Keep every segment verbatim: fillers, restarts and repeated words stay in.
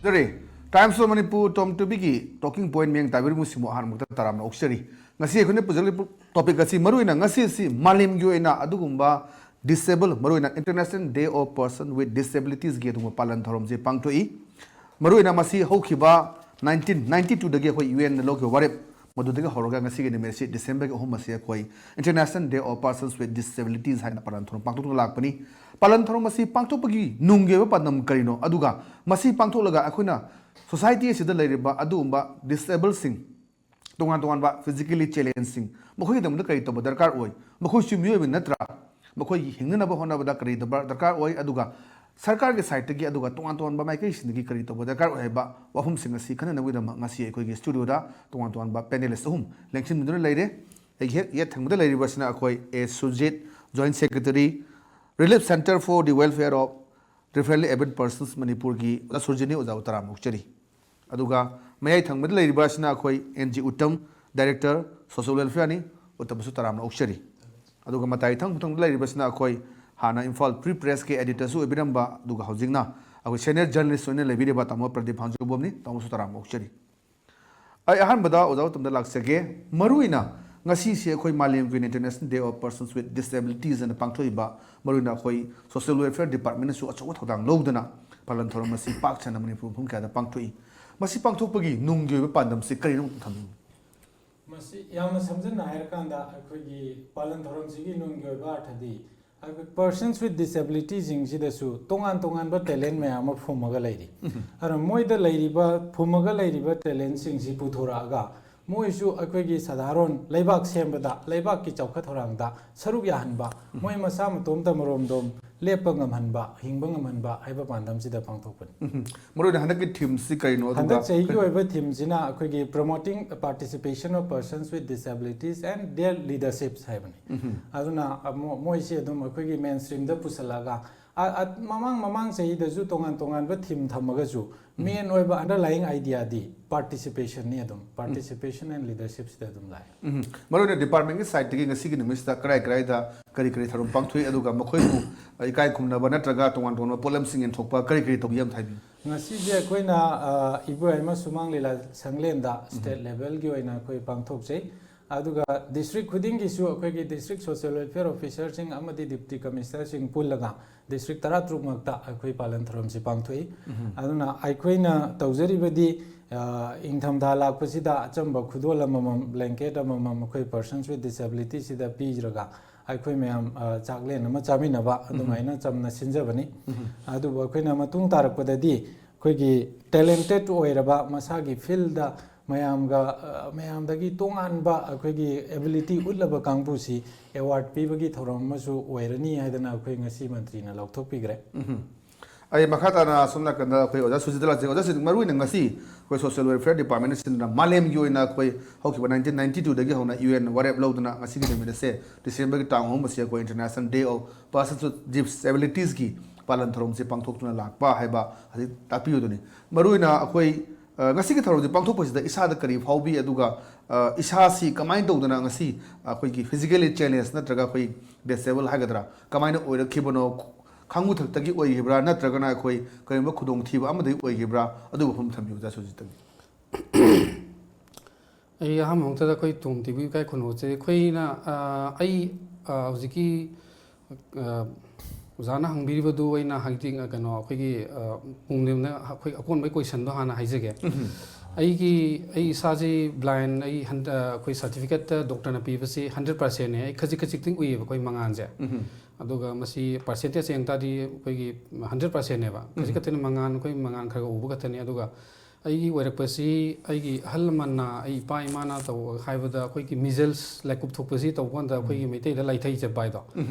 Zari. Times of Manipur Tom ꯇꯨꯕꯤꯒꯤ talking point ꯃꯤꯌꯦꯡ ꯇꯥꯕꯤꯔꯤꯕꯁꯤꯡꯕꯨ ꯑꯍꯥꯟꯕꯃꯛꯇ ꯇꯔꯥꯝꯅ ꯑꯣꯛꯆꯔꯤ꯫ ꯉꯁꯤ ꯑꯩꯈꯣꯏꯅ ꯄꯨꯖꯔꯛꯂꯤꯕ topic ꯑꯁꯤ ꯃꯔꯨꯑꯣꯏꯅ ꯉꯁꯤ ꯑꯁꯤ ꯃꯥꯂꯦꯝꯒꯤ ꯑꯣꯏꯅ ꯑꯗꯨꯒꯨꯝꯕ disable, ꯃꯔꯨꯑꯣꯏꯅ International Day of Person with Disabilitiesꯀꯤ ꯑꯗꯨꯒꯨꯝꯕ ꯄꯥꯂꯟ ꯊꯧꯔꯝꯁꯤ ꯄꯥꯡꯊꯣꯛꯏ꯫ ꯃꯔꯨꯑꯣꯏꯅ ꯃꯁꯤ ꯍꯧꯈꯤꯕ nineteen ninety twoꯗꯒꯤ ꯑꯩꯈꯣꯏ UNꯅ ꯂꯧꯈꯤꯕ ꯋꯥꯔꯦꯞ ꯃꯗꯨꯗꯒꯤ ꯍꯧꯔꯒ ꯉꯁꯤꯒꯤ ꯅꯨꯃꯤꯠ ꯑꯁꯤ Decemberꯒꯤ ꯑꯍꯨꯝ ꯑꯁꯤ ꯑꯩꯈꯣꯏ International Day of Persons with Disabilities ꯍꯥꯏꯅ ꯄꯥꯂꯟ ꯊꯧꯔꯝ ꯄꯥꯡꯊꯣꯛꯇꯨꯅ ꯂꯥꯛꯄꯅꯤ꯫ ꯄꯥꯂꯟ ꯊꯧꯔꯝ ꯑꯁꯤ ꯄꯥꯡꯊꯣꯛꯄꯒꯤ ꯅꯨꯡꯒꯤ ꯑꯣꯏꯕ ꯄꯥꯟꯗꯝ ꯀꯔꯤꯅꯣ? ꯑꯗꯨꯒ ꯃꯁꯤ ꯄꯥꯡꯊꯣꯛꯂꯒ ꯑꯩꯈꯣꯏꯅ society ꯑꯁꯤꯗ ꯂꯩꯔꯤꯕ ꯑꯗꯨꯒꯨꯝꯕ disableꯁꯤꯡ, ꯇꯣꯉꯥꯟ ꯇꯣꯉꯥꯟꯕ physically challengeꯁꯤꯡ, ꯃꯈꯣꯏꯒꯤꯗꯃꯛꯇ ꯀꯔꯤ ꯇꯧꯕ ꯗꯔꯀꯥꯔ ꯑꯣꯏ? ꯃꯈꯣꯏꯁꯨ ꯃꯤꯑꯣꯏꯕ ꯅꯠꯇ꯭ꯔꯥ? ꯃꯈꯣꯏꯒꯤ ꯍꯤꯡꯅꯅꯕ ꯍꯣꯠꯅꯕꯗ ꯀꯔꯤ ꯗꯔꯀꯥꯔ ꯑꯣꯏ? ꯑꯗꯨꯒ ꯁꯔꯀꯥꯔꯒꯤ sideꯇꯒꯤ ꯑꯗꯨꯒ ꯇꯣꯉꯥꯟ ꯇꯣꯉꯥꯟꯕ ꯃꯥꯏꯀꯩꯁꯤꯡꯗꯒꯤ ꯀꯔꯤ ꯇꯧꯕ ꯗꯔꯀꯥꯔ ꯑꯣꯏ ꯍꯥꯏꯕ ꯋꯥꯐꯝꯁꯤꯡ ꯑꯁꯤ ꯈꯟꯅꯅꯕꯒꯤꯗꯃꯛ ꯉꯁꯤ ꯑꯩꯈꯣꯏꯒꯤ studioꯗ ꯇꯣꯉꯥꯟ ꯇꯣꯉꯥꯟꯕ panelist ꯑꯍꯨꯝ ꯂꯦꯡꯁꯤꯟꯕꯤꯗꯨꯅ ꯂꯩꯔꯦ꯫ ꯑꯩꯒꯤ ꯍꯦꯛ ꯌꯦꯠ ꯊꯪꯕꯗ ꯂꯩꯔꯤꯕꯁꯤꯅ ꯑꯩꯈꯣꯏ ꯑꯦ Surjit, Joint Secretary, Relief Centre for the Welfare of Differently Abled Persons ꯃꯅꯤꯄꯨꯔꯒꯤ ꯑꯣꯖꯥ ꯁꯨꯔꯖꯤꯠꯅꯤ꯫ ꯑꯣꯖꯥꯕꯨ ꯇꯔꯥꯝꯅ ꯑꯣꯛꯆꯔꯤ꯫ ꯑꯗꯨꯒ ꯃꯌꯥꯏ ꯊꯪꯕꯗ ꯂꯩꯔꯤꯕ ꯑꯁꯤꯅ ꯑꯩꯈꯣꯏ and G Uttam, Director Social Welfareꯅꯤ꯫ ꯎꯠꯇꯝꯕꯨꯁꯨ ꯇꯔꯥꯝꯅ ꯑꯣꯛꯆꯔꯤ꯫ ꯑꯗꯨꯒ ꯃꯇꯥꯏ ꯊꯪ ꯊꯪꯕꯗ ꯂꯩꯔꯤꯕꯁꯤꯅ ꯑꯩꯈꯣꯏ ꯍꯥꯟꯅ ꯏꯝꯐꯥꯜ Free Pressꯀꯤ editorꯁꯨ ꯑꯣꯏꯕꯤꯔꯝꯕ, ꯑꯗꯨꯒ ꯍꯧꯖꯤꯛꯅ ꯑꯩꯈꯣꯏ senior journalist ꯑꯣꯏꯅ ꯂꯩꯕꯤꯔꯤꯕ ꯇꯥꯃꯣ ꯄ꯭ꯔꯗꯤꯞ ꯍꯥꯡꯖꯕꯣꯝꯅꯤ꯫ ꯇꯥꯃꯣꯁꯨ ꯇꯔꯥꯝꯅ ꯑꯣꯛꯆꯔꯤ꯫ ꯑꯩ ꯑꯍꯥꯟꯕꯗ ꯑꯣꯖꯥ ꯎꯠꯇꯝꯗ ꯂꯥꯛꯆꯒꯦ꯫ ꯃꯔꯨꯑꯣꯏꯅ ꯉꯁꯤꯁꯦ ꯑꯩꯈꯣꯏ ꯃꯥꯂꯦꯝꯒꯤ ꯑꯣꯏꯅ International Day of Persons with Disabilities ꯑꯅ ꯄꯥꯡꯊꯣꯛꯏꯕ, ꯃꯔꯨꯑꯣꯏꯅ ꯑꯩꯈꯣꯏ Social Welfare Departmentꯅꯁꯨ ꯑꯆꯧꯕ ꯊꯧꯗꯥꯡ ꯂꯧꯗꯨꯅ ꯄꯥꯂꯟ ꯊꯧꯔꯝ ꯑꯁꯤ ꯄꯥꯛ ꯁꯟꯅ ꯃꯅꯤꯄꯨꯔ ꯃꯐꯝ ꯀꯌꯥꯗ ꯄꯥꯡꯊꯣꯛꯏ꯫ ꯃꯁꯤ ꯄꯥꯡꯊꯣꯛꯄꯒꯤ ꯅꯨꯡꯒꯤ ꯑꯣꯏꯕ ꯄꯥꯟꯗꯝꯁꯤ ꯀꯔꯤꯅꯣ ꯑꯝꯇ ꯊꯝꯕꯤꯌꯨ꯫ ꯃꯁꯤ ꯌꯥꯝꯅ ꯁꯝꯖꯟꯅ ꯍꯥꯏꯔꯀꯥꯟꯗ ꯑꯩꯈꯣꯏꯒꯤ ꯄꯥꯂꯟ ꯊꯧꯔꯝꯁꯤꯒꯤ ꯅꯨꯡꯒꯤ ꯑꯣꯏꯕ ꯑꯔꯊꯗꯤ ꯑꯩꯈꯣꯏ persons with disabilityꯁꯤꯡꯁꯤꯗꯁꯨ ꯇꯣꯉꯥꯟ ꯇꯣꯉꯥꯟꯕ talent ꯃꯌꯥꯝ ꯑꯃ ꯐꯨꯝꯃꯒ ꯂꯩꯔꯤ꯫ ꯑꯗꯨꯅ ꯃꯣꯏꯗ ꯂꯩꯔꯤꯕ, ꯐꯨꯝꯃꯒ ꯂꯩꯔꯤꯕ talentꯁꯤꯡꯁꯤ ꯄꯨꯊꯣꯔꯛꯑꯒ ꯃꯣꯏꯁꯨ ꯑꯩꯈꯣꯏꯒꯤ ꯁꯥꯙꯥꯔꯣꯟ ꯂꯩꯕꯥꯛ ꯁꯦꯝꯕꯗ, ꯂꯩꯕꯥꯛꯀꯤ ꯆꯥꯎꯈꯠ ꯊꯧꯔꯥꯡꯗ ꯁꯔꯨꯛ ꯌꯥꯍꯟꯕ, ꯃꯣꯏ ꯃꯁꯥ ꯃꯇꯣꯝꯇ ꯃꯔꯣꯝꯗꯣꯝ ꯂꯦꯞꯄ ꯉꯝꯍꯟꯕ, ꯍꯤꯡꯕ ꯉꯝꯍꯟꯕ ꯍꯥꯏꯕ ꯄꯥꯟꯗꯝꯁꯤꯗ ꯄꯥꯡꯊꯣꯛꯄꯅꯤ꯫ ꯎꯝ꯫ ꯃꯔꯨꯑꯣꯏꯅ ꯍꯟꯗꯛꯀꯤ themeꯁꯤ ꯀꯔꯤꯅꯣ? ꯑꯗꯨꯒ ꯍꯟꯗꯛ ꯆꯍꯤꯒꯤ ꯑꯩꯈꯣꯏ ꯑꯣꯏꯕ themeꯁꯤꯅ ꯑꯩꯈꯣꯏꯒꯤ Promoting Participation of Persons with Disabilities and Their Leaderships ꯍꯥꯏꯕꯅꯤ꯫ ꯎꯝ꯫ ꯑꯗꯨꯅ, ꯑ, ꯃꯣ-, ꯃꯣꯏꯁꯤ ꯑꯗꯨꯝ ꯑꯩꯈꯣꯏꯒꯤ mainstreamꯗ ꯄꯨꯁꯜꯂꯛꯑꯒ ꯑ- ꯑ- ꯃꯃꯥꯡ ꯃꯃꯥꯡ ꯆꯍꯤꯗꯁꯨ ꯇꯣꯉꯥꯟ ꯇꯣꯉꯥꯟꯕ theme ꯊꯝꯃꯒꯁꯨ main ꯑꯣꯏꯕ underlying idea ꯗꯤ participation ꯅꯤ ꯑꯗꯨꯝ, participation and leadership ꯁꯤꯗ ꯑꯗꯨꯝ ꯂꯥꯛꯑꯦ꯫ ꯎꯝ꯫ ꯃꯔꯨꯑꯣꯏꯅ department ꯀꯤ side ꯇꯒꯤ ꯉꯁꯤꯒꯤ ꯅꯨꯃꯤꯠꯁꯤꯗ ꯀꯔꯥꯏ ꯀꯔꯥꯏꯗ ꯀꯔꯤ ꯀꯔꯤ ꯊꯧꯔꯝ ꯄꯥꯡꯊꯣꯛꯏ, ꯑꯗꯨꯒ ꯃꯈꯣꯏꯕꯨ ꯏꯀꯥꯏ ꯈꯨꯝꯅꯕ ꯅꯠꯇ꯭ꯔꯒ ꯇꯣꯉꯥꯟ ꯇꯣꯉꯥꯟꯕ ꯄꯣꯠꯂꯝꯁꯤꯡ ꯌꯦꯟꯊꯣꯛꯄ ꯀꯔꯤ ꯀꯔꯤ ꯇꯧꯕꯤ ꯑꯃ ꯍꯥꯏꯕꯤꯌꯨ꯫ ꯉꯁꯤꯁꯦ ꯑꯩꯈꯣꯏꯅ ꯑ, ꯏꯕꯣꯌꯥꯏꯃ ꯁꯨꯃꯥꯡ ꯂꯤꯂꯥ ꯁꯪꯂꯦꯟꯗ state level ꯒꯤ ꯑꯣꯏꯅ ꯑꯩꯈꯣꯏ ꯄꯥꯡꯊꯣꯛꯆꯩ꯫ ꯑꯗꯨꯒ district ꯈꯨꯗꯤꯡꯒꯤꯁꯨ ꯑꯩꯈꯣꯏꯒꯤ district social welfare officer ꯁꯤꯡ ꯑꯃꯗꯤ deputy commissioner ꯁꯤꯡ ꯄꯨꯜꯂꯒ district ꯇꯔꯥꯇꯔꯨꯛꯃꯛꯇ ꯑꯩꯈꯣꯏ ꯄꯥꯂꯟ ꯊꯧꯔꯝꯁꯤ ꯄꯥꯡꯊꯣꯛꯏ꯫ ꯑꯗꯨꯅ ꯑꯩꯈꯣꯏꯅ ꯇꯧꯖꯔꯤꯕꯗꯤ ꯑ, ꯏꯪꯊꯝꯊꯥ ꯂꯥꯛꯄꯁꯤꯗ ꯑꯆꯝꯕ ꯈꯨꯗꯣꯜ ꯑꯃꯃꯝ, blanket ꯑꯃꯃꯝ, ꯑꯩꯈꯣꯏ persons with disability ꯁꯤꯗ ꯄꯤꯔꯒ ꯑꯩꯈꯣꯏ ꯃꯌꯥꯝ ꯑ, ꯆꯥꯛꯂꯦꯟ ꯑꯃ ꯆꯥꯃꯤꯟꯅꯕ ꯑꯗꯨꯃꯥꯏꯅ ꯆꯝꯅ ꯁꯤꯟꯖꯕꯅꯤ꯫ ꯑꯗꯨꯕꯨ ꯑꯩꯈꯣꯏꯅ ꯃꯇꯨꯡ ꯇꯥꯔꯛꯄꯗꯗꯤ ꯑꯩꯈꯣꯏꯒꯤ talented ꯑꯣꯏꯔꯕ, ꯃꯁꯥꯒꯤ field ꯗ ꯃꯌꯥꯝꯒ ꯑ, ꯃꯌꯥꯝꯗꯒꯤ ꯇꯣꯉꯥꯟꯕ ꯑꯩꯈꯣꯏꯒꯤ ability ꯎꯠꯂꯕ ꯀꯥꯡꯕꯨꯁꯤ award ꯄꯤꯕꯒꯤ ꯊꯧꯔꯝ ꯑꯃꯁꯨ ꯑꯣꯏꯔꯅꯤ ꯍꯥꯏꯗꯅ ꯑꯩꯈꯣꯏ ꯉꯁꯤ ꯃꯟꯇ꯭ꯔꯤꯅ ꯂꯧꯊꯣꯛꯄꯤꯈ꯭ꯔꯦ꯫ ꯑꯩ ꯃꯈꯥ ꯇꯥꯅ ꯑꯁꯣꯝ ꯅꯥꯀꯟꯗ ꯑꯩꯈꯣꯏ ꯑꯣꯖꯥ ꯁꯨꯖꯤꯠꯇ ꯂꯥꯛꯆꯒꯦ꯫ ꯑꯣꯖꯥ ꯁꯨꯖꯤꯠ, ꯃꯔꯨꯑꯣꯏꯅ ꯉꯁꯤ ꯑꯩꯈꯣꯏ social welfare department ꯅ ꯁꯤꯟꯗꯨꯅ ꯃꯥꯂꯦꯝꯒꯤ ꯑꯣꯏꯅ ꯑꯩꯈꯣꯏ ꯍꯧꯈꯤꯕ nineteen ninety two ꯗꯒꯤ ꯍꯧꯅ U N ꯋꯥꯔꯦꯞ ꯂꯧꯗꯨꯅ ꯉꯁꯤꯒꯤ ꯅꯨꯃꯤꯠ ꯑꯁꯦ December ꯒꯤ ꯇꯥꯡ ꯑꯍꯨꯝ ꯑꯁꯤ ꯑꯩꯈꯣꯏ International Day of Persons with Disabilities ꯀꯤ ꯄꯥꯂꯟ ꯊꯧꯔꯝꯁꯤ ꯄꯥꯡꯊꯣꯛꯇꯨꯅ ꯂꯥꯛꯄ ꯍꯥꯏꯕ ꯑꯁꯤ ꯇꯥꯛꯄꯤꯌꯨꯗꯨꯅꯤ꯫ ꯃꯔꯨꯑꯣꯏꯅ ꯑꯩꯈꯣꯏ ꯑ, ꯉꯁꯤꯒꯤ ꯊꯧꯔꯝꯁꯤ ꯄꯥꯡꯊꯣꯛꯄꯁꯤꯗ ꯏꯁꯥꯗ ꯀꯔꯤ ꯐꯥꯎꯕꯤ, ꯑꯗꯨꯒ ꯑ, ꯏꯁꯥꯁꯤ ꯀꯃꯥꯏꯅ ꯇꯧꯗꯅ ꯉꯁꯤ ꯑꯩꯈꯣꯏꯒꯤ physically challenge ꯅꯠꯇ꯭ꯔꯒ ꯑꯩꯈꯣꯏ disable ꯍꯥꯏꯒꯗ꯭ꯔꯥ, ꯀꯃꯥꯏꯅ ꯑꯣꯏꯔꯛꯈꯤꯕꯅꯣ, ꯈꯥꯡꯕꯨ ꯊꯛꯇꯒꯤ ꯑꯣꯏꯈꯤꯕ꯭ꯔꯥ ꯅꯠꯇ꯭ꯔꯒꯅ ꯑꯩꯈꯣꯏ ꯀꯔꯤꯒꯨꯝꯕ ꯈꯨꯗꯣꯡꯊꯤꯕ ꯑꯃꯗꯒꯤ ꯑꯣꯏꯈꯤꯕ꯭ꯔꯥ, ꯑꯗꯨꯒꯤ ꯋꯥꯐꯝ ꯊꯝꯕꯤꯌꯨ ꯑꯣꯖꯥ ꯁꯨꯖꯤꯠꯇꯒꯤ꯫ ꯑꯩ ꯑꯍꯥꯟꯕ ꯃꯛꯇꯗ ꯑꯩꯈꯣꯏ ꯇꯣꯝ ꯇꯤꯕꯨ ꯏꯀꯥꯏ ꯈꯨꯝꯅꯧꯖꯩ꯫ ꯑꯩꯈꯣꯏꯅ ꯑ, ꯑꯩ ꯑ, ꯍꯧꯖꯤꯛꯀꯤ ꯑ, ꯑꯣꯖꯥꯅ ꯍꯪꯕꯤꯔꯤꯕꯗꯨ ꯑꯩꯅ ꯍꯥꯏꯗꯤ ꯀꯩꯅꯣ ꯑꯩꯈꯣꯏꯒꯤ ꯑ, ꯄꯨꯡꯂꯦꯝꯅ ꯑꯩꯈꯣꯏ ꯑꯀꯣꯟꯕꯒꯤ question ꯗꯣ ꯍꯥꯟꯅ ꯍꯥꯏꯖꯒꯦ꯫ ꯑꯩꯒꯤ ꯑꯩ ꯏꯁꯥꯁꯤ blind, ꯑꯩ ꯍꯟꯗ ꯑꯩꯈꯣꯏ certificate ꯇ doctor ꯅ ꯄꯤꯕꯁꯤ hundred percent ꯅꯦ꯫ ꯑꯩ ꯈꯖꯤꯛ ꯈꯖꯤꯛꯇꯪ ꯎꯏꯌꯦꯕ ꯑꯩꯈꯣꯏ ꯃꯉꯥꯟꯁꯦ꯫ ꯑꯗꯨꯒ ꯃꯁꯤ percentage ꯌꯦꯡ ꯇꯥꯔꯗꯤ ꯑꯩꯈꯣꯏꯒꯤ hundred percent ꯅꯦꯕ꯫ ꯈꯖꯤꯛ ꯈꯛꯇꯅꯤ ꯃꯉꯥꯟ, ꯑꯩꯈꯣꯏ ꯃꯉꯥꯟ ꯈꯔ ꯈꯔ ꯎꯕ ꯈꯛꯇꯅꯤ꯫ ꯑꯗꯨꯒ ꯑꯩꯒꯤ ꯑꯣꯏꯔꯛꯄꯁꯤ ꯑꯩꯒꯤ ꯑꯍꯜ ꯂꯃꯟꯅ, ꯑꯩ ꯏꯄꯥ ꯏꯃꯥꯅ ꯇꯧ ꯍꯥꯏꯕꯗ ꯑꯩꯈꯣꯏꯒꯤ measles ꯂꯥꯏꯀꯨꯞ ꯊꯣꯛꯄꯁꯤ ꯇꯧꯕ ꯀꯥꯟꯗ ꯑꯩꯈꯣꯏꯒꯤ ꯃꯩꯇꯩꯗ ꯂꯥꯏꯊꯩ ꯆꯠꯄ ꯍꯥꯏꯗꯣ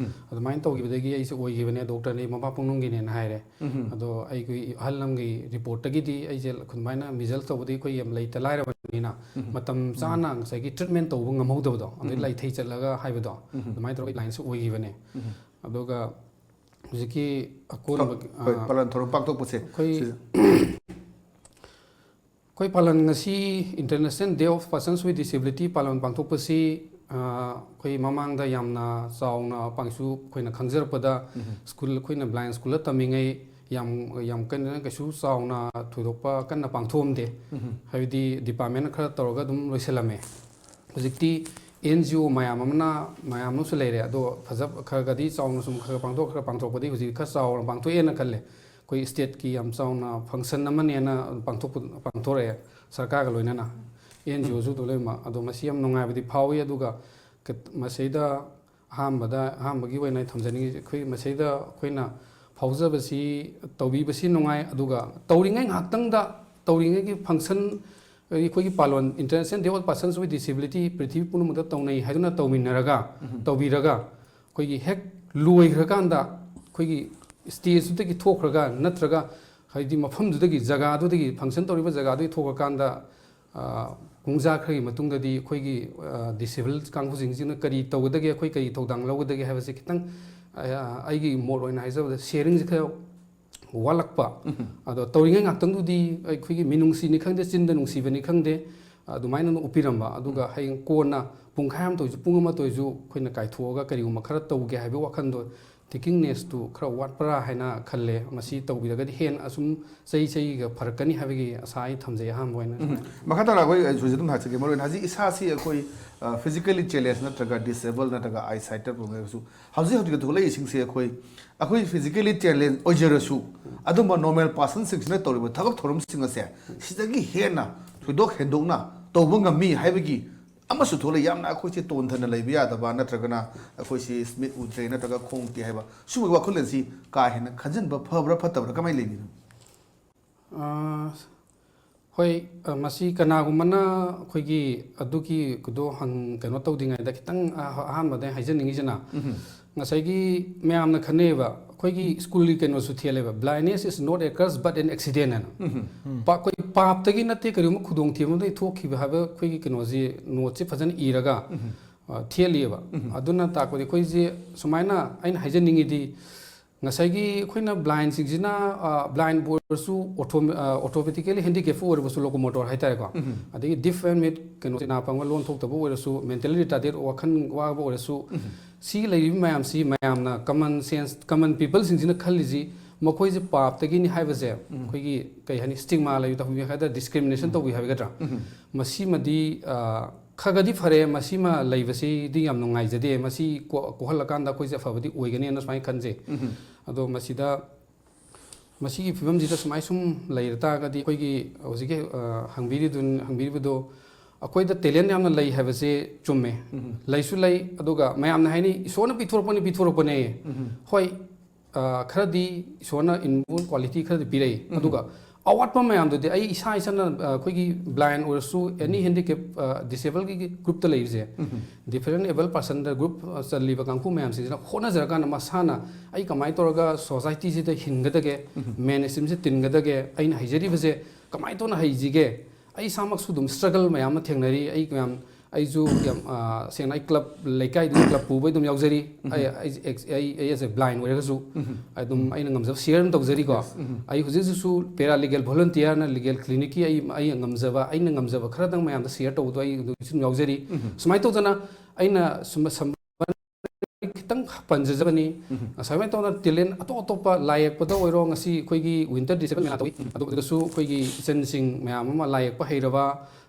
ꯑꯗꯨꯃꯥꯏꯅ ꯇꯧꯈꯤꯕꯗꯒꯤ ꯑꯩꯁꯦ ꯑꯣꯏꯈꯤꯕꯅꯦ꯫ Doctor ꯅ ꯑꯩ ꯃꯄꯥ ꯄꯨꯡꯅꯨꯡꯒꯤꯅꯦꯅ ꯍꯥꯏꯔꯦ꯫ ꯑꯗꯣ ꯑꯩꯒꯤ ꯑꯍꯜ ꯂꯝꯒꯤ report ꯇꯒꯤꯗꯤ ꯑꯩꯁꯦ ꯑꯗꯨꯃꯥꯏꯅ measles ꯇꯧꯕꯗꯤ ꯑꯩꯈꯣꯏ ꯌꯥꯝ ꯂꯩꯇ ꯂꯥꯏꯔꯕꯅꯤꯅ ꯃꯇꯝ ꯆꯥꯅ ꯉꯁꯥꯏꯒꯤ treatment ꯇꯧꯕ ꯉꯝꯍꯧꯗꯕꯗꯣ, ꯑꯗꯩ ꯂꯥꯏꯊꯩ ꯆꯠꯂꯒ ꯍꯥꯏꯕꯗꯣ ꯑꯗꯨꯃꯥꯏꯅ ꯇꯧꯔꯒ line ꯁꯦ ꯑꯣꯏꯈꯤꯕꯅꯦ꯫ ꯑꯗꯨꯒ ꯍꯧꯖꯤꯛꯀꯤ ꯑꯀꯣꯟꯕ, ꯍꯣꯏ, ꯑ, ꯄꯥꯂꯟ ꯊꯧꯔꯝ ꯄꯥꯡꯊꯣꯛꯄꯁꯦ ꯑꯩꯈꯣꯏ ꯁꯤꯁꯦ꯫ ꯑꯩꯈꯣꯏ ꯄꯥꯂꯟ ꯉꯁꯤ International Day of Persons with Disability ꯄꯥꯂꯟ ꯄꯥꯡꯊꯣꯛꯄꯁꯤ, ꯑ, ꯑꯩꯈꯣꯏ ꯃꯃꯥꯡꯗ ꯌꯥꯝꯅ ꯆꯥꯎꯅ ꯄꯥꯡꯁꯨ ꯑꯩꯈꯣꯏꯅ ꯈꯪꯖꯔꯛꯄꯗ, ꯁ꯭ꯀꯨꯜ, ꯑꯩꯈꯣꯏꯅ ꯕ꯭ꯂꯥꯏꯟ ꯁ꯭ꯀꯨꯜꯗ ꯇꯝꯃꯤꯉꯩ ꯌꯥꯝ, ꯌꯥꯝ ꯀꯟꯅ ꯀꯩꯁꯨ ꯆꯥꯎꯅ ꯊꯣꯏꯗꯣꯛꯄ ꯀꯟꯅ ꯄꯥꯡꯊꯣꯛꯑꯝꯗꯦ꯫ ꯍꯥꯏꯕꯗꯤ ꯗꯤꯄꯥꯔꯠꯃꯦꯟ ꯈꯔ ꯇꯧꯔꯒ ꯑꯗꯨꯝ ꯂꯣꯏꯁꯤꯜꯂꯝꯃꯦ꯫ ꯍꯧꯖꯤꯛꯇꯤ ꯑꯦꯟ ꯖꯤ ꯑꯣ ꯃꯌꯥꯝ ꯑꯃꯅ, ꯃꯌꯥꯝ ꯑꯃꯁꯨ ꯂꯩꯔꯦ, ꯑꯗꯣ ꯐꯖ, ꯈꯔ ꯈꯔꯗꯤ ꯆꯥꯎꯅ ꯁꯨꯝ ꯈꯔ ꯈꯔ ꯄꯥꯡꯊꯣꯛ, ꯈꯔ ꯄꯥꯡꯊꯣꯛꯄꯗꯤ ꯍꯧꯖꯤꯛ ꯈꯔ ꯆꯥꯎꯅ ꯄꯥꯡꯊꯣꯛꯑꯦꯅ ꯈꯜꯂꯦ꯫ ꯑꯩꯈꯣꯏ ꯁ꯭ꯇꯦꯠꯀꯤ ꯌꯥꯝ ꯆꯥꯎꯅ ꯐꯪꯁꯟ ꯑꯃꯅꯦꯅ ꯄꯥꯡꯊꯣꯛꯄ, ꯄꯥꯡꯊꯣꯔꯛꯑꯦ ꯁꯔꯀꯥꯔꯒ ꯂꯣꯏꯅꯅ, ꯑꯦꯟ ꯖꯤ ꯑꯣꯁꯨ ꯑꯗꯨ ꯂꯣꯏꯅꯃꯛ꯫ ꯑꯗꯣ ꯃꯁꯤ ꯌꯥꯝ ꯅꯨꯡꯉꯥꯏꯕꯗꯤ ꯐꯥꯎꯏ꯫ ꯑꯗꯨꯒ ꯀ-, ꯃꯁꯤꯗ ꯑꯍꯥꯟꯕꯗ, ꯑꯍꯥꯟꯕꯒꯤ ꯑꯣꯏꯅ ꯑꯩ ꯊꯝꯖꯅꯤꯡꯉꯤꯁꯦ, ꯑꯩꯈꯣꯏ ꯃꯁꯤꯗ ꯑꯩꯈꯣꯏꯅ ꯐꯥꯎꯖꯕꯁꯤ, ꯇꯧꯕꯤꯕꯁꯤ ꯅꯨꯡꯉꯥꯏ, ꯑꯗꯨꯒ ꯇꯧꯔꯤꯉꯩ ꯉꯥꯏꯍꯥꯛꯇꯪꯗ, ꯇꯧꯔꯤꯉꯩꯒꯤ ꯐꯪꯁꯟ, ꯑꯩꯈꯣꯏꯒꯤ ꯄꯥꯂꯣꯟ International Day of Persons with Disability ꯄ꯭ꯔꯤꯊꯤꯕꯤ ꯄꯨꯝꯅꯃꯛꯇ ꯇꯧꯅꯩ ꯍꯥꯏꯗꯨꯅ ꯇꯧꯃꯤꯟꯅꯔꯒ, ꯇꯧꯕꯤꯔꯒ, ꯑꯩꯈꯣꯏꯒꯤ ꯍꯦꯛ ꯂꯣꯏꯈ꯭ꯔꯀꯥꯟꯗ ꯑꯩꯈꯣꯏꯒꯤ ꯁ꯭ꯇꯦꯖꯇꯨꯗꯒꯤ ꯊꯣꯛꯈ꯭ꯔꯒ, ꯅꯠꯇ꯭ꯔꯒ ꯍꯥꯏꯗꯤ ꯃꯐꯝꯗꯨꯗꯒꯤ, ꯖꯒꯥꯗꯨꯗꯒꯤ, ꯐꯪꯁꯟ ꯇꯧꯔꯤꯕ ꯖꯒꯥꯗꯨꯗꯒꯤ ꯊꯣꯛꯈ꯭ꯔꯀꯥꯟꯗ, ꯑ, ꯄꯨꯡꯖꯥ ꯈꯔꯒꯤ ꯃꯇꯨꯡꯗꯗꯤ ꯑꯩꯈꯣꯏꯒꯤ, ꯑ, ꯗꯤꯁꯦꯕꯜ ꯀꯥꯡꯕꯨꯁꯤꯡꯁꯤꯅ ꯀꯔꯤ ꯇꯧꯒꯗꯒꯦ, ꯑꯩꯈꯣꯏ ꯀꯔꯤ ꯊꯧꯗꯥꯡ ꯂꯧꯒꯗꯒꯦ ꯍꯥꯏꯕꯁꯦ ꯈꯤꯇꯪ, ꯑ, ꯑꯩꯒꯤ ꯃꯣꯠ ꯑꯣꯏꯅ ꯍꯥꯏꯖꯕꯗ ꯁꯤꯌꯔꯤꯡꯁꯦ ꯈꯔ ꯋꯥꯠꯂꯛꯄ꯫ ꯑꯗꯣ ꯇꯧꯔꯤꯉꯩ ꯉꯥꯛꯇꯪꯗꯨꯗꯤ ꯑꯩꯈꯣꯏꯒꯤ ꯃꯤꯅꯨꯡꯁꯤꯅꯤ ꯈꯪꯗꯦ, ꯆꯤꯟꯗ ꯅꯨꯡꯁꯤꯕꯅꯤ ꯈꯪꯗꯦ, ꯑꯗꯨꯃꯥꯏꯅ ꯑꯗꯨꯝ ꯎꯞꯄꯤꯔꯝꯕ꯫ ꯑꯗꯨꯒ ꯍꯌꯦꯡ ꯀꯣꯟꯅ ꯄꯨꯡꯈꯥꯏ ꯑꯃꯇ ꯑꯣꯏꯁꯨ, ꯄꯨꯡ ꯑꯃꯇ ꯑꯣꯏꯁꯨ ꯑꯩꯈꯣꯏꯅ ꯀꯥꯏꯊꯣꯛꯑꯒ ꯀꯔꯤꯒꯨꯝꯕ ꯈꯔ ꯇꯧꯒꯦ ꯍꯥꯏꯕꯒꯤ ꯋꯥꯈꯜꯗꯣ, ꯊꯤꯡꯀꯤꯡꯅꯦꯁꯇꯨ ꯈꯔ ꯋꯥꯠꯄ꯭ꯔꯥ ꯍꯥꯏꯅ ꯈꯜꯂꯦ꯫ ꯃꯁꯤ ꯇꯧꯕꯤꯔꯒꯗꯤ ꯍꯦꯟꯅ ꯑꯁꯨꯝ ꯆꯍꯤ ꯆꯍꯤꯒ ꯐꯔꯛꯀꯅꯤ ꯍꯥꯏꯕꯒꯤ ꯑꯁꯥ ꯑꯩ ꯊꯝꯖꯩ ꯑꯍꯥꯟꯕ ꯑꯣꯏꯅ꯫ ꯃꯈꯥ ꯇꯥꯅ ꯑꯩꯈꯣꯏ ꯍꯧꯖꯤꯛ ꯑꯗꯨꯝ ꯍꯥꯏꯖꯒꯦ, ꯃꯔꯨ ꯑꯣꯏꯅ ꯍꯧꯖꯤꯛ ꯏꯁꯥꯁꯤ ꯑꯩꯈꯣꯏ ꯐꯤꯖꯤꯀꯦꯂꯤ ꯆꯦꯂꯦꯟꯖ ꯅꯠꯇ꯭ꯔꯒ ꯗꯤꯁꯦꯕꯜ ꯅꯠꯇ꯭ꯔꯒ ꯑꯥꯏ ꯁꯥꯏꯠꯇ ꯄ꯭ꯔꯣꯕ꯭ꯂꯦꯝꯁꯨ ꯍꯧꯖꯤꯛ ꯍꯧꯖꯤꯛ ꯊꯣꯛꯂꯛꯏꯁꯤꯡꯁꯦ ꯑꯩꯈꯣꯏ, ꯑꯩꯈꯣꯏ ꯐꯤꯖꯤꯀꯦꯂꯤ ꯆꯦꯂꯦꯟꯖ ꯑꯣꯏꯖꯔꯁꯨ, ꯑꯗꯨꯝꯕ ꯅꯣꯔꯃꯦꯜ ꯄꯥꯔꯁꯟꯁꯤꯡꯁꯤꯅ ꯇꯧꯔꯤꯕ ꯊꯕꯛ ꯊꯧꯔꯝꯁꯤꯡ ꯑꯁꯦ ꯁꯤꯗꯒꯤ ꯍꯦꯟꯅ ꯊꯣꯏꯗꯣꯛ ꯍꯦꯟꯗꯣꯛꯅ ꯇꯧꯕ ꯉꯝꯃꯤ ꯍꯥꯏꯕꯒꯤ ꯑꯃꯁꯨ ꯊꯣꯛꯂꯛꯏ꯫ ꯌꯥꯝꯅ ꯑꯩꯈꯣꯏꯁꯤ ꯇꯣꯟꯊꯅ ꯂꯩꯕ ꯌꯥꯗꯕ, ꯅꯠꯇ꯭ꯔꯒꯅ ꯑꯩꯈꯣꯏꯁꯤ ꯃꯤꯠ ꯎꯗ꯭ꯔꯦ ꯅꯠꯇ꯭ꯔꯒ ꯈꯣꯡ ꯇꯦꯛꯑꯦ ꯍꯥꯏꯕ ꯁꯤꯒꯨꯝꯕꯒꯤ ꯋꯥꯈꯜꯂꯣꯟꯁꯤ ꯀꯥ ꯍꯦꯟꯅ ꯈꯟꯖꯤꯟꯕ ꯐꯕ꯭ꯔꯥ ꯐꯠꯇꯕ꯭ꯔꯥ, ꯀꯃꯥꯏꯅ ꯂꯩꯕꯤꯕꯅꯣ? ꯑ, ꯍꯣꯏ, ꯑ, ꯃꯁꯤ ꯀꯅꯥꯒꯨꯝꯕꯅ ꯑꯩꯈꯣꯏꯒꯤ ꯑꯗꯨꯒꯤꯗꯣ ꯍꯪ-, ꯀꯩꯅꯣ ꯇꯧꯗ꯭ꯔꯤꯉꯩꯗ ꯈꯤꯇꯪ, ꯑ, ꯑꯍꯥꯟꯕꯗ ꯍꯥꯏꯖꯅꯤꯡꯉꯤꯁꯤꯅ, ꯉꯁꯥꯏꯒꯤ ꯃꯌꯥꯝꯅ ꯈꯟꯅꯩꯌꯦꯕ, ꯑꯩꯈꯣꯏꯒꯤ ꯁ꯭ꯀꯨꯜꯒꯤ ꯀꯩꯅꯣꯁꯨ ꯊꯦꯜꯂꯦꯕ, "Blindness is not a curse but an accident" ꯍꯥꯏꯅ꯫ ꯄꯥ-, ꯑꯩꯈꯣꯏ ꯄꯥꯞꯇꯒꯤ ꯅꯠꯇꯦ, ꯀꯔꯤꯒꯨꯝꯕ ꯈꯨꯗꯣꯡꯊꯤꯕ ꯑꯃꯗꯒꯤ ꯊꯣꯛꯈꯤꯕ ꯍꯥꯏꯕ ꯑꯩꯈꯣꯏꯒꯤ ꯀꯩꯅꯣꯁꯤ, ꯅꯣꯠꯁꯤ ꯐꯖꯅ ꯏꯔꯒ, ꯑ, ꯊꯦꯠꯂꯤꯑꯕ꯫ ꯑꯗꯨꯅ ꯇꯥꯛꯄꯗꯤ ꯑꯩꯈꯣꯏꯁꯦ ꯁꯨꯃꯥꯏꯅ, ꯑꯩꯅ ꯍꯥꯏꯖꯅꯤꯡꯉꯤꯗꯤ, ꯉꯁꯥꯏꯒꯤ ꯑꯩꯈꯣꯏꯅ ꯕ꯭ꯂꯥꯏꯟꯁꯤꯡꯁꯤꯅ, ꯕ꯭ꯂꯥꯏꯟꯕꯨ ꯑꯣꯏꯔꯁꯨ, ꯑꯣꯇꯣꯃꯦꯇꯤꯀꯦꯂꯤ ꯍꯦꯟꯗꯤꯀꯦꯞꯄꯨ ꯑꯣꯏꯔꯕꯁꯨ, ꯂꯣꯀꯣꯃꯣꯇꯣꯔ ꯍꯥꯏꯇꯥꯔꯦꯀꯣ, ꯑꯗꯒꯤ ꯗꯤꯐ ꯑꯦꯟ ꯃꯤꯠ, ꯀꯩꯅꯣ, ꯆꯤꯅꯥ ꯄꯪꯕ ꯂꯣꯟ ꯊꯣꯛꯇꯕ ꯑꯣꯏꯔꯁꯨ, ꯃꯦꯟꯇꯦꯂꯤ ꯔꯤꯇꯥꯔꯗꯦꯠ, ꯋꯥꯈꯜ ꯋꯥꯕ ꯑꯣꯏꯔꯁꯨ, ꯁꯤ ꯂꯩꯔꯤꯕ ꯃꯌꯥꯝꯁꯤ, ꯃꯌꯥꯝꯅ ꯀꯃꯟ ꯁꯦꯟꯁ, ꯀꯃꯟ ꯄꯤꯄꯜꯁꯤꯡꯁꯤꯅ ꯈꯜꯂꯤꯁꯤ ꯃꯈꯣꯏꯁꯦ ꯄꯥꯞꯇꯒꯤꯅꯤ ꯍꯥꯏꯕꯁꯦ, ꯑꯩꯈꯣꯏꯒꯤ ꯀꯩ ꯍꯥꯏꯅꯤ, ꯁ꯭ꯇꯤꯒꯃꯥ ꯂꯩꯕꯗ ꯍꯧꯖꯤꯛ ꯍꯥꯏꯗ ꯗꯤꯁꯀ꯭ꯔꯤꯃꯤꯅꯦꯁꯟ ꯇꯧꯕꯤ ꯍꯥꯏꯒꯗ꯭ꯔꯥ? ꯃꯁꯤꯃꯗꯤ, ꯑ, ꯈꯔꯒꯗꯤ ꯐꯔꯦ, ꯃꯁꯤꯃ ꯂꯩꯕꯁꯤꯗꯤ ꯌꯥꯝ ꯅꯨꯡꯉꯥꯏꯖꯗꯦ, ꯃꯁꯤ ꯀꯣ-, ꯀꯣꯛꯍꯜꯂꯀꯥꯟꯗ ꯑꯩꯈꯣꯏꯁꯦ ꯑꯐꯕꯗꯤ ꯑꯣꯏꯒꯅꯦꯅ ꯁꯨꯃꯥꯏꯅ ꯈꯟꯖꯩ꯫ ꯑꯗꯣ ꯃꯁꯤꯗ, ꯃꯁꯤꯒꯤ ꯐꯤꯕꯝꯁꯤꯗ ꯁꯨꯃꯥꯏ ꯁꯨꯝ ꯂꯩꯔ ꯇꯥꯔꯒꯗꯤ, ꯑꯩꯈꯣꯏꯒꯤ ꯍꯧꯖꯤꯛꯀꯤ, ꯑ, ꯍꯪꯕꯤꯔꯤꯗꯨ-, ꯍꯪꯕꯤꯔꯤꯕꯗꯣ, ꯑꯩꯈꯣꯏꯗ ꯇꯦꯂꯦꯟ ꯌꯥꯝꯅ ꯂꯩ ꯍꯥꯏꯕꯁꯦ ꯆꯨꯝꯃꯦ꯫ ꯂꯩꯁꯨ ꯂꯩ, ꯑꯗꯨꯒ ꯃꯌꯥꯝꯅ ꯍꯥꯏꯅꯩ, "ꯏꯁꯣꯔꯅ ꯄꯤꯊꯣꯔꯛꯄꯅꯤ, ꯄꯤꯊꯣꯔꯛꯄꯅꯦ"꯫ ꯍꯣꯏ, ꯑ, ꯈꯔꯗꯤ ꯏꯁꯣꯔꯅ inborn quality ꯈꯔꯗꯤ ꯄꯤꯔꯛꯏ꯫ ꯑꯗꯨꯒ ꯑꯋꯥꯠꯄ ꯃꯌꯥꯝꯗꯨꯗꯤ ꯑꯩ ꯏꯁꯥ ꯏꯁꯥꯅ, ꯑ, ꯑꯩꯈꯣꯏꯒꯤ ꯕ꯭ꯂꯥꯏꯟ ꯑꯣꯏꯔꯁꯨ, ꯑꯦꯅꯤ ꯍꯦꯟꯗꯤꯀꯦꯞ, ꯑ, ꯗꯤꯁꯦꯕꯜꯒꯤ ꯒ꯭ꯔꯨꯞꯇ ꯂꯩꯔꯤꯁꯦ, ꯗꯤꯐꯔꯦꯟ ꯑꯦꯕꯜ ꯄꯥꯔꯁꯟꯗ ꯒ꯭ꯔꯨꯞ, ꯑ, ꯆꯜꯂꯤꯕ ꯀꯥꯡꯕꯨ ꯃꯌꯥꯝꯁꯤꯡꯁꯤꯅ ꯍꯣꯠꯅꯖꯔꯀꯥꯟꯗ ꯃꯁꯥꯅ ꯑꯩ ꯀꯃꯥꯏꯅ ꯇꯧꯔꯒ ꯁꯣꯁꯥꯏꯇꯤꯁꯤꯗ ꯍꯤꯡꯒꯗꯒꯦ, ꯃꯦꯟ ꯁ꯭ꯇ꯭ꯔꯤꯝꯁꯤꯗ ꯇꯤꯟꯒꯗꯒꯦ, ꯑꯩꯅ ꯍꯩꯖꯔꯤꯕꯁꯦ ꯀꯃꯥꯏꯅ ꯇꯧꯅ ꯍꯩꯁꯤꯒꯦ? ꯑꯩ ꯏꯁꯥꯃꯛꯁꯨ ꯑꯗꯨꯝ ꯁ꯭ꯇ꯭ꯔꯒꯜ ꯃꯌꯥꯝ ꯑꯃ ꯊꯦꯡꯅꯔꯤ꯫ ꯑꯩ ꯃꯌꯥꯝ, ꯑꯩꯁꯨ ꯌꯥꯝ, ꯑ, ꯁꯦꯡꯅ ꯑꯩ ꯀ꯭ꯂꯕ, ꯂꯩꯀꯥꯏꯗꯨꯒꯤ ꯀ꯭ꯂꯕ ꯄꯨꯕ ꯑꯗꯨꯝ ꯌꯥꯎꯖꯔꯤ꯫ ꯑꯩ, ꯑꯩ, ꯑꯩ, ꯑꯩ as a blind ꯑꯣꯏꯔꯒꯁꯨ ꯑꯗꯨꯝ ꯑꯩꯅ ꯉꯝꯖꯕ ꯁꯤꯌꯔ ꯑꯗꯨꯝ ꯇꯧꯖꯔꯤꯀꯣ꯫ ꯑꯩ ꯍꯧꯖꯤꯛ ꯍꯧꯖꯤꯛꯁꯨ ꯄꯦꯔꯥ ꯂꯤꯒꯦꯜ ꯚꯣꯂꯨꯟꯇꯤꯌꯔꯅ ꯂꯤꯒꯦꯜ ꯀ꯭ꯂꯤꯅꯤꯛꯀꯤ ꯑꯩ, ꯑꯩꯅ ꯉꯝꯖꯕ, ꯑꯩꯅ ꯉꯝꯖꯕ ꯈꯔꯗꯪ ꯃꯌꯥꯝꯗ ꯁꯤꯌꯔ ꯇꯧꯕꯗꯣ ꯑꯩ ꯑꯗꯨꯝ ꯁꯨꯝ ꯌꯥꯎꯖꯔꯤ꯫ ꯁꯨꯃꯥꯏꯅ ꯇꯧꯗꯅ ꯑꯩꯅ ꯁꯨꯝ, ꯁꯝ-, ꯈꯤꯇꯪ ꯄꯟꯖꯖꯕꯅꯤ꯫ ꯁꯨꯃꯥꯏꯅ ꯇꯧꯗꯅ ꯇꯦꯂꯦꯟ ꯑꯇꯣꯞ ꯑꯇꯣꯞꯄ ꯂꯥꯏ ꯌꯦꯛꯄꯗ ꯑꯣꯏꯔꯣ, ꯉꯁꯤ ꯑꯩꯈꯣꯏꯒꯤ ꯋꯤꯟꯇꯔ ꯗꯤꯁꯦꯕꯜ ꯃꯦꯂꯥ ꯇꯧꯏ꯫ ꯑꯗꯨꯗꯁꯨ ꯑꯩꯈꯣꯏꯒꯤ ꯏꯆꯟꯁꯤꯡ ꯃꯌꯥꯝ ꯑꯃ ꯂꯥꯏ ꯌꯦꯛꯄ ꯍꯩꯔꯕ,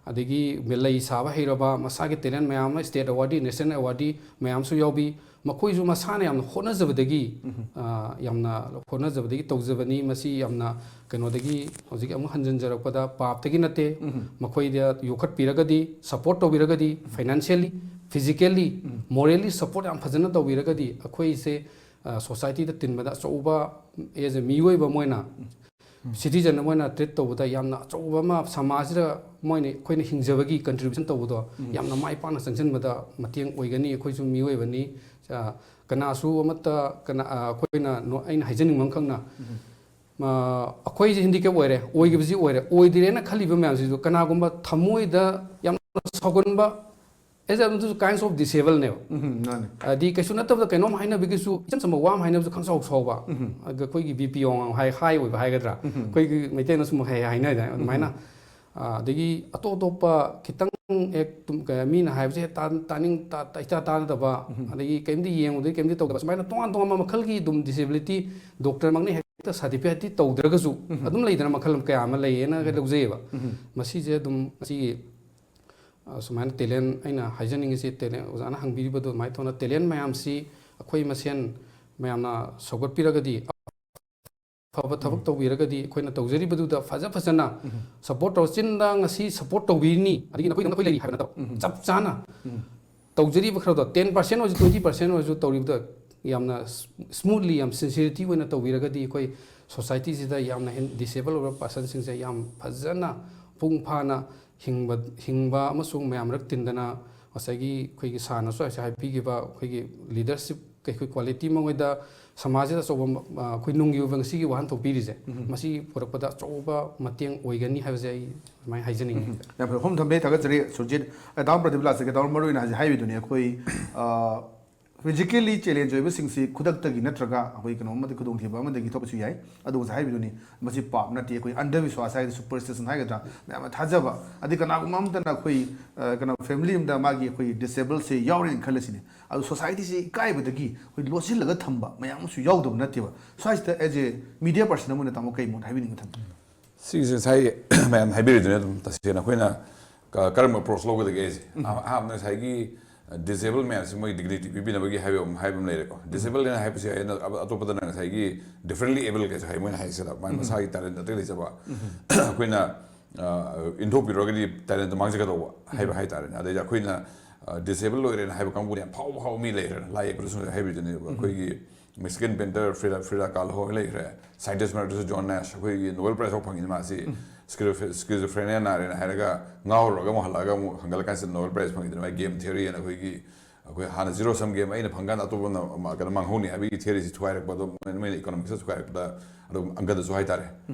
ꯑꯗꯒꯤ ꯂꯩ ꯁꯥꯕ ꯍꯩꯔꯕ, ꯃꯁꯥꯒꯤ ꯇꯦꯂꯦꯟ ꯃꯌꯥꯝ ꯑꯃ, ꯁ꯭ꯇꯦꯠ ꯑꯦꯋꯥꯔꯗꯤ, ꯅꯦꯁꯅꯦꯜ ꯑꯦꯋꯥꯔꯗꯤ ꯃꯌꯥꯝꯁꯨ ꯌꯥꯎꯕꯤ꯫ ꯃꯈꯣꯏꯁꯨ ꯃꯁꯥꯅ ꯌꯥꯝꯅ ꯍꯣꯠꯅꯖꯕꯗꯒꯤ, ꯑ, ꯌꯥꯝꯅ ꯍꯣꯠꯅꯖꯕꯗꯒꯤ ꯇꯧꯖꯕꯅꯤ꯫ ꯃꯁꯤ ꯌꯥꯝꯅ ꯀꯩꯅꯣꯗꯒꯤ, ꯍꯧꯖꯤꯛ ꯑꯃꯨꯛ ꯍꯟꯖꯤꯟꯖꯔꯛꯄꯗ, ꯄꯥꯞꯇꯒꯤ ꯅꯠꯇꯦ꯫ ꯃꯈꯣꯏꯗ ꯌꯣꯛꯈꯠꯄꯤꯔꯒꯗꯤ, ꯁꯄꯣꯔꯠ ꯇꯧꯕꯤꯔꯒꯗꯤ, ꯐꯥꯏꯅꯥꯟꯁꯤꯌꯦꯜꯂꯤ, ꯐꯤꯖꯤꯀꯦꯜꯂꯤ, ꯃꯣꯔꯦꯜꯂꯤ ꯁꯄꯣꯔꯠ ꯌꯥꯝ ꯐꯖꯅ ꯇꯧꯕꯤꯔꯒꯗꯤ, ꯑꯩꯈꯣꯏꯁꯦ, ꯑ, ꯁꯣꯁꯥꯏꯇꯤꯗ ꯇꯤꯟꯕꯗ ꯑꯆꯧꯕ, as a ꯃꯤꯑꯣꯏꯕ ꯑꯃ ꯑꯣꯏꯅ, ꯁꯤꯇꯤꯖꯟ ꯑꯃ ꯑꯣꯏꯅ ꯇ꯭ꯔꯤꯠ ꯇꯧꯕꯗ ꯌꯥꯝꯅ ꯑꯆꯧꯕ ꯑꯃ, ꯁꯃꯥꯖꯁꯤꯗ ꯃꯣꯏꯅ, ꯑꯩꯈꯣꯏꯅ ꯍꯤꯡꯖꯕꯒꯤ ꯀꯟꯇ꯭ꯔꯤꯕ꯭ꯌꯨꯁꯟ ꯇꯧꯕꯗꯣ ꯌꯥꯝꯅ ꯃꯥꯏ ꯄꯥꯛꯅ ꯆꯪꯁꯤꯟꯕꯗ ꯃꯇꯦꯡ ꯑꯣꯏꯒꯅꯤ꯫ ꯑꯩꯈꯣꯏꯁꯨ ꯃꯤꯑꯣꯏꯕꯅꯤ꯫ ꯑ, ꯀꯅꯥꯁꯨ ꯑꯃꯠꯇ, ꯀꯅꯥ, ꯑ, ꯑꯩꯈꯣꯏꯅ ꯅꯣ-, ꯑꯩꯅ ꯍꯥꯏꯖꯅꯤꯡꯕ ꯑꯃꯈꯛꯅ, ꯑ, ꯑꯩꯈꯣꯏꯁꯦ ꯍꯦꯟꯗꯤꯀꯦꯞ ꯑꯣꯏꯔꯦ, ꯑꯣꯏꯈꯤꯕꯁꯤ ꯑꯣꯏꯔꯦ, ꯑꯣꯏꯗ꯭ꯔꯦꯅ ꯈꯜꯂꯤꯕ ꯃꯌꯥꯝꯁꯤꯁꯨ ꯀꯅꯥꯒꯨꯝꯕ ꯊꯃꯣꯏꯗ ꯌꯥꯝꯅ ꯁꯥꯎꯒꯟꯕ, ꯑꯦꯁ ꯑꯗꯨꯁꯨ kinds of disableꯅꯦꯕ꯫ ꯎꯝ, ꯃꯥꯅꯦ꯫ ꯍꯥꯏꯗꯤ ꯀꯩꯁꯨ ꯅꯠꯇꯕꯗ ꯀꯩꯅꯣꯝ ꯍꯥꯏꯅꯕꯒꯤꯁꯨ ꯏꯆꯝ ꯆꯝꯕ ꯋꯥ ꯑꯃ ꯍꯥꯏꯅꯕꯁꯨ ꯈꯪꯁꯥꯎ ꯁꯥꯎꯕ꯫ ꯑꯗꯨꯒ ꯑꯩꯈꯣꯏꯒꯤ ꯕꯤ ꯄꯤ ꯋꯥꯡ ꯍꯥꯏ ꯍꯥꯏ ꯑꯣꯏꯕ ꯍꯥꯏꯒꯗ꯭ꯔꯥ, ꯑꯩꯈꯣꯏꯒꯤ ꯃꯩꯇꯩꯅ ꯁꯨꯝ ꯍꯥꯏ ꯍꯥꯏꯅꯗꯥꯏ ꯑꯗꯨꯃꯥꯏꯅ꯫ ꯑꯗꯒꯤ ꯑꯇꯣꯞ ꯑꯇꯣꯞꯄ ꯈꯤꯇꯪ ꯍꯦꯛ ꯃꯤꯅ ꯍꯥꯏꯕꯁꯦ ꯍꯦꯛ ꯇꯥꯅꯤꯡ ꯏꯇꯥ ꯇꯥꯅꯗꯕ, ꯑꯗꯒꯤ ꯀꯩꯝꯇ ꯌꯦꯡꯉꯨꯗꯩ ꯀꯩꯝꯇ ꯇꯧꯗꯕ, ꯁꯨꯃꯥꯏꯅ ꯇꯣꯉꯥꯟ ꯇꯣꯉꯥꯟꯕ ꯃꯈꯜꯒꯤ ꯑꯗꯨꯝ disability, doctorꯃꯛꯅ ꯍꯦꯛꯇ certificateꯇꯤ ꯇꯧꯗ꯭ꯔꯒꯁꯨ ꯑꯗꯨꯝ ꯂꯩꯗꯅ ꯃꯈꯜ ꯀꯌꯥ ꯑꯃ ꯂꯩꯌꯦꯅ ꯂꯧꯖꯩꯌꯦꯕ꯫ ꯃꯁꯤꯁꯦ ꯑꯗꯨꯝ ꯉꯁꯤꯒꯤ ꯁꯨꯃꯥꯏꯅ talent ꯑꯩꯅ ꯍꯥꯏꯖꯅꯤꯡꯉꯤꯁꯤ, talent ꯑꯣꯖꯥꯅ ꯍꯪꯕꯤꯔꯤꯕꯗꯣ ꯑꯗꯨꯃꯥꯏꯅ ꯇꯧꯅ talent ꯃꯌꯥꯝꯁꯤ ꯑꯩꯈꯣꯏ ꯃꯁꯦꯟ ꯃꯌꯥꯝꯅ ꯁꯧꯒꯠꯄꯤꯔꯒꯗꯤ, ꯑꯐꯕ ꯊꯕꯛ ꯇꯧꯕꯤꯔꯒꯗꯤ ꯑꯩꯈꯣꯏꯅ ꯇꯧꯖꯔꯤꯕꯗꯨꯗ ꯐꯖ ꯐꯖꯅ support ꯇꯧꯔ, ꯆꯤꯟꯗ ꯉꯁꯤ support ꯇꯧꯕꯤꯔꯤꯅꯤ ꯑꯗꯒꯤ ꯅꯈꯣꯏꯗ ꯅꯈꯣꯏ ꯂꯩꯔꯤ ꯍꯥꯏꯕ ꯅꯠꯇꯕ, ꯆꯞ ꯆꯥꯅ ꯇꯧꯖꯔꯤꯕ ꯈꯔꯗꯣ, ten percent ꯑꯣꯏꯔꯁꯨ twenty percent ꯑꯣꯏꯔꯁꯨ ꯇꯧꯔꯤꯕꯗꯣ ꯌꯥꯝꯅ smoothly, ꯌꯥꯝ sincerity ꯑꯣꯏꯅ ꯇꯧꯕꯤꯔꯒꯗꯤ ꯑꯩꯈꯣꯏ societyꯁꯤꯗ ꯌꯥꯝꯅ ꯍꯦꯟ-, disable ꯑꯣꯏꯕ personꯁꯤꯡꯁꯦ ꯌꯥꯝ ꯐꯖꯅ ꯃꯄꯨꯡ ꯐꯥꯅ ꯍꯤꯡꯕ, ꯍꯤꯡꯕ ꯑꯃꯁꯨꯡ ꯃꯌꯥꯝ ꯃꯔꯛ ꯇꯤꯟꯗꯅ ꯉꯁꯥꯏꯒꯤ ꯑꯩꯈꯣꯏꯒꯤ ꯁꯥꯔꯅꯁꯨ ꯍꯥꯏꯁꯦ ꯍꯥꯏꯕꯤꯈꯤꯕ ꯑꯩꯈꯣꯏꯒꯤ leadership ꯑꯩꯈꯣꯏ quality ꯃꯉꯣꯏꯗ ꯁꯃꯥꯖꯁꯤꯗ ꯑꯆꯧꯕ ꯑꯃ, ꯑ, ꯑꯩꯈꯣꯏ ꯅꯨꯡꯒꯤ ꯑꯣꯏꯕ ꯉꯁꯤꯒꯤ ꯋꯥꯍꯟꯊꯣꯛ ꯄꯤꯔꯤꯁꯦ, ꯃꯁꯤ ꯄꯨꯔꯛꯄꯗ ꯑꯆꯧꯕ ꯃꯇꯦꯡ ꯑꯣꯏꯒꯅꯤ ꯍꯥꯏꯕꯁꯦ ꯑꯩ ꯑꯗꯨꯃꯥꯏꯅ ꯍꯥꯏꯖꯅꯤꯡꯉꯤ꯫ ꯌꯥꯝ ꯐꯩ꯫ ꯃꯐꯝ ꯊꯝꯕꯤꯔꯦ, ꯊꯥꯒꯠꯆꯔꯤ ꯁꯨꯔꯖꯤꯠ꯫ ꯑ, ꯗꯥꯎꯟ ꯄ꯭ꯔꯗꯤꯞ ꯂꯥꯁꯤꯒ ꯗꯥꯎꯟ ꯃꯔꯨ ꯑꯣꯏꯅ ꯍꯧꯖꯤꯛ ꯍꯥꯏꯕꯤꯗꯨꯅꯤ, ꯑꯩꯈꯣꯏ, ꯑ, physically challenge ꯑꯣꯏꯕꯁꯤꯡꯁꯤ ꯈꯨꯗꯛꯇꯒꯤ ꯅꯠꯇ꯭ꯔꯒ ꯑꯩꯈꯣꯏ ꯀꯩꯅꯣꯝꯃꯗꯤ ꯈꯨꯗꯣꯡꯊꯤꯕ ꯑꯃꯗꯒꯤ ꯊꯣꯛꯄꯁꯨ ꯌꯥꯏ꯫ ꯑꯗꯨ ꯉꯁꯥꯏ ꯍꯥꯏꯕꯤꯗꯨꯅꯤ, ꯃꯁꯤ ꯄꯥꯞ ꯅꯠꯇꯦ, ꯑꯩꯈꯣꯏ ꯑꯟꯙꯕꯤꯁ꯭ꯋꯥꯁ ꯍꯥꯏꯒꯗ꯭ꯔꯥ, superstition ꯍꯥꯏꯒꯗ꯭ꯔꯥ, ꯃꯌꯥꯝꯅ ꯊꯥꯖꯕ, ꯑꯗꯩ ꯀꯅꯥꯒꯨꯝꯕ ꯑꯃꯠꯇꯅ ꯑꯩꯈꯣꯏ, ꯑ, ꯀꯩꯅꯣ, family ꯑꯃꯗ ꯃꯥꯒꯤ ꯑꯩꯈꯣꯏ disableꯁꯦ ꯌꯥꯎꯔꯦꯅ ꯈꯜꯂꯁꯤꯅꯦ, ꯑꯗꯨ societyꯁꯦ ꯏꯀꯥꯏꯕꯗꯒꯤ ꯑꯩꯈꯣꯏ ꯂꯣꯠꯁꯤꯜꯂꯒ ꯊꯝꯕ ꯃꯌꯥꯝ ꯑꯃꯁꯨ ꯌꯥꯎꯗꯕ ꯅꯠꯇꯦꯕ꯫ ꯁ꯭ꯋꯥꯏꯁꯤꯗ as a media person ꯑꯃ ꯑꯣꯏꯅ ꯇꯥꯃꯣ ꯀꯩ ꯃꯣꯠ ꯍꯥꯏꯕꯤꯅꯤꯡꯕ ꯊꯝꯕꯤꯅꯤ? ꯁꯤꯒꯤꯁꯦ ꯉꯁꯥꯏ ꯃꯌꯥꯝ ꯍꯥꯏꯕꯤꯔꯤꯗꯨꯅꯦ, ꯑꯗꯨꯝ ꯇꯁꯦꯡꯅ ꯑꯩꯈꯣꯏꯅ ꯀ-, ꯀꯔꯝꯕ approach ꯂꯧꯒꯗꯒꯦ ꯍꯥꯏꯁꯦ꯫ ꯑꯍꯥꯟꯕꯗ ꯉꯁꯥꯏꯒꯤ disable ꯃꯌꯥꯝꯁꯤ ꯃꯣꯏ dignity ꯄꯤꯕꯤꯅꯕꯒꯤ ꯍꯥꯏꯕ ꯑꯃ, ꯍꯥꯏꯕ ꯑꯃ ꯂꯩꯔꯦꯀꯣ꯫ Disable ꯍꯥꯏꯅ ꯍꯥꯏꯕꯁꯤ ꯑꯩꯅ ꯑꯇꯣꯞꯄꯗꯅ ꯉꯁꯥꯏꯒꯤ differently able ꯀꯩꯁꯨ ꯍꯥꯏ, ꯃꯣꯏꯅ ꯍꯥꯏꯁꯤꯗ ꯃꯥꯒꯤ ꯃꯁꯥꯒꯤ talent ꯑꯇꯩ ꯂꯩꯖꯕ ꯑꯩꯈꯣꯏꯅ, ꯑ, ꯏꯟꯊꯣꯛꯄꯤꯔꯨꯔꯒꯗꯤ talentꯇ ꯃꯥꯡꯖꯒꯗꯧꯕ ꯍꯥꯏꯕ ꯍꯥꯏꯇꯥꯔꯦꯅꯦ꯫ ꯑꯗꯩꯗꯤ ꯑꯩꯈꯣꯏꯅ, ꯑ, disable ꯑꯣꯏꯔꯦꯅ ꯍꯥꯏꯕ ꯀꯥꯡꯕꯨꯅ ꯌꯥꯝ ꯐꯥꯎꯕ ꯐꯥꯎꯕ ꯃꯤ ꯂꯩꯈ꯭ꯔꯦ, ꯂꯥꯏ ꯌꯦꯛꯄꯗꯁꯨ ꯍꯥꯏꯕꯤꯗꯨꯅꯦꯕ꯫ ꯑꯩꯈꯣꯏꯒꯤ Mexican painter Frida, Frida Kahlo ꯍꯣꯏ ꯂꯩꯈ꯭ꯔꯦ, scientist ꯃꯔꯛꯇꯁꯨ John Nash, ꯑꯩꯈꯣꯏꯒꯤ Nobel Prize ꯐꯥꯎ ꯐꯪꯉꯤꯅꯤ ꯃꯥꯁꯤ꯫ Schizophrenia ꯅꯥꯔꯦꯅ ꯍꯥꯏꯔꯒ ꯉꯥꯎꯔꯨꯔꯒ ꯑꯃꯨꯛ ꯍꯜꯂꯛꯑꯒ ꯑꯃꯨꯛ ꯍꯪꯒꯠꯂꯀꯥꯟꯁꯤꯗ Nobel Prize ꯐꯪꯉꯤꯗꯅ, ꯃꯥꯒꯤ game theory ꯍꯥꯏꯅ ꯑꯩꯈꯣꯏꯒꯤ, ꯑꯩꯈꯣꯏ ꯍꯥꯟꯅ zero sum game ꯑꯩꯅ ꯐꯪꯀꯥꯟꯗ ꯑꯇꯣꯞꯄꯅ ꯃ-, ꯀꯩꯅꯣ ꯃꯥꯡꯍꯧꯅꯤ ꯍꯥꯏꯕꯒꯤ theoryꯁꯤ ꯊꯨꯒꯥꯏꯔꯛꯄꯗꯣ, ꯃꯣꯏꯅ economicsꯇ ꯊꯨꯒꯥꯏꯔꯛꯄꯗ, ꯑꯗꯨꯝ ꯑꯪꯀꯗꯁꯨ ꯍꯥꯏꯇꯥꯔꯦ,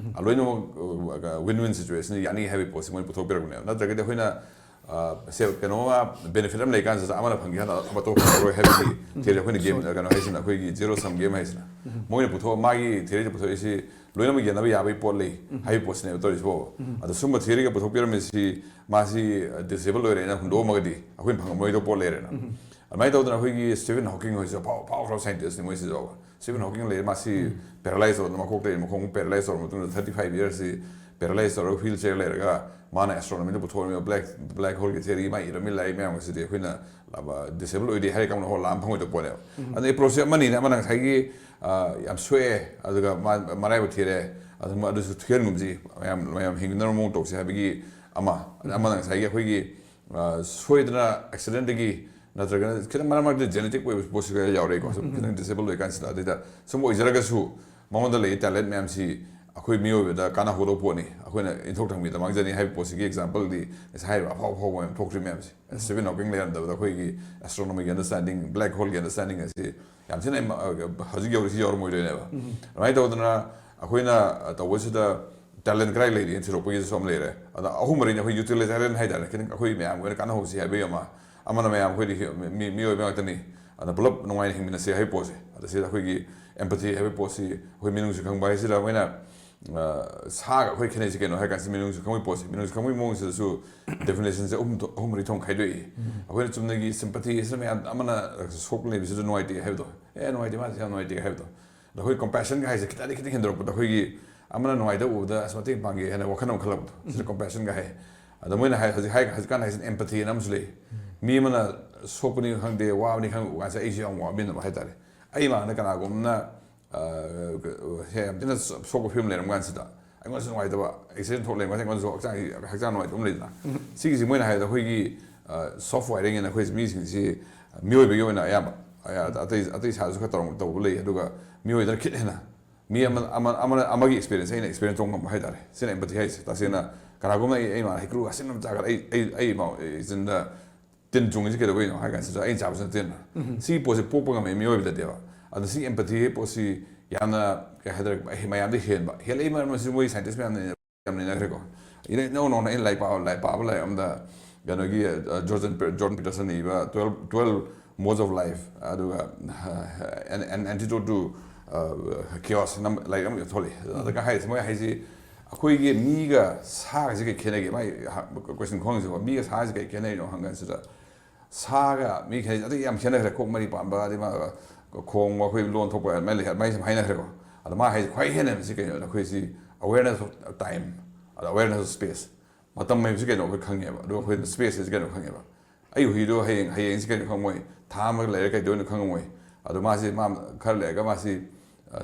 ꯂꯣꯏꯅꯃꯛ win win situation ꯌꯥꯅꯤ ꯍꯥꯏꯕꯒꯤ ꯄꯣꯠꯁꯤ ꯃꯣꯏꯅ ꯄꯨꯊꯣꯛꯄꯤꯔꯛꯄꯅꯦꯕ꯫ ꯅꯠꯇ꯭ꯔꯒꯗꯤ ꯑꯩꯈꯣꯏꯅ ꯁꯦ ꯀꯩꯅꯣ ꯕꯦꯅꯤꯐꯤꯠ ꯑꯃ ꯂꯩꯀꯥꯟꯁꯤꯗ ꯑꯃꯅ ꯐꯪꯒꯦ ꯍꯥꯏꯅ ꯑꯃ ꯇꯣꯛꯈ꯭ꯔꯣꯏ ꯍꯥꯏꯕꯒꯤ ꯊꯤꯑꯣꯔꯤ꯫ ꯑꯩꯈꯣꯏꯅ ꯒꯦꯝ ꯀꯩꯅꯣ ꯍꯥꯏꯁꯤꯅ ꯑꯩꯈꯣꯏꯒꯤ ꯖꯤꯔꯣ ꯁꯝ ꯒꯦꯝ ꯍꯥꯏꯁꯤꯅ ꯃꯣꯏꯅ ꯄꯨꯊꯣꯛ ꯃꯥꯒꯤ ꯊꯤꯑꯣꯔꯤꯗ ꯄꯨꯊꯣꯛꯏꯁꯤ ꯂꯣꯏꯅꯃꯛ ꯌꯦꯟꯅꯕ ꯌꯥꯕꯒꯤ ꯄꯣꯠ ꯂꯩ ꯍꯥꯏꯕꯒꯤ ꯄꯣꯠꯁꯤꯅꯦꯕ ꯇꯧꯔꯤꯁꯤꯕꯣ꯫ ꯑꯗꯣ ꯁꯨꯝꯕ ꯊꯤꯑꯣꯔꯤꯒ ꯄꯨꯊꯣꯛꯄꯤꯔꯝꯃꯤꯁꯤ ꯃꯥꯁꯤ ꯗꯤꯁꯦꯕꯜ ꯑꯣꯏꯔꯦꯅ ꯍꯨꯟꯗꯣꯛꯑꯝꯃꯒꯗꯤ ꯑꯩꯈꯣꯏꯅ ꯐꯪꯉꯝꯃꯣꯏꯗꯧꯕ ꯄꯣꯠ ꯂꯩꯔꯦꯅ꯫ ꯑꯗꯨꯃꯥꯏꯅ ꯇꯧꯗꯅ ꯑꯩꯈꯣꯏꯒꯤ ꯁ꯭ꯇꯤꯐꯟ ꯍꯣꯀꯤꯡ ꯍꯣꯏꯁꯨ ꯑꯐꯥꯎ ꯑꯐꯥꯎꯈ꯭ꯔꯕ ꯁꯥꯏꯟꯇꯤꯁ꯭ꯠꯅꯤ꯫ ꯃꯣꯏꯁꯤꯁꯨ ꯁ꯭ꯇꯤꯐꯟ ꯍꯣꯀꯤꯡ ꯂꯩꯔꯦ, ꯃꯥꯁꯤ ꯄꯦꯔꯥꯂꯥꯏꯁ ꯇꯧꯗꯅ ꯃꯀꯣꯛꯇ ꯃꯈꯣꯡ ꯄꯦꯔꯥꯂꯥꯏꯁ ꯇꯧꯔꯕ ꯃꯇꯨꯡꯗ ꯊꯥꯔꯇꯤ ꯐꯥꯏꯚ ꯏꯌꯔꯁꯁꯤ ꯄꯦꯔꯥꯂꯥꯏꯁ ꯇꯧꯔꯒ ꯍ꯭ꯋꯤꯜ ꯆꯦꯌꯔ ꯂꯩꯔꯒ ꯃꯥꯅ ꯑꯦꯁꯇ꯭ꯔꯣꯅꯣꯃꯤꯗ ꯄꯨꯊꯣꯛꯑꯝꯃꯤꯕ ꯕ꯭ꯂꯦꯛ ꯕ꯭ꯂꯦꯛ ꯍꯣꯜꯒꯤ ꯊꯤꯑꯣꯔꯤ ꯃꯥ ꯏꯔꯝꯃꯤ ꯂꯥꯏꯔꯤꯛ ꯃꯌꯥꯝ ꯑꯁꯤꯗꯤ ꯑꯩꯈꯣꯏꯅ ꯗꯤꯁꯦꯕꯜ ꯑꯣꯏꯗꯦ ꯍꯥꯏꯔ ꯀꯥꯟꯗ ꯍꯣ ꯂꯥꯝ ꯐꯪꯉꯣꯏꯗꯕ ꯄꯣꯠꯅꯦꯕ꯫ ꯑꯗꯨꯅ ꯑꯦꯄ꯭ꯔꯣꯆꯁꯦ ꯑꯃꯅꯤꯅꯦ, ꯑꯃꯅ ꯉꯁꯥꯏꯒꯤ ꯑ, ꯌꯥꯝ ꯁꯣꯛꯑꯦ ꯑꯗꯨꯒ ꯃꯥ ꯃꯔꯥꯏꯕꯛ ꯊꯤꯔꯦ, ꯑꯗꯨ ꯃ- ꯑꯗꯨꯁꯨ ꯊꯤꯍꯟꯒꯨꯝꯁꯤ, ꯃꯌꯥꯝ ꯃꯌꯥꯝ ꯍꯤꯡꯅꯅꯕ ꯃꯑꯣꯡ ꯇꯧꯁꯤ ꯍꯥꯏꯕꯒꯤ ꯑꯃ꯫ ꯑꯗ ꯑꯃꯅ ꯉꯁꯥꯏꯒꯤ ꯑꯩꯈꯣꯏꯒꯤ ꯑ, ꯁꯣꯏꯗꯅ ꯑꯦꯛꯁꯤꯗꯦꯟꯗꯒꯤ ꯅꯠꯇ꯭ꯔꯒꯅ ꯈꯤꯇꯪ ꯃꯔꯛ ꯃꯔꯛꯇ ꯖꯦꯅꯦꯇꯤꯛ ꯑꯣꯏꯕ ꯄꯣꯠꯁꯨ ꯈꯔ ꯌꯥꯎꯔꯛꯏꯀꯣ꯫ ꯁꯨꯝ ꯈꯤꯇꯪ ꯗꯤꯁꯦꯕꯜ ꯑꯣꯏꯀꯥꯟꯁꯤꯗ ꯑꯗꯨꯗ ꯁꯨꯝ ꯑꯣꯏꯖꯔꯒꯁꯨ ꯃꯉꯣꯟꯗ ꯂꯩꯔꯤ ꯇꯦꯂꯦꯟꯠ ꯃꯌꯥꯝꯁꯤ ꯑꯩꯈꯣꯏ ꯃꯤꯑꯣꯏꯕꯗ ꯀꯥꯟꯅꯍꯧꯗꯧꯕ ꯄꯣꯠꯅꯤ, ꯑꯩꯈꯣꯏꯅ ꯏꯟꯊꯣꯛ ꯊꯝꯕꯤꯗ ꯃꯥꯡꯖꯅꯤ ꯍꯥꯏꯕ ꯄꯣꯠꯁꯤꯒꯤ ꯑꯦꯛꯖꯥꯝꯄꯜꯗꯤ ꯉꯁꯥꯏ ꯍꯥꯏꯔꯤꯕ ꯑꯐꯥꯎ ꯑꯐꯥꯎꯕ ꯃꯌꯥꯝ ꯊꯣꯛꯇ꯭ꯔꯤ ꯃꯌꯥꯝꯁꯦ꯫ ꯁ꯭ꯇꯤꯐꯟ ꯍꯣꯀꯤꯡ ꯂꯩꯔꯝꯗꯕꯗ ꯑꯩꯈꯣꯏꯒꯤ ꯑꯦꯁꯇ꯭ꯔꯣꯅꯣꯃꯤꯒꯤ ꯑꯟꯗꯔꯁ꯭ꯇꯦꯟꯗꯤꯡ, ꯕ꯭ꯂꯦꯛ ꯍꯣꯜꯒꯤ ꯑꯟꯗꯔꯁ꯭ꯇꯦꯟꯗꯤꯡ ꯑꯁꯤ ꯌꯥꯝ ꯊꯤꯅ ꯑꯩ ꯃ- ꯑ, ꯍꯧꯖꯤꯛ ꯌꯧꯔꯤꯁꯤ ꯌꯧꯔꯝꯃꯣꯏꯗꯣꯏꯅꯦꯕ꯫ ꯑꯗꯨꯃꯥꯏꯅ ꯇꯧꯗꯅ ꯑꯩꯈꯣꯏꯅ ꯑ, ꯇꯧꯕꯁꯤꯗ ꯇꯦꯂꯦꯟꯠ ꯀꯗꯥꯏ ꯂꯩꯔꯤ ꯊꯤꯗꯣꯛꯄꯒꯤꯁꯨ ꯑꯃ ꯂꯩꯔꯦ꯫ ꯑꯗ ꯑꯍꯨꯝ ꯃꯔꯤꯅꯤ ꯑꯩꯈꯣꯏ ꯌꯨꯇꯤꯂꯥꯏꯖꯦꯁꯟ ꯍꯥꯏꯇꯥꯔꯦ, ꯈꯤꯇꯪ ꯑꯩꯈꯣꯏ ꯃꯌꯥꯝꯒꯤ ꯑꯣꯏꯅ ꯀꯥꯟꯅꯍꯧꯁꯤ ꯍꯥꯏꯕꯒꯤ ꯑꯃ꯫ ꯑꯃꯅ ꯃꯌꯥꯝ ꯑꯩꯈꯣꯏꯗꯤ ꯍꯤ- ꯃꯤ- ꯃꯤꯑꯣꯏꯕ ꯉꯥꯛꯇꯅꯤ, ꯑꯗ ꯄꯨꯂꯞ ꯅꯨꯡꯉꯥꯏꯅ ꯍꯤꯡꯃꯤꯟꯅꯁꯤ ꯍꯥꯏꯕ ꯄꯣꯠꯁꯦ꯫ ꯑꯗ ꯁꯤꯗ ꯑꯩꯈꯣꯏꯒꯤ ꯑꯦꯝꯄꯊꯤ ꯍꯥꯏꯕ ꯄꯣꯠꯁꯤ ꯑꯩꯈꯣꯏ ꯃꯤꯅꯨꯡꯁꯤ ꯈꯪꯕ ꯍꯥꯏꯁꯤꯗ ꯑꯩꯈꯣꯏꯅ ꯑ, ꯁꯥꯒ ꯑꯩꯈꯣꯏ ꯈꯦꯠꯅꯩꯁꯤ ꯀꯩꯅꯣ ꯍꯥꯏ ꯀꯥꯟꯁꯤꯗ ꯃꯤꯅꯨꯡꯁꯤ ꯈꯪꯕꯒꯤ ꯄꯣꯠꯁꯤ, ꯃꯤꯅꯨꯡꯁꯤ ꯈꯪꯕꯒꯤ ꯃꯑꯣꯡꯁꯤꯗꯁꯨ ꯗꯦꯐꯤꯅꯦꯁꯟꯁꯦ ꯑꯍꯨꯝ ꯊꯣꯛ- ꯑꯍꯨꯝ ꯃꯔꯤ ꯊꯣꯛꯅ ꯈꯥꯏꯗꯣꯛꯏ꯫ ꯑꯩꯈꯣꯏꯅ ꯆꯨꯝꯅꯒꯤ ꯁꯤꯝꯄꯊꯤ ꯍꯥꯏꯁꯤꯅ ꯃꯌꯥꯝ ꯑꯃꯅ ꯁꯣꯛ ꯂꯩꯕꯁꯤꯗ ꯅꯨꯡꯉꯥꯏꯇꯦ ꯍꯥꯏꯕꯗꯣ, ꯑꯦ ꯅꯨꯡꯉꯥꯏꯇꯦ, ꯃꯥꯁꯦ ꯌꯥꯝ ꯅꯨꯡꯉꯥꯏꯇꯦ ꯍꯥꯏꯕꯗꯣ꯫ ꯑꯗ ꯑꯩꯈꯣꯏ ꯀꯝꯄꯦꯁꯟꯒ ꯍꯥꯏꯁꯦ ꯈꯤꯇꯪꯗꯤ ꯈꯤꯇꯪ ꯍꯦꯟꯗꯣꯔꯛꯄꯗ ꯑꯩꯈꯣꯏꯒꯤ ꯑꯃꯅ ꯅꯨꯡꯉꯥꯏꯇꯕ ꯎꯕꯗ ꯑꯁ ꯃꯇꯦꯡ ꯄꯥꯡꯒꯦ ꯍꯥꯏꯅ ꯋꯥꯈꯜ ꯑꯃ ꯈꯜꯂꯛꯄꯗꯣ, ꯁꯤꯗ ꯀꯝꯄꯦꯁꯟꯒ ꯍꯥꯏ꯫ ꯑꯗ ꯃꯣꯏꯅ ꯍꯥꯏ ꯍꯧꯖꯤꯛ ꯍꯥꯏ ꯍꯧꯖꯤꯛꯀꯥꯟ ꯍꯥꯏꯁꯤꯅ ꯑꯦꯝꯄꯊꯤ ꯍꯥꯏꯅ ꯑꯃꯁꯨ ꯂꯩ꯫ ꯃꯤ ꯑꯃꯅ ꯁꯣꯛꯄꯅꯤ ꯈꯪꯗꯦ, ꯋꯥꯕꯅꯤ ꯈꯪꯗꯦ ꯎꯕ ꯀꯥꯟꯁꯤꯗ ꯑꯩꯁꯨ ꯌꯥꯝ ꯋꯥꯃꯤꯟꯅꯕ ꯍꯥꯏꯇꯥꯔꯦ꯫ ꯑꯩ ꯃꯥꯡꯗ ꯀꯅꯥꯒꯨꯝꯕꯅ ꯑ, ꯁꯦ ꯌꯥꯝ ꯊꯤꯅ ꯁꯣꯛꯄ ꯐꯤꯕꯝ ꯂꯩꯔꯝ ꯀꯥꯟꯁꯤꯗ ꯑꯩꯉꯣꯟꯗꯁꯨ ꯅꯨꯡꯉꯥꯏꯇꯕ, ꯑꯦꯛꯁꯤꯗꯦꯟ ꯊꯣꯛ ꯂꯩꯔꯝ ꯀꯥꯟꯁꯤꯗ ꯑꯩꯉꯣꯟꯗꯁꯨ ꯍꯛꯆꯥꯡ ꯍꯛꯆꯥꯡ ꯅꯨꯡꯉꯥꯏꯇꯕ ꯑꯃ ꯂꯩꯗꯅ꯫ ꯁꯤꯒꯤꯁꯤ ꯃꯣꯏꯅ ꯍꯥꯏꯕꯗ ꯑꯩꯈꯣꯏꯒꯤ ꯁꯣꯐ ꯋꯥꯏꯔꯤꯡ ꯑꯅ ꯑꯩꯈꯣꯏ ꯃꯤꯁꯤꯡꯁꯤ ꯃꯤꯑꯣꯏꯕꯒꯤ ꯑꯣꯏꯅ ꯑꯌꯥꯝꯕ ꯑꯇꯩ ꯑꯇꯩ ꯁꯥꯗꯁꯨ ꯈꯔ ꯇꯧꯔꯝ- ꯇꯧꯕ ꯂꯩ, ꯑꯗꯨꯒ ꯃꯤꯑꯣꯏꯕꯗꯅ ꯈꯤꯠ ꯍꯦꯟꯅ ꯃꯤ ꯑꯃ ꯑꯃ ꯑꯃꯅ ꯑꯃꯒꯤ ꯑꯦꯛꯁꯄꯤꯔꯦꯟꯁ ꯑꯩꯅ ꯑꯦꯛꯁꯄꯤꯔꯦꯟꯁ ꯇꯧꯕ ꯉꯝꯕ ꯍꯥꯏꯇꯥꯔꯦ꯫ ꯁꯤꯅ ꯑꯦꯝꯄꯊꯤ ꯍꯥꯏꯁꯦ꯫ ꯇꯁꯦꯡꯅ ꯀꯅꯥꯒꯨꯝꯕ ꯑꯩ ꯑꯩ ꯃꯥ ꯍꯩꯀ꯭ꯔꯨ ꯑꯁꯤꯟ ꯑꯃ ꯆꯥꯒꯠ ꯑꯩ ꯑꯩ ꯑꯩ ꯃꯥ- ꯏꯆꯤꯟꯗ ꯇꯤꯟ ꯆꯨꯡꯉꯤꯁꯦ ꯀꯩꯗꯧꯕꯩꯅꯣ ꯍꯥꯏ ꯀꯥꯟꯁꯤꯗ ꯑꯩꯅ ꯆꯥꯕꯁꯨ ꯅꯠꯇꯦꯅ꯫ ꯁꯤꯒꯤ ꯄꯣꯠꯁꯦ ꯄꯣꯛꯄ ꯉꯝꯃꯦ ꯃꯤꯑꯣꯏꯕꯗꯗꯤꯕ꯫ ꯑꯗꯣ ꯁꯤꯒꯤ ꯑꯦꯝꯄꯊꯤ ꯍꯥꯏꯕ ꯄꯣꯠꯁꯤ ꯌꯥꯝꯅ ꯀꯩ ꯍꯥꯏꯇꯥꯔꯦ, ꯑꯩ ꯃꯌꯥꯝꯗ ꯍꯦꯟꯕ ꯍꯦꯜꯂꯛꯏ ꯃꯔꯝ ꯑꯁꯤ ꯃꯣꯏ ꯁꯥꯏꯟꯇꯤꯁ ꯃꯌꯥꯝꯅ ꯌꯥꯝ ꯅꯩꯅꯈ꯭ꯔꯦꯀꯣ꯫ ꯏꯅ- ꯏꯅꯧ ꯅꯧꯅ ꯑꯩꯅ ꯂꯥꯏꯔꯤꯛ ꯄꯥꯕ ꯂꯥꯏꯔꯤꯛ ꯄꯥꯕ ꯂꯥꯏꯔꯤꯛ ꯑꯃꯗ ꯀꯩꯅꯣꯒꯤ ꯖꯣꯔꯗꯟ ꯖꯣꯔꯗꯟ ꯄꯤꯇꯔꯁꯟꯅ ꯏꯕ twelve twelve modes of life, ꯑꯗꯨꯒ an, an antidote to chaos ꯂꯥꯏꯔꯤꯛ ꯑꯃ ꯊꯣꯛꯂꯛꯑꯦ꯫ ꯑꯗꯨꯒ ꯍꯥꯏꯔꯤꯁꯦ, ꯃꯣꯏ ꯍꯥꯏꯁꯤ ꯑꯩꯈꯣꯏꯒꯤ ꯃꯤꯒ ꯁꯥꯒꯁꯤ ꯀꯩ ꯈꯦꯠꯅꯒꯦ? ꯃꯥꯏ ꯀꯣꯏꯁꯟ ꯈꯣꯡꯉꯤꯁꯤꯕ, ꯃꯤꯒ ꯁꯥꯒꯁꯤ ꯀꯩ ꯈꯦꯠꯅꯩꯅꯣ ꯍꯪꯀꯥꯟꯁꯤꯗ, ꯁꯥꯒ ꯃꯤ ꯈꯦꯠꯅꯩ ꯑꯗꯨ ꯌꯥꯝ ꯈꯦꯠꯅꯈ꯭ꯔꯦ꯫ ꯀꯣꯛ ꯃꯔꯤ ꯄꯥꯟꯕ, ꯑꯗꯩ ꯃꯥ ꯈꯣꯡꯕ, ꯑꯩꯈꯣꯏ ꯂꯣꯟ ꯊꯣꯛꯄ ꯑꯗꯨꯃꯥꯏꯅ ꯂꯩ, ꯑꯗꯨꯃꯥꯏꯅ ꯁꯨꯝ ꯍꯥꯏꯅꯈ꯭ꯔꯦꯀꯣ꯫ ꯑꯗꯣ ꯃꯥ ꯍꯥꯏꯁꯦ ꯈ꯭ꯋꯥꯏ ꯍꯦꯟꯅꯕꯁꯤ ꯀꯩꯅꯣꯗ, ꯑꯩꯈꯣꯏꯁꯤ awareness of time, ꯑꯗ awareness of space, ꯃꯇꯝ ꯍꯥꯏꯕꯁꯤ ꯀꯩꯅꯣ ꯑꯩꯈꯣꯏ ꯈꯪꯉꯦꯕ꯫ ꯑꯗꯨꯒ ꯑꯩꯈꯣꯏꯅ space ꯍꯥꯏꯁꯤ ꯀꯩꯅꯣ ꯈꯪꯉꯦꯕ꯫ ꯑꯩ ꯍꯨꯏꯗꯣ ꯍꯌꯦꯡ, ꯍꯌꯦꯡꯁꯤ ꯀꯩꯅꯣ ꯈꯪꯉꯝꯃꯣꯏ, ꯊꯥ ꯑꯃꯒ ꯂꯩꯔ ꯀꯩꯗꯧꯅꯣ ꯈꯪꯉꯝꯃꯣꯏ꯫ ꯑꯗꯣ ꯃꯥꯁꯤ, ꯃꯥ ꯈꯔ ꯂꯩꯔꯒ ꯃꯥꯁꯤ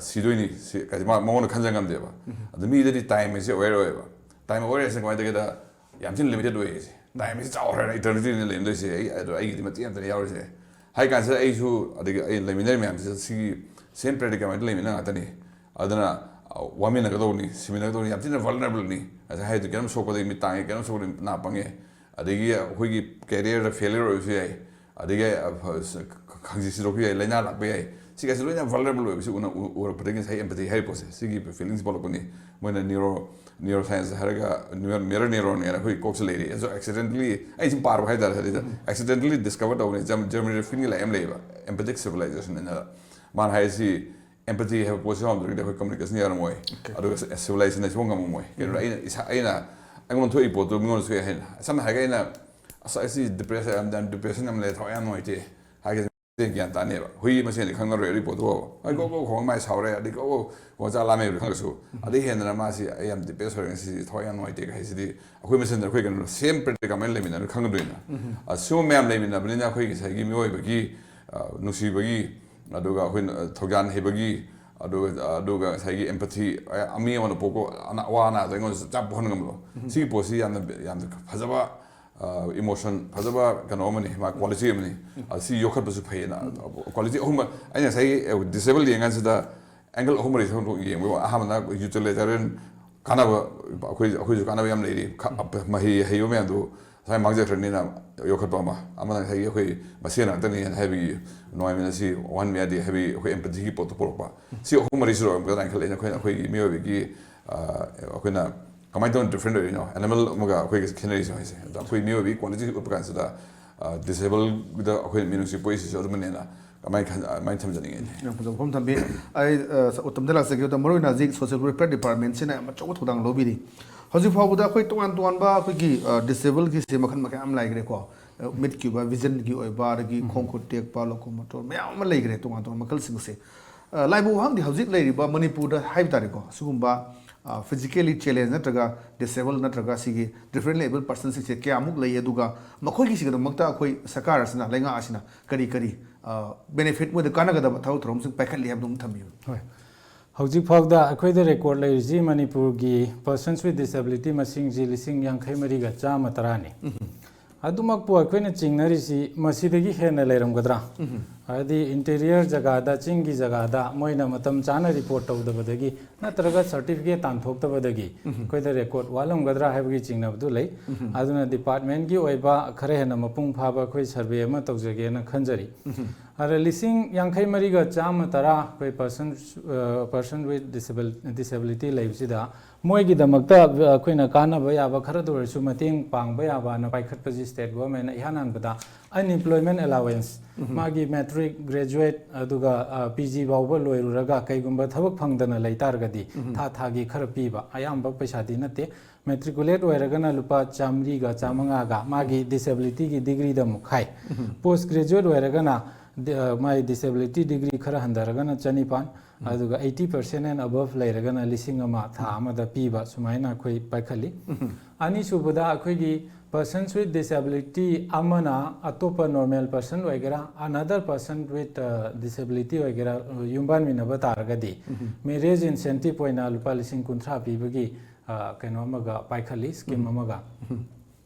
ꯁꯤꯗꯣꯏꯅꯤ, ꯁꯤ ꯀꯩ ꯃꯥ ꯃꯉꯣꯟꯗ ꯈꯟꯖ ꯉꯝꯗꯦꯕ꯫ ꯑꯗꯣ ꯃꯤꯗꯗꯤ time ꯍꯥꯏꯁꯤ aware ꯑꯣꯏꯌꯦꯕ꯫ Time aware ꯍꯥꯏꯁꯤꯅ ꯀꯃꯥꯏꯅ ꯇꯧꯒꯦꯗ, ꯌꯥꯝ ꯊꯤꯅ limited ꯑꯣꯏꯌꯦ꯫ Time ꯁꯤ ꯆꯥꯎꯈ꯭ꯔꯦꯅ eternity ꯅ ꯂꯩꯔꯝꯗꯣꯏꯁꯦ꯫ ꯑꯩ, ꯑꯗꯣ ꯑꯩꯒꯤꯗꯤ ꯃꯇꯦꯛ ꯑꯃꯇꯅ ꯌꯥꯎꯔꯤꯁꯦ꯫ ꯍꯥꯏ ꯀꯥꯟꯁꯤꯗ ꯑꯩꯁꯨ, ꯑꯗꯒꯤ ꯑꯩ ꯂꯩꯃꯤꯟꯅꯔꯤ ꯃꯌꯥꯝꯁꯤꯗ ꯁꯤꯒꯤ same predicament ꯗ ꯂꯩꯃꯤꯟꯅ ꯉꯥꯛꯇꯅꯤ꯫ ꯑꯗꯨꯅ ꯋꯥꯃꯤꯟꯅꯒꯗꯧꯕꯅꯤ, ꯁꯤꯃꯤꯟꯅꯒꯗꯧꯕꯅꯤ, ꯌꯥꯝ ꯊꯤꯅ vulnerable ꯅꯤ꯫ ꯉꯁꯥꯏ ꯍꯥꯏꯗꯨ, ꯀꯩꯅꯣꯝ ꯁꯣꯛꯄꯗꯒꯤ ꯃꯤꯠ ꯇꯥꯡꯉꯦ, ꯀꯩꯅꯣꯝ ꯁꯣꯛꯄꯗꯒꯤ ꯅꯥ ꯄꯪꯉꯦ, ꯑꯗꯒꯤ ꯑꯩꯈꯣꯏꯒꯤ career ꯗ failure ꯑꯣꯏꯕꯁꯨ ꯌꯥꯏ, ꯑꯗꯒꯤ ꯈꯪꯁꯤ ꯁꯤꯗꯣꯛꯄ ꯌꯥꯏ, ꯂꯥꯏꯅꯥ ꯂꯥꯛꯄ ꯌꯥꯏ꯫ ꯁꯤꯒꯁꯤ ꯂꯣꯏꯅ vulnerable ꯑꯣꯏꯕꯁꯤ ꯎꯅ ꯎꯔꯛꯄꯗꯒꯤ ꯉꯁꯥꯏ empathy ꯍꯥꯏꯔꯤꯕ ꯄꯣꯠꯁꯦ, ꯁꯤꯒꯤ feelings ꯄꯣꯛꯂꯛꯄꯅꯤ꯫ ꯃꯣꯏꯅ neuro neuroscience ꯍꯥꯏꯔꯒ mirror neuron ꯍꯥꯏꯅ ꯑꯩꯈꯣꯏ ꯀꯣꯛꯁꯤ ꯂꯩꯔꯤ꯫ ꯑꯗꯨ accidentally ꯑꯩ ꯁꯨꯝ ꯄꯥꯔꯨꯕ ꯍꯥꯏꯇꯥꯔꯦ, ꯁꯤꯗ accidentally discover ꯇꯧꯕꯅꯤ꯫ Germany ꯗ ꯐꯤꯟꯒꯤ ꯂꯥꯏꯔꯤꯛ ꯑꯃ ꯂꯩꯌꯦꯕ, empathic civilization ꯍꯥꯏꯅ꯫ ꯃꯥꯅ ꯍꯥꯏꯔꯤꯁꯤ empathy ꯍꯥꯏꯕ ꯄꯣꯠꯁꯤ ꯌꯥꯎꯔꯝꯗ꯭ꯔꯒꯗꯤ ꯑꯩꯈꯣꯏ communication ꯌꯥꯔꯝꯃꯣꯏ꯫ ꯑꯗꯨꯒ civilization ꯁꯨꯡꯉꯝ ꯉꯝꯃꯝꯃꯣꯏ꯫ ꯀꯩꯅꯣ, ꯑꯩꯅ ꯏꯁꯥ, ꯑꯩꯅ ꯑꯩꯉꯣꯟꯗ ꯊꯣꯛꯏ ꯄꯣꯠꯇꯨ ꯃꯤꯉꯣꯟꯗ ꯊꯣꯛꯑꯦ ꯍꯥꯏꯅ, ꯁꯝꯅ ꯍꯥꯏꯔꯒ ꯑꯩꯅ, "ꯑꯁ, ꯑꯩꯁꯤ depression ꯌꯥꯝ, depression ꯌꯥꯝ ꯂꯩ, ꯊꯋꯥꯏ ꯌꯥꯝ ꯅꯨꯡꯉꯥꯏꯇꯦ" ꯍꯥꯏꯒꯦ꯫ ꯒ꯭ꯌꯥꯟ ꯇꯥꯅꯦꯕ꯫ ꯍꯨꯏ ꯃꯁꯦꯟꯗꯤ ꯈꯪꯅꯔꯣꯏ ꯑꯗꯨꯒꯤ ꯄꯣꯠꯇꯨ ꯐꯥꯎꯕ꯫ ꯑꯩ ꯒꯣ ꯒꯣ ꯈꯣꯡꯉ ꯃꯥꯏ ꯁꯥꯎꯔꯦ, ꯑꯗꯩ ꯒꯣ ꯒꯣ ꯈꯣꯡꯉ ꯆꯥ ꯂꯥꯝꯃꯦꯕꯗꯤ ꯈꯪꯉꯁꯨ꯫ ꯑꯗꯩ ꯍꯦꯟꯗꯅ ꯃꯥꯁꯤ "ꯑꯩ ꯌꯥꯝ depress ꯑꯣꯏꯔꯦ ꯉꯁꯤꯁꯤ, ꯊꯋꯥꯏ ꯌꯥꯝ ꯅꯨꯡꯉꯥꯏꯇꯦ" ꯍꯥꯏꯁꯤꯗꯤ ꯑꯩꯈꯣꯏ ꯃꯁꯦꯟꯗ ꯑꯩꯈꯣꯏ ꯀꯩꯅꯣ same predicament ꯂꯩꯃꯤꯟꯅꯔ ꯈꯪꯒꯗꯣꯏꯅ꯫ ꯑ, ꯁꯤꯒꯨꯝꯕ ꯃꯌꯥꯝ ꯂꯩꯃꯤꯟꯅꯕꯅꯤꯅ ꯑꯩꯈꯣꯏꯒꯤ ꯉꯁꯥꯏꯒꯤ ꯃꯤꯑꯣꯏꯕꯒꯤ, ꯑ, ꯅꯨꯡꯁꯤꯕꯒꯤ, ꯑꯗꯨꯒ ꯑꯩꯈꯣꯏꯅ, ꯑ, ꯊꯧꯖꯥꯟ ꯍꯩꯕꯒꯤ, ꯑꯗꯨꯒ, ꯑꯗꯨꯒ ꯉꯁꯥꯏꯒꯤ empathy, ꯑ, ꯃꯤ ꯑꯃꯅ ꯄꯣꯛꯄ ꯑꯅꯥ-, ꯑꯋꯥ ꯑꯅꯥꯗꯣ ꯑꯩꯉꯣꯟꯗꯁꯨ ꯆꯞ ꯄꯣꯛꯍꯟꯕ ꯉꯝꯕꯗꯣ꯫ ꯁꯤꯒꯤ ꯄꯣꯠꯁꯤ ꯌꯥꯝꯅ, ꯌꯥꯝꯅ ꯐꯖꯕ emotion, ꯐꯖꯕ ꯀꯩꯅꯣ ꯑꯃꯅꯤ, ꯃꯥ quality ꯑꯃꯅꯤ꯫ ꯑꯗ ꯁꯤ ꯌꯣꯛꯈꯠꯄꯁꯨ ꯐꯩꯌꯦꯅ꯫ Quality ꯑꯍꯨꯝ, ꯑꯩꯅ ꯉꯁꯥꯏꯒꯤ disable ꯌꯦꯡꯀꯥꯟꯁꯤꯗ angle ꯑꯍꯨꯝ ꯃꯔꯤ ꯊꯣꯛꯅ ꯌꯦꯡꯕ꯫ ꯑꯍꯥꯟꯕꯅ utilitarian, ꯀꯥꯟꯅꯕ, ꯑꯩꯈꯣꯏ, ꯑꯩꯈꯣꯏꯁꯨ ꯀꯥꯟꯅꯕ ꯌꯥꯝ ꯂꯩꯔꯤ꯫ ꯈ-, ꯃꯍꯩ ꯍꯩꯕ ꯃꯌꯥꯝꯗꯨ ꯉꯁꯥꯏ ꯃꯥꯡꯖꯈ꯭ꯔꯅꯤꯅ ꯌꯣꯛꯈꯠꯄ ꯑꯃ, ꯑꯃꯅ ꯉꯁꯥꯏꯒꯤ ꯑꯩꯈꯣꯏ ꯃꯁꯦꯟ ꯉꯥꯛꯇꯅꯤ ꯍꯥꯏꯅ ꯍꯥꯏꯕꯒꯤ ꯅꯨꯡꯉꯥꯏꯃꯤꯟꯅ ꯁꯤ ꯋꯥꯍꯟꯕ ꯌꯥꯗꯦ ꯍꯥꯏꯕꯒꯤ ꯑꯩꯈꯣꯏ empathy ꯒꯤ ꯄꯣꯠꯇꯨ ꯄꯨꯔꯛꯄ꯫ ꯁꯤ ꯑꯍꯨꯝ ꯃꯔꯤ ꯁꯨꯔꯛꯑꯒꯗ꯭ꯔꯥ ꯍꯥꯏꯅ ꯈꯜꯂꯦ꯫ ꯑꯩꯅ, ꯑꯩꯈꯣꯏꯅ, ꯑꯩꯈꯣꯏꯒꯤ ꯃꯤꯑꯣꯏꯕꯒꯤ, ꯑ, ꯑꯩꯈꯣꯏꯅ ꯀꯃꯥꯏꯅ ꯇꯧꯅ ꯗꯤꯐ꯭ꯔꯦꯟ ꯑꯣꯏꯔꯤꯅꯣ? ꯑꯦꯅꯤꯃꯦꯜ ꯑꯃꯒ ꯑꯩꯈꯣꯏꯒ ꯈꯦꯠꯅꯔꯤꯁꯦ ꯍꯥꯏꯁꯦ꯫ ꯑꯗ ꯑꯩꯈꯣꯏ ꯃꯤꯑꯣꯏꯕꯒꯤ ꯀ꯭ꯋꯥꯂꯤꯇꯤ ꯑꯣꯏꯕ ꯀꯥꯟꯁꯤꯗ, ꯗꯤꯁꯦꯕꯜꯗ ꯑꯩꯈꯣꯏꯅ ꯃꯤꯅꯨꯡꯁꯤ ꯄꯣꯛꯏꯁꯤꯁꯨ ꯑꯗꯨꯃꯅꯦꯅ ꯀꯃꯥꯏꯅ ꯈꯟ-, ꯑꯗꯨꯃꯥꯏꯅ ꯊꯝꯖꯅꯤꯡꯉꯤ ꯑꯩꯗꯤ꯫ ꯌꯥꯝ ꯐꯖꯕ ꯋꯥꯐꯝ ꯊꯝꯕꯤ꯫ ꯑꯩ, ꯑ, ꯎꯇꯝꯗ ꯂꯥꯛꯆꯒꯦ꯫ ꯎꯇꯝ, ꯃꯔꯨꯑꯣꯏꯅ ꯍꯧꯖꯤꯛ ꯁꯣꯁꯤꯌꯦꯜ ꯋꯦꯜꯐꯤꯌꯔ ꯗꯤꯄꯥꯔꯠꯃꯦꯟꯁꯤꯅ ꯌꯥꯝ ꯑꯆꯧꯕ ꯊꯧꯗꯥꯡ ꯂꯧꯕꯤꯔꯤ꯫ ꯍꯧꯖꯤꯛ ꯐꯥꯎꯕꯗ ꯑꯩꯈꯣꯏ ꯇꯣꯉꯥꯟ ꯇꯣꯉꯥꯟꯕ ꯑꯩꯈꯣꯏꯒꯤ, ꯑ, ꯗꯤꯁꯦꯕꯜꯒꯤꯁꯦ ꯃꯈꯜ ꯃꯈꯜ ꯌꯥꯝ ꯂꯩꯈ꯭ꯔꯦꯀꯣ꯫ ꯑ, ꯃꯤꯠꯀꯤ ꯑꯣꯏꯕ, ꯚꯤꯖꯟꯒꯤ ꯑꯣꯏꯕ, ꯑꯗꯒꯤ ꯎꯝ꯫ ꯈꯣꯡ ꯈꯨꯠ ꯇꯦꯛꯄ, ꯂꯣꯀꯣꯃꯣꯇꯣꯔ ꯃꯌꯥꯝ ꯑꯃ ꯂꯩꯈ꯭ꯔꯦ ꯇꯣꯉꯥꯟ ꯇꯣꯉꯥꯟꯕ ꯃꯈꯜꯁꯤꯡꯁꯦ꯫ ꯑ, ꯂꯥꯏꯕꯨ ꯋꯥꯍꯪꯗꯤ ꯍꯧꯖꯤꯛ ꯂꯩꯔꯤꯕ ꯃꯅꯤꯄꯨꯔꯗ ꯍꯥꯏꯕ ꯇꯥꯔꯦꯀꯣ, ꯁꯤꯒꯨꯝꯕ, ꯑ, ꯐꯤꯖꯤꯀꯦꯂꯤ ꯆꯦꯂꯦꯟꯖ ꯅꯠꯇ꯭ꯔꯒ ꯗꯤꯁꯦꯕꯜ ꯅꯠꯇ꯭ꯔꯒ ꯁꯤꯒꯤ ꯗꯤꯐ꯭ꯔꯦꯟꯂꯤ ꯑꯦꯕꯜ ꯄꯔꯁꯟꯁꯤꯡꯁꯦ ꯀꯌꯥꯃꯨꯛ ꯂꯩ, ꯑꯗꯨꯒ ꯃꯈꯣꯏꯒꯤꯁꯤꯒꯤꯗꯃꯛꯇ ꯑꯩꯈꯣꯏ ꯁꯔꯀꯥꯔ ꯑꯁꯤꯅ, ꯂꯩꯉꯥꯛ ꯑꯁꯤꯅ ꯀꯔꯤ ꯀꯔꯤ, ꯑ, ꯕꯦꯅꯤꯐꯤꯠ, ꯃꯣꯏꯗ ꯀꯥꯟꯅꯒꯗꯕ ꯊꯕꯛ ꯊꯧꯔꯝꯁꯤꯡ ꯄꯥꯏꯈꯠꯂꯤ ꯍꯥꯏꯕꯗꯨ ꯑꯃꯨꯛ ꯊꯝꯕꯤꯌꯨ꯫ ꯍꯣꯏ꯫ ꯍꯧꯖꯤꯛ ꯐꯥꯎꯗ ꯑꯩꯈꯣꯏꯗ ꯔꯦꯀꯣꯔꯗ ꯂꯩꯔꯤꯁꯤ ꯃꯅꯤꯄꯨꯔꯒꯤ persons with disability ꯃꯁꯤꯡꯁꯤ ꯂꯤꯁꯤꯡ ꯌꯥꯡꯈꯩ ꯃꯔꯤꯒ ꯆꯥꯝꯃ ꯇꯔꯥꯅꯤ꯫ ꯎꯝ꯫ ꯑꯗꯨꯃꯛꯄꯨ ꯑꯩꯈꯣꯏꯅ ꯆꯤꯡꯅꯔꯤꯁꯤ ꯃꯁꯤꯗꯒꯤ ꯍꯦꯟꯅ ꯂꯩꯔꯝꯒꯗ꯭ꯔꯥ? ꯎꯝ꯫ ꯍꯥꯏꯗꯤ ꯏꯟꯇꯤꯔꯤꯌꯔ ꯖꯒꯥꯗ, ꯆꯤꯡꯒꯤ ꯖꯒꯥꯗ ꯃꯣꯏꯅ ꯃꯇꯝ ꯆꯥꯅ ꯔꯤꯄꯣꯔꯠ ꯇꯧꯗꯕꯗꯒꯤ ꯅꯠꯇ꯭ꯔꯒ ꯁꯔꯇꯤꯐꯤꯀꯦꯠ ꯇꯥꯟꯊꯣꯛꯇꯕꯗꯒꯤ ꯎꯝ꯫ ꯑꯩꯈꯣꯏꯗ ꯔꯦꯀꯣꯔꯗ ꯋꯥꯠꯂꯝꯒꯗ꯭ꯔꯥ ꯍꯥꯏꯕꯒꯤ ꯆꯤꯡꯅꯕꯗꯨ ꯂꯩ꯫ ꯎꯝ꯫ ꯑꯗꯨꯅ ꯗꯤꯄꯥꯔꯠꯃꯦꯟꯒꯤ ꯑꯣꯏꯕ ꯈꯔ ꯍꯦꯟꯅ ꯃꯄꯨꯡ ꯐꯥꯕ ꯑꯩꯈꯣꯏ ꯁꯔꯚꯦ ꯑꯃ ꯇꯧꯖꯒꯦꯅ ꯈꯟꯖꯔꯤ꯫ ꯎꯝ꯫ ꯑꯗ ꯂꯤꯁꯤꯡ ꯌꯥꯡꯈꯩ ꯃꯔꯤꯒ ꯆꯥꯝꯃ ꯇꯔꯥ ꯑꯩꯈꯣꯏ persons, ꯑ, person with disable-, disability ꯂꯩꯕꯁꯤꯗ ꯃꯣꯏꯒꯤꯗꯃꯛꯇ ꯑꯩꯈꯣꯏꯅ ꯀꯥꯟꯅꯕ ꯌꯥꯕ ꯈꯔꯗ ꯑꯣꯏꯔꯁꯨ ꯃꯇꯦꯡ ꯄꯥꯡꯕ ꯌꯥꯕꯅ ꯄꯥꯏꯈꯠꯄꯁꯤ ꯁ꯭ꯇꯦꯠ ꯒꯣꯚꯔꯟꯃꯦꯟꯅ ꯏꯍꯥꯟ ꯍꯥꯟꯕꯗ unemployment allowance, ꯎꯝ꯫ ꯃꯥꯒꯤ ꯃꯦꯇ꯭ꯔꯤꯛ, ꯒ꯭ꯔꯦꯖꯨꯋꯦꯠ, ꯑꯗꯨꯒ, ꯑ, ꯄꯤ ꯖꯤ ꯐꯥꯎꯕ ꯂꯣꯏꯔꯨꯔꯒ ꯀꯩꯒꯨꯝꯕ ꯊꯕꯛ ꯐꯪꯗꯅ ꯂꯩ ꯇꯥꯔꯒꯗꯤ ꯎꯝ꯫ ꯊꯥ ꯊꯥꯒꯤ ꯈꯔ ꯄꯤꯕ, ꯑꯌꯥꯝꯕ ꯄꯩꯁꯥꯗꯤ ꯅꯠꯇꯦ꯫ ꯃꯦꯇ꯭ꯔꯤꯀꯨꯂꯦꯠ ꯑꯣꯏꯔꯒꯅ ꯂꯨꯄꯥ ꯆꯥꯃꯔꯤꯒ ꯆꯥꯃꯉꯥꯒ ꯃꯥꯒꯤ ꯗꯤꯁꯦꯕꯤꯂꯤꯇꯤꯒꯤ ꯗꯤꯒ꯭ꯔꯤꯗ ꯑꯃꯨꯛ ꯈꯥꯏ꯫ ꯎꯝ꯫ ꯄꯣꯁ ꯒ꯭ꯔꯦꯖꯨꯋꯦꯠ ꯑꯣꯏꯔꯒꯅ ꯗꯤ-, ꯑ, ꯃꯥꯒꯤ ꯗꯤꯁꯦꯕꯤꯂꯤꯇꯤ ꯗꯤꯒ꯭ꯔꯤ ꯈꯔ ꯍꯟꯊꯔꯒꯅ ꯆꯅꯤꯄꯥꯟ, ꯎꯝ꯫ ꯑꯗꯨꯒ eighty percent and above ꯂꯩꯔꯒꯅ ꯂꯤꯁꯤꯡ ꯑꯃ ꯊꯥ ꯎꯝ꯫ ꯑꯃꯗ ꯄꯤꯕ, ꯁꯨꯃꯥꯏꯅ ꯑꯩꯈꯣꯏ ꯄꯥꯏꯈꯠꯂꯤ꯫ ꯎꯝ꯫ ꯑꯅꯤꯁꯨꯕꯗ ꯑꯩꯈꯣꯏꯒꯤ persons with disability ꯑꯃꯅ ꯑꯇꯣꯞꯄ normal person ꯑꯣꯏꯒꯦꯔꯥ, another person with, ꯑ, disability ꯑꯣꯏꯒꯦꯔꯥ, ꯌꯨꯝꯕꯥꯟꯃꯤꯟꯅꯕ ꯇꯥꯔꯒꯗꯤ ꯎꯝ꯫ marriage incentive ꯑꯣꯏꯅ ꯂꯨꯄꯥ ꯂꯤꯁꯤꯡ ꯀꯨꯟꯊ꯭ꯔꯥ ꯄꯤꯕꯒꯤ ꯑ, ꯀꯩꯅꯣ ꯑꯃꯒ ꯄꯥꯏꯈꯠꯂꯤ, ꯁ꯭ꯀꯤꯝ ꯎꯝ꯫ ꯑꯃꯒ꯫ ꯎꯝ꯫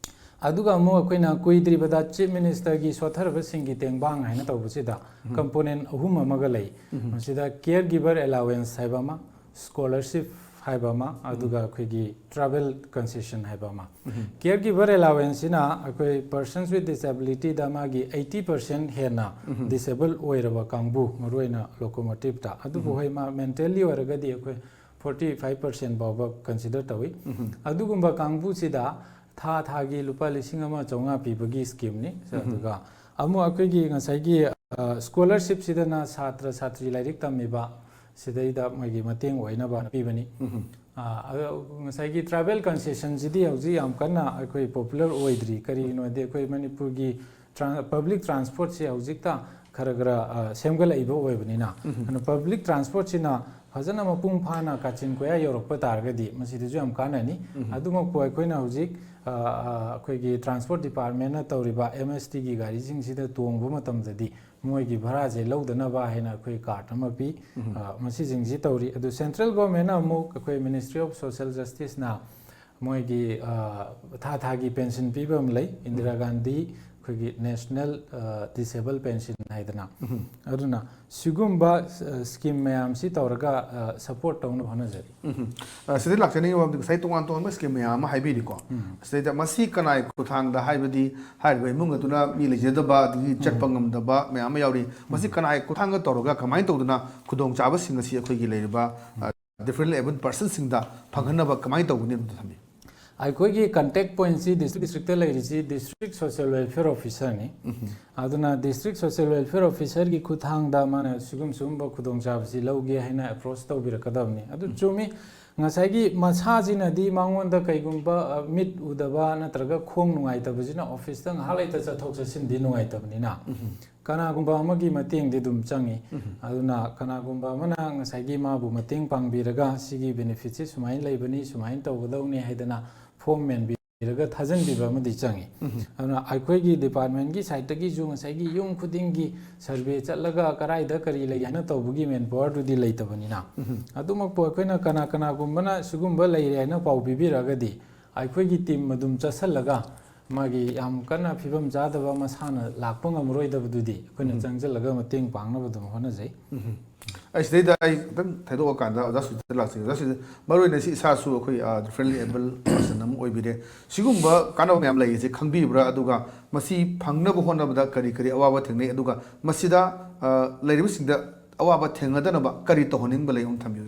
ꯑꯗꯨꯒ ꯑꯃꯨꯛ ꯑꯩꯈꯣꯏꯅ ꯀꯨꯏꯗ꯭ꯔꯤꯕꯗ ꯆꯤꯐ ꯃꯤꯅꯤꯁꯇꯔꯒꯤ ꯁꯣꯠꯊꯔꯕꯁꯤꯡꯒꯤ ꯇꯦꯡꯕꯥꯡ ꯍꯥꯏꯅ ꯇꯧꯕꯁꯤꯗ ꯎꯝ꯫ ꯀꯝꯄꯣꯅꯦꯟ ꯑꯍꯨꯝ ꯑꯃꯒ ꯂꯩ꯫ ꯎꯝ꯫ ꯃꯁꯤꯗ ꯀꯤꯌꯔ ꯒꯤꯚꯔ ꯑꯦꯂꯥꯋꯦꯟꯁ ꯍꯥꯏꯕ ꯑꯃ, ꯁ꯭ꯀꯣꯂꯔꯁꯤꯞ ꯍꯥꯏꯕ ꯑꯃ, ꯎꯝ꯫ ꯑꯗꯨꯒ ꯑꯩꯈꯣꯏꯒꯤ ꯇ꯭ꯔꯥꯚꯦꯜ ꯀꯟꯁꯦꯁꯟ ꯍꯥꯏꯕ ꯑꯃ꯫ ꯎꯝ꯫ ꯀꯤꯌꯔ ꯒꯤꯚꯔ ꯑꯦꯂꯥꯋꯦꯟꯁꯁꯤꯅ ꯑꯩꯈꯣꯏ persons with disabilityꯗ ꯃꯥꯒꯤ eighty percent ꯍꯦꯟꯅ ꯎꯝ꯫ ꯗꯤꯁꯦꯕꯜ ꯑꯣꯏꯔꯕ ꯀꯥꯡꯕꯨ, ꯃꯔꯨꯑꯣꯏꯅ ꯂꯣꯀꯣꯃꯣꯇꯤꯞꯇ, ꯑꯗꯨꯕꯨ ꯎꯝ꯫ ꯍꯣꯏ, ꯃꯥ ꯃꯦꯟꯇꯦꯜꯂꯤ ꯑꯣꯏꯔꯒꯗꯤ ꯑꯩꯈꯣꯏ ꯐꯣꯔꯇꯤ ꯐꯥꯏꯚ ꯄꯥꯔꯁꯦꯟ ꯐꯥꯎꯕ ꯀꯟꯁꯤꯗꯔ ꯇꯧꯏ꯫ ꯑꯗꯨꯒꯨꯝꯕ ꯀꯥꯡꯕꯨꯁꯤꯗ ꯊꯥ ꯊꯥꯒꯤ ꯂꯨꯄꯥ ꯂꯤꯁꯤꯡ ꯑꯃ ꯆꯥꯝꯃꯉꯥ ꯄꯤꯕꯒꯤ ꯁ꯭ꯀꯤꯝꯅꯤ꯫ ꯑꯗꯨꯒ ꯑꯃꯨꯛ ꯑꯩꯈꯣꯏꯒꯤ ꯉꯁꯥꯏꯒꯤ ꯁ꯭ꯀꯣꯂꯔꯁꯤꯞꯁꯤꯗꯅ ꯁꯥꯇ꯭ꯔ ꯁꯥꯇ꯭ꯔꯤ ꯂꯥꯏꯔꯤꯛ ꯇꯝꯃꯤꯕ ꯁꯤꯗꯩꯗ ꯃꯣꯏꯒꯤ ꯃꯇꯦꯡ ꯑꯣꯏꯅꯕ ꯄꯤꯕꯅꯤ꯫ ꯑꯗꯣ ꯉꯁꯥꯏꯒꯤ ꯇ꯭ꯔꯥꯏꯕꯦꯜ ꯀꯟꯁꯦꯁꯟꯁꯤꯗꯤ ꯍꯧꯖꯤꯛ ꯌꯥꯝ ꯀꯟꯅ ꯑꯩꯈꯣꯏ ꯄꯣꯄꯨꯂꯔ ꯑꯣꯏꯗ꯭ꯔꯤ꯫ ꯀꯔꯤꯒꯤꯅꯣꯗꯤ ꯑꯩꯈꯣꯏ ꯃꯅꯤꯄꯨꯔꯒꯤ ꯄꯕ꯭ꯂꯤꯛ ꯇ꯭ꯔꯥꯟꯁꯄꯣꯔꯠꯁꯤ ꯍꯧꯖꯤꯛꯇ ꯈꯔ ꯈꯔ ꯁꯦꯝꯒꯠꯂꯛꯏꯕ ꯑꯣꯏꯕꯅꯤꯅ, ꯑꯗꯨꯅ ꯄꯕ꯭ꯂꯤꯛ ꯇ꯭ꯔꯥꯟꯁꯄꯣꯔꯠꯁꯤꯅ ꯐꯖꯅ ꯃꯄꯨꯡ ꯐꯥꯅ ꯀꯥꯆꯤꯟ ꯀꯣꯌꯥ ꯌꯧꯔꯛꯄ ꯇꯥꯔꯒꯗꯤ ꯃꯁꯤꯗꯁꯨ ꯌꯥꯝ ꯀꯥꯟꯅꯅꯤ꯫ ꯑꯗꯨꯃꯛꯄꯨ ꯑꯩꯈꯣꯏꯅ ꯍꯧꯖꯤꯛ ꯑꯩꯈꯣꯏꯒꯤ ꯇ꯭ꯔꯥꯟꯁꯄꯣꯔꯠ ꯗꯤꯄꯥꯔꯠꯃꯦꯟꯅ ꯇꯧꯔꯤꯕ ꯑꯦꯝ ꯑꯦꯁ ꯇꯤꯒꯤ ꯒꯥꯔꯤꯁꯤꯡꯁꯤꯗ ꯇꯣꯡꯕ ꯃꯇꯝꯗꯗꯤ ꯃꯣꯏꯒꯤ ꯚꯔꯥꯁꯦ ꯂꯧꯗꯅꯕ ꯍꯥꯏꯅ ꯑꯩꯈꯣꯏ ꯀꯥꯔꯠ ꯑꯃ ꯄꯤ꯫ ꯃꯁꯤꯁꯤꯡꯁꯤ ꯇꯧꯔꯤ꯫ ꯑꯗꯨ ꯁꯦꯟꯇ꯭ꯔꯦꯜ ꯒꯣꯔꯃꯦꯟꯅ ꯑꯃꯨꯛ ꯑꯩꯈꯣꯏ ꯃꯤꯅꯤꯁꯇ꯭ꯔꯤ ꯑꯣꯐ ꯁꯣꯁꯦꯜ ꯖꯁꯇꯤꯁꯅ ꯃꯣꯏꯒꯤ ꯊꯥ ꯊꯥꯒꯤ ꯄꯦꯟꯁꯤꯟ ꯄꯤꯕ ꯑꯃ ꯂꯩ, ꯏꯟꯗꯤꯔꯥ ꯒꯥꯟꯙꯤ ꯑꯩꯈꯣꯏꯒꯤ ꯅꯦꯁꯅꯦꯜ ꯗꯤꯁꯦꯕꯜ ꯄꯦꯟꯁꯤꯟ ꯍꯥꯏꯗꯅ꯫ ꯑꯗꯨꯅ ꯁꯤꯒꯨꯝꯕ ꯁ꯭ꯀꯤꯝ ꯃꯌꯥꯝꯁꯤ ꯇꯧꯔꯒ ꯁꯄꯣꯔꯠ ꯇꯧꯅꯕ ꯍꯣꯠꯅꯖꯔꯤ꯫ ꯁꯤꯗ ꯂꯥꯛꯆꯅꯤꯡꯉꯤꯕ ꯑꯃꯗꯤ ꯉꯁꯥꯏ ꯇꯣꯉꯥꯟ ꯇꯣꯉꯥꯟꯕ ꯁ꯭ꯀꯤꯝ ꯃꯌꯥꯝ ꯑꯃ ꯍꯥꯏꯕꯤꯔꯤꯀꯣ꯫ ꯁꯤꯗꯩꯗ ꯃꯁꯤ ꯀꯅꯥꯒꯤ ꯈꯨꯠꯊꯥꯡꯗ, ꯍꯥꯏꯕꯗꯤ ꯍꯥꯏꯔꯤꯕ ꯏꯃꯨꯡ ꯑꯗꯨꯅ ꯃꯤ ꯂꯩꯖꯗꯕ, ꯑꯗꯒꯤ ꯆꯠꯄ ꯉꯝꯗꯕ ꯃꯌꯥꯝ ꯑꯃ ꯌꯥꯎꯔꯤ꯫ ꯃꯁꯤ ꯀꯅꯥꯒꯤ ꯈꯨꯠꯊꯥꯡꯗ ꯇꯧꯔꯒ ꯀꯃꯥꯏꯅ ꯇꯧꯗꯅ ꯈꯨꯗꯣꯡꯆꯥꯕꯁꯤꯡ ꯑꯁꯤ ꯑꯩꯈꯣꯏꯒꯤ ꯂꯩꯔꯤꯕ ꯗꯤꯐ꯭ꯔꯦꯟꯂꯤ ꯑꯦꯕꯜ ꯄꯔꯁꯟꯁꯤꯡꯗ ꯐꯪꯍꯟꯅꯕ ꯀꯃꯥꯏꯅ ꯇꯧꯒꯅꯤ ꯑꯗꯨꯝꯇ ꯊꯝꯕꯤꯌꯨ꯫ ꯑꯩꯈꯣꯏꯒꯤ ꯀꯟꯇꯦꯛ ꯄꯣꯏꯟꯠꯁꯤ ꯗꯤꯁꯇ꯭ꯔꯤꯛ ꯗꯤꯁꯇ꯭ꯔꯤꯛꯇ ꯂꯩꯔꯤꯁꯤ ꯗꯤꯁꯇ꯭ꯔꯤꯛ ꯁꯣꯁꯦꯜ ꯋꯦꯜꯐꯤꯌꯔ ꯑꯣꯐꯤꯁꯔꯅꯤ꯫ ꯑꯗꯨꯅ ꯗꯤꯁꯇ꯭ꯔꯤꯛ ꯁꯣꯁꯦꯜ ꯋꯦꯜꯐꯤꯌꯔ ꯑꯣꯐꯤꯁꯔꯒꯤ ꯈꯨꯠꯊꯥꯡꯗ ꯃꯥꯅ ꯁꯤꯒꯨꯝ ꯁꯤꯒꯨꯝꯕ ꯈꯨꯗꯣꯡꯆꯥꯕꯁꯤ ꯂꯧꯒꯦ ꯍꯥꯏꯅ ꯑꯦꯄ꯭ꯔꯣꯆ ꯇꯧꯕꯤꯔꯛꯀꯗꯕꯅꯤ꯫ ꯑꯗꯨ ꯆꯨꯝꯃꯤ, ꯉꯁꯥꯏꯒꯤ ꯃꯁꯥꯁꯤꯅꯗꯤ ꯃꯉꯣꯟꯗ ꯀꯩꯒꯨꯝꯕ ꯃꯤꯠ ꯎꯗꯕ ꯅꯠꯇ꯭ꯔꯒ ꯈꯣꯡ ꯅꯨꯡꯉꯥꯏꯇꯕꯁꯤꯅ ꯑꯣꯐꯤꯁꯇ ꯉꯥꯏꯍꯥꯛ ꯂꯩꯇ ꯆꯠꯊꯣꯛ ꯆꯠꯁꯤꯟꯗꯤ ꯅꯨꯡꯉꯥꯏꯇꯕꯅꯤꯅ, ꯀꯅꯥꯒꯨꯝꯕ ꯑꯃꯒꯤ ꯃꯇꯦꯡꯗꯤ ꯑꯗꯨꯝ ꯆꯪꯉꯤ꯫ ꯑꯗꯨꯅ ꯀꯅꯥꯒꯨꯝꯕ ꯑꯃꯅ ꯉꯁꯥꯏꯒꯤ ꯃꯥꯕꯨ ꯃꯇꯦꯡ ꯄꯥꯡꯕꯤꯔꯒ ꯁꯤꯒꯤ ꯕꯦꯅꯤꯐꯤꯠꯁꯤ ꯁꯨꯃꯥꯏꯅ ꯂꯩꯕꯅꯤ, ꯁꯨꯃꯥꯏꯅ ꯇꯧꯒꯗꯧꯅꯤ ꯍꯥꯏꯗꯅ ꯐꯣꯝ ꯃꯦꯟꯕꯤꯔꯒ ꯊꯥꯖꯤꯟꯕꯤꯕ ꯑꯃꯗꯤ ꯆꯪꯉꯤ꯫ ꯑꯗꯨꯅ ꯑꯩꯈꯣꯏꯒꯤ ꯗꯤꯄꯥꯔꯠꯃꯦꯟꯒꯤ ꯁꯥꯏꯠꯇꯒꯤꯁꯨ ꯉꯁꯥꯏꯒꯤ ꯌꯨꯝ ꯈꯨꯗꯤꯡꯒꯤ ꯁꯔꯚꯦ ꯆꯠꯂꯒ ꯀꯗꯥꯏꯗ ꯀꯔꯤ ꯂꯩ ꯍꯥꯏꯅ ꯇꯧꯕꯒꯤ ꯃꯦꯟ ꯄꯋꯥꯔꯗꯨꯗꯤ ꯂꯩꯇꯕꯅꯤꯅ, ꯑꯗꯨꯃꯛꯄꯨ ꯑꯩꯈꯣꯏꯅ ꯀꯅꯥ ꯀꯅꯥꯒꯨꯝꯕꯅ ꯁꯤꯒꯨꯝꯕ ꯂꯩꯔꯦ ꯍꯥꯏꯅ ꯄꯥꯎ ꯄꯤꯕꯤꯔꯛꯑꯒꯗꯤ ꯑꯩꯈꯣꯏꯒꯤ ꯇꯤꯝ ꯑꯗꯨꯝ ꯆꯠꯁꯤꯜꯂꯒ ꯃꯥꯒꯤ ꯌꯥꯝ ꯀꯟꯅ ꯐꯤꯕꯝ ꯆꯥꯗꯕ ꯃꯁꯥꯅ ꯂꯥꯛꯄ ꯉꯝꯃꯔꯣꯏꯗꯕꯗꯨꯗꯤ ꯑꯩꯈꯣꯏꯅ ꯆꯪꯁꯤꯜꯂꯒ ꯃꯇꯦꯡ ꯄꯥꯡꯅꯕ ꯑꯗꯨꯝ ꯍꯣꯠꯅꯖꯩ꯫ ꯑꯩ ꯁꯤꯗꯩꯗ ꯑꯩ ꯈꯤꯇꯪ ꯊꯩꯗꯣꯛꯑꯀꯥꯟꯗ ꯑꯣꯖꯥ ꯁꯨꯖꯤꯠꯇ ꯂꯥꯛꯆꯒꯦ꯫ ꯑꯣꯖꯥ ꯁꯨꯖꯤꯠ, ꯃꯔꯨ ꯑꯣꯏꯅ ꯁꯤ ꯏꯁꯥꯁꯨ ꯑꯩꯈꯣꯏ ꯗꯤꯐ꯭ꯔꯦꯟꯂꯤ ꯑꯦꯕꯜ ꯄꯔꯁꯟ ꯑꯃ ꯑꯣꯏꯕꯤꯔꯦ꯫ ꯁꯤꯒꯨꯝꯕ ꯀꯥꯟꯅꯕ ꯃꯌꯥꯝ ꯂꯩꯔꯤꯁꯦ ꯈꯪꯕꯤꯕ꯭ꯔꯥ? ꯑꯗꯨꯒ ꯃꯁꯤ ꯐꯪꯅꯕ ꯍꯣꯠꯅꯕꯗ ꯀꯔꯤ ꯀꯔꯤ ꯑꯋꯥꯕ ꯊꯦꯡꯅꯩ? ꯑꯗꯨꯒ ꯃꯁꯤꯗ ꯂꯩꯔꯤꯕꯁꯤꯡꯗ ꯑꯋꯥꯕ ꯊꯦꯡꯅꯗꯅꯕ ꯀꯔꯤ ꯇꯧꯍꯟꯅꯤꯡꯕ ꯂꯩ? ꯑꯃꯨꯛ ꯊꯝꯕꯤꯌꯨ꯫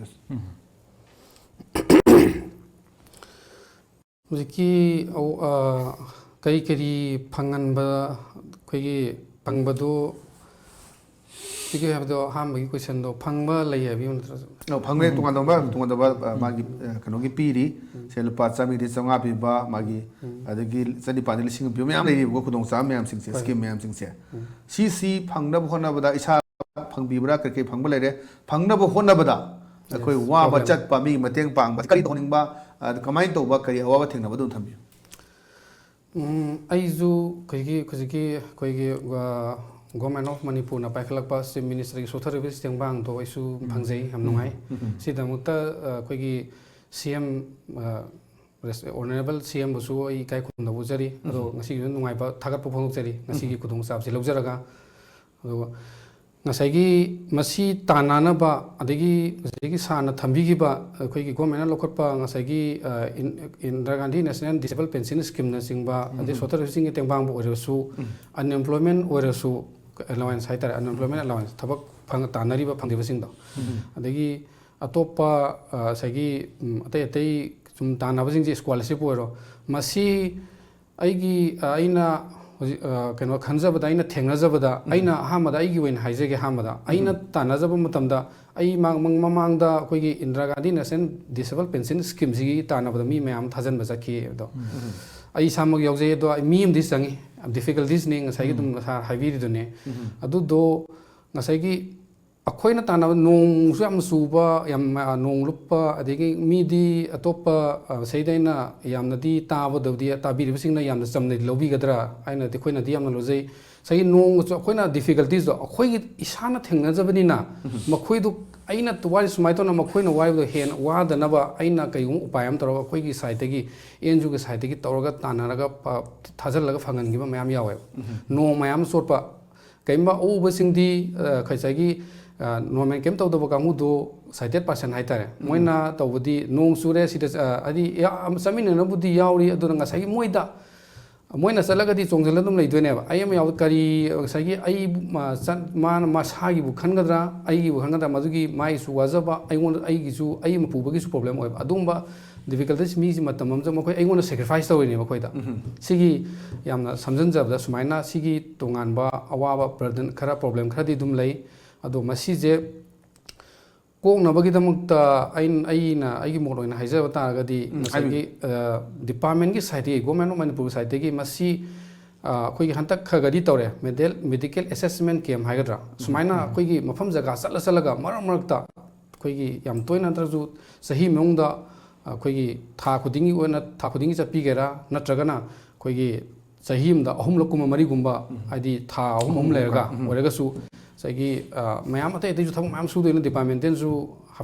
ꯍꯧꯖꯤꯛꯀꯤ ꯑꯧ-, ꯑ, ꯀꯔꯤ ꯀꯔꯤ ꯐꯪꯍꯟꯕ, ꯑꯩꯈꯣꯏꯒꯤ ꯐꯪꯕꯗꯨ, ꯁꯤꯒꯤ ꯍꯥꯏꯕꯗꯣ ꯑꯍꯥꯟꯕꯒꯤ questionꯗꯣ ꯐꯪꯕ ꯂꯩ ꯍꯥꯏꯕꯤꯌꯨ ꯅꯠꯇ꯭ꯔꯁꯨ? ꯑꯣ, ꯐꯪꯂꯦ꯫ ꯎꯝ꯫ ꯇꯣꯉꯥꯟ ꯇꯣꯉꯥꯟꯕ, ꯎꯝ꯫ ꯇꯣꯉꯥꯟ ꯇꯣꯉꯥꯟꯕ, ꯑ, ꯎꯝ꯫ ꯃꯥꯒꯤ, ꯑ, ꯀꯩꯅꯣꯒꯤ ꯄꯤꯔꯤ꯫ ꯎꯝ꯫ ꯁꯦ ꯂꯨꯄꯥ ꯆꯥꯝꯃꯔꯤꯗꯒꯤ ꯆꯥꯝꯃꯉꯥ ꯄꯤꯕ, ꯃꯥꯒꯤ, ꯎꯝ꯫ ꯑꯗꯒꯤ ꯆꯅꯤꯄꯥꯟꯗꯒꯤ ꯂꯤꯁꯤꯡ ꯑꯃ ꯄꯤꯕ ꯃꯌꯥꯝ ꯂꯩꯔꯤꯕꯀꯣ, ꯈꯨꯗꯣꯡꯆꯥꯕ ꯃꯌꯥꯝꯁꯤꯡꯁꯦ, ꯍꯣꯏ꯫ Scheme ꯃꯌꯥꯝꯁꯤꯡꯁꯦ꯫ ꯎꯝ꯫ ꯁꯤꯁꯤ ꯐꯪꯅꯕ ꯍꯣꯠꯅꯕꯗ ꯏꯁꯥ ꯐꯪꯕꯤꯕ꯭ꯔꯥ? ꯀꯔꯤ ꯀꯔꯤ ꯐꯪꯕ ꯂꯩꯔꯦ? ꯐꯪꯅꯕ ꯍꯣꯠꯅꯕꯗ ꯑꯩꯈꯣꯏ Yes, ꯋꯥꯕ, problem꯫ ꯆꯠꯄ, ꯃꯤꯒꯤ ꯃꯇꯦꯡ ꯄꯥꯡꯕ, ꯀꯔꯤ ꯇꯧꯍꯟꯅꯤꯡꯕ, ꯑ, ꯀꯃꯥꯏꯅ ꯇꯧꯕ, ꯀꯔꯤ ꯑꯋꯥꯕ ꯊꯦꯡꯅꯕ, ꯑꯗꯨꯝ ꯊꯝꯕꯤꯌꯨ꯫ ꯎꯝ, ꯑꯩꯁꯨ ꯑꯩꯈꯣꯏꯒꯤ ꯍꯧꯖꯤꯛꯀꯤ ꯑꯩꯈꯣꯏꯒꯤ, ꯑ, Government of ꯃꯅꯤꯄꯨꯔꯅ ꯄꯥꯏꯈꯠꯂꯛꯄ Chief Ministerꯒꯤ social service ꯇꯦꯡꯕꯥꯡꯗꯣ ꯑꯩꯁꯨ ꯎꯝ꯫ ꯐꯪꯖꯩ, ꯌꯥꯝ ꯎꯝ꯫ ꯅꯨꯡꯉꯥꯏ꯫ ꯎꯝ꯫ ꯁꯤꯗꯃꯛꯇ, ꯑ, ꯑꯩꯈꯣꯏꯒꯤ CM, ꯑ, ꯔꯦꯁ-, Honourable CMꯕꯨꯁꯨ ꯑꯩ ꯏꯀꯥꯏ ꯈꯨꯝꯅꯕ ꯎꯠꯆꯔꯤ꯫ ꯑꯗꯣ ꯎꯝ꯫ ꯉꯁꯤꯒꯤꯁꯨ ꯅꯨꯡꯉꯥꯏꯕ ꯊꯥꯒꯠꯄ ꯐꯣꯡꯗꯣꯛꯆꯔꯤ, ꯉꯁꯤꯒꯤ ꯎꯝ꯫ ꯈꯨꯗꯣꯡꯆꯥꯕꯁꯤ ꯂꯧꯖꯔꯒ꯫ ꯑꯗꯨꯒ ꯉꯁꯥꯏꯒꯤ ꯃꯁꯤ ꯇꯥꯟꯅꯅꯕ, ꯑꯗꯒꯤ ꯉꯁꯥꯏꯒꯤ ꯁꯥꯔꯅ ꯊꯝꯕꯤꯈꯤꯕ ꯑꯩꯈꯣꯏꯒꯤ governmentꯅ ꯂꯧꯈꯠꯄ ꯉꯁꯥꯏꯒꯤ, ꯑ, ꯏꯟ-, Indira Gandhi National Disable Pension Schemeꯅꯆꯤꯡꯕ, ꯑꯗꯩ ꯎꯝ꯫ social servicingꯒꯤ ꯇꯦꯡꯕꯥꯡꯕꯨ ꯑꯣꯏꯔꯁꯨ, ꯎꯝ꯫ Unemployment ꯑꯣꯏꯔꯁꯨ, allowance ꯍꯥꯏꯇꯥꯔꯦ, unemployment allowance, ꯊꯕꯛ ꯐꯪ-, ꯇꯥꯟꯅꯔꯤꯕ ꯐꯪꯗ꯭ꯔꯤꯕꯁꯤꯡꯗꯣ꯫ ꯎꯝ꯫ ꯑꯗꯒꯤ ꯑꯇꯣꯞꯄ, ꯑ, ꯉꯁꯥꯏꯒꯤ, ꯎꯝ, ꯑꯇꯩ ꯑꯇꯩ ꯁꯨꯝ ꯇꯥꯟꯅꯕꯁꯤꯡꯁꯦ, scholarship ꯑꯣꯏꯔꯣ, ꯃꯁꯤ ꯑꯩꯒꯤ, ꯑ, ꯑꯩꯅ ꯍꯧꯖꯤꯛ, ꯑ, ꯀꯩꯅꯣ ꯈꯟꯖꯕꯗ, ꯑꯩꯅ ꯊꯦꯡꯅꯖꯕꯗ, ꯎꯝ꯫ ꯑꯩꯅ ꯑꯍꯥꯟꯕꯗ ꯑꯩꯒꯤ ꯑꯣꯏꯅ ꯍꯥꯏꯖꯒꯦ, ꯑꯍꯥꯟꯕꯗ ꯑꯩꯅ ꯎꯝ꯫ ꯇꯥꯟꯅꯖꯕ ꯃꯇꯝꯗ, ꯑꯩ ꯃꯥꯡ-, ꯃꯃꯥꯡꯗ ꯑꯩꯈꯣꯏꯒꯤ Indira Gandhi National Disable Pension Schemeꯁꯤꯒꯤ ꯇꯥꯟꯅꯕꯗ ꯃꯤ ꯃꯌꯥꯝ ꯊꯥꯖꯟꯕ ꯆꯠꯈꯤ ꯑꯗꯣ꯫ ꯎꯝ꯫ ꯑꯩ ꯏꯁꯥꯃꯛ ꯌꯥꯎꯖꯩ, ꯑꯗꯣ ꯑꯩ ꯃꯤ ꯑꯃꯗꯤ ꯆꯪꯉꯤ, difficultiesꯅꯤ, ꯉꯁꯥꯏꯒꯤ ꯎꯝ꯫ ꯑꯗꯨꯝ ꯁꯥꯔ ꯍꯥꯏꯕꯤꯔꯤꯗꯨꯅꯦ꯫ ꯎꯝ꯫ ꯑꯗꯨꯗꯣ ꯉꯁꯥꯏꯒꯤ ꯑꯩꯈꯣꯏꯅ ꯇꯥꯟꯅꯕ ꯅꯣꯡꯁꯨ ꯌꯥꯝ ꯆꯨꯕ, ꯌꯥꯝ, ꯑ, ꯅꯣꯡ ꯂꯨꯞꯄ, ꯑꯗꯒꯤ ꯃꯤꯗꯤ ꯑꯇꯣꯞꯄ, ꯑ, ꯁꯤꯗ ꯑꯩꯅ ꯌꯥꯝꯅꯗꯤ ꯇꯥꯕꯗꯕꯨꯗꯤ, ꯇꯥꯕꯤꯔꯤꯕꯁꯤꯡꯅ ꯌꯥꯝꯅ ꯆꯝꯅꯗꯤ ꯂꯧꯕꯤꯒꯗ꯭ꯔꯥ ꯍꯥꯏꯅꯗꯤ ꯑꯩꯈꯣꯏꯅꯗꯤ ꯌꯥꯝꯅ ꯂꯧꯖꯩ꯫ ꯉꯁꯥꯏꯒꯤ ꯅꯣꯡꯃꯁꯨ ꯑꯩꯈꯣꯏꯅ difficultiesꯗꯣ ꯑꯩꯈꯣꯏꯒꯤ ꯏꯁꯥꯅ ꯊꯦꯡꯅꯖꯕꯅꯤꯅ, ꯎꯝ꯫ ꯃꯈꯣꯏꯗꯨ ꯑꯩꯅ ꯋꯥꯔꯤ ꯁꯨꯃꯥꯏꯅ ꯇꯧꯅ ꯃꯈꯣꯏꯅ ꯋꯥꯔꯤꯕꯗꯣ ꯍꯦꯟꯅ ꯋꯥꯗꯅꯕ ꯑꯩꯅ ꯀꯩꯒꯨꯝꯕ ꯎꯄꯥꯏ ꯑꯃ ꯇꯧꯔꯒ ꯑꯩꯈꯣꯏꯒꯤ sideꯇꯒꯤ, NGOꯒꯤ sideꯇꯒꯤ ꯇꯧꯔꯒ ꯇꯥꯟꯅꯔꯒ ꯄ-, ꯊꯥꯖꯤꯜꯂꯒ ꯐꯪꯍꯟꯈꯤꯕ ꯃꯌꯥꯝ ꯌꯥꯎꯋꯦꯕ꯫ ꯎꯝ꯫ ꯅꯣꯡ ꯃꯌꯥꯝ ꯆꯣꯠꯄ, ꯀꯩꯒꯨꯝꯕ ꯑꯎꯕꯁꯤꯡꯗꯤ, ꯑ, ꯉꯁꯥꯏꯒꯤ, ꯑ, normal ꯀꯩꯝ ꯇꯧꯗꯕ ꯀꯥꯡꯕꯨꯗꯣ, sighted person ꯍꯥꯏꯇꯥꯔꯦ, ꯎꯝ꯫ ꯃꯣꯏꯅ ꯇꯧꯕꯗꯤ ꯅꯣꯡ ꯆꯨꯔꯦ, ꯁꯤꯗ, ꯑ, ꯍꯥꯏꯗꯤ ꯌꯥꯝ ꯆꯠꯃꯤꯟꯅꯅꯕꯕꯨꯗꯤ ꯌꯥꯎꯔꯤ, ꯑꯗꯨꯅ ꯉꯁꯥꯏꯒꯤ ꯃꯣꯏꯗ, ꯃꯣꯏꯅ ꯆꯠꯂꯒꯗꯤ ꯆꯣꯡꯁꯤꯜꯂ ꯑꯗꯨꯝ ꯂꯩꯗꯣꯏꯅꯦꯕ꯫ ꯑꯩ ꯑꯃ ꯌꯥꯎ-, ꯀꯔꯤ, ꯉꯁꯥꯏꯒꯤ ꯑꯩ, ꯃꯥ, ꯆꯠ-, ꯃꯥꯅ ꯃꯁꯥꯒꯤꯕꯨ ꯈꯟꯒꯗ꯭ꯔꯥ, ꯑꯩꯒꯤꯕꯨ ꯈꯟꯒꯗ꯭ꯔꯥ, ꯃꯗꯨꯒꯤ ꯃꯥꯒꯤꯁꯨ ꯋꯥꯖꯕ, ꯑꯩꯉꯣꯟꯗ, ꯑꯩꯒꯤꯁꯨ, ꯑꯩ ꯑꯃ ꯄꯨꯕꯒꯤꯁꯨ problem ꯑꯣꯏꯕ꯫ ꯑꯗꯨꯒꯨꯝꯕ ꯗꯤꯐꯤꯀꯜꯇꯤꯁ ꯃꯤꯁꯤ ꯃꯇꯝ ꯑꯃꯗ ꯃꯈꯣꯏ ꯑꯩꯉꯣꯟꯗ ꯁꯦꯀ꯭ꯔꯤꯐꯥꯏꯁ ꯇꯧꯔꯤꯅꯦ ꯃꯈꯣꯏꯗ꯫ ꯁꯤꯒꯤ ꯌꯥꯝꯅ ꯁꯝꯖꯤꯟꯖꯕꯗ ꯁꯨꯃꯥꯏꯅ ꯁꯤꯒꯤ ꯇꯣꯉꯥꯟꯕ ꯑꯋꯥꯕ ꯕꯔꯗꯟ ꯈꯔ, ꯄ꯭ꯔꯣꯕ꯭ꯂꯦꯝ ꯈꯔꯗꯤ ꯑꯗꯨꯝ ꯂꯩ꯫ ꯑꯗꯣ ꯃꯁꯤꯁꯦ ꯀꯣꯛꯅꯕꯒꯤꯗꯃꯛꯇ ꯑꯩꯅ, ꯑꯩꯅ ꯑꯩꯒꯤ ꯃꯣꯠ ꯑꯣꯏꯅ ꯍꯥꯏꯖꯕ ꯇꯥꯔꯒꯗꯤ, ꯎꯝ, ꯉꯁꯥꯏꯒꯤ, ꯍꯥꯏꯕꯤꯌꯨ꯫ ꯑ, ꯗꯤꯄꯥꯔꯠꯃꯦꯟꯒꯤ ꯁꯥꯏꯠꯇꯒꯤ, ꯒꯣꯔꯃꯦꯟ ꯑꯣꯐ ꯃꯅꯤꯄꯨꯔ ꯁꯥꯏꯠꯇꯒꯤ ꯃꯁꯤ, ꯑ, ꯑꯩꯈꯣꯏꯒꯤ ꯍꯟꯗꯛ ꯈꯔ ꯈꯔꯗꯤ ꯇꯧꯔꯦ, ꯃꯦꯗꯦꯜ-, ꯃꯦꯗꯤꯀꯦꯜ ꯑꯦꯁꯦꯁꯃꯦꯟ ꯀꯦꯝ ꯍꯥꯏꯒꯗ꯭ꯔꯥ, ꯎꯝ, ꯁꯨꯃꯥꯏꯅ ꯎꯝ, ꯎꯝ꯫ ꯑꯩꯈꯣꯏꯒꯤ ꯃꯐꯝ ꯖꯒꯥ ꯆꯠꯂ ꯆꯠꯂꯒ ꯃꯔꯛ ꯃꯔꯛꯇ ꯑꯩꯈꯣꯏꯒꯤ ꯌꯥꯝ ꯇꯣꯏꯅ ꯅꯠꯇ꯭ꯔꯁꯨ ꯆꯍꯤ ꯃꯅꯨꯡꯗ ꯑꯩꯈꯣꯏꯒꯤ ꯊꯥ ꯈꯨꯗꯤꯡꯒꯤ ꯑꯣꯏꯅ, ꯊꯥ ꯈꯨꯗꯤꯡꯒꯤ ꯆꯠꯄꯤꯒꯦꯔꯥ, ꯅꯠꯇ꯭ꯔꯒꯅ ꯑꯩꯈꯣꯏꯒꯤ ꯆꯍꯤ ꯑꯃꯗ ꯑꯍꯨꯝꯂꯛ ꯀꯨꯝꯕ ꯃꯔꯤꯒꯨꯝꯕ, ꯎꯝ꯫ ꯍꯥꯏꯗꯤ ꯊꯥ ꯑꯍꯨꯝ ꯑꯍꯨꯝ ꯑꯍꯨꯝ ꯂꯩꯔꯒ ꯂꯩꯔꯒ, ꯎꯝ꯫ ꯑꯣꯏꯔꯒꯁꯨ ꯉꯁꯥꯏꯒꯤ, ꯑ, ꯃꯌꯥꯝ ꯑꯇꯩ ꯑꯇꯩꯁꯨ ꯊꯕꯛ ꯃꯌꯥꯝ ꯁꯨꯗꯣꯏꯅ, ꯗꯤꯄꯥꯔꯠꯃꯦꯟꯇꯦꯜꯁꯨ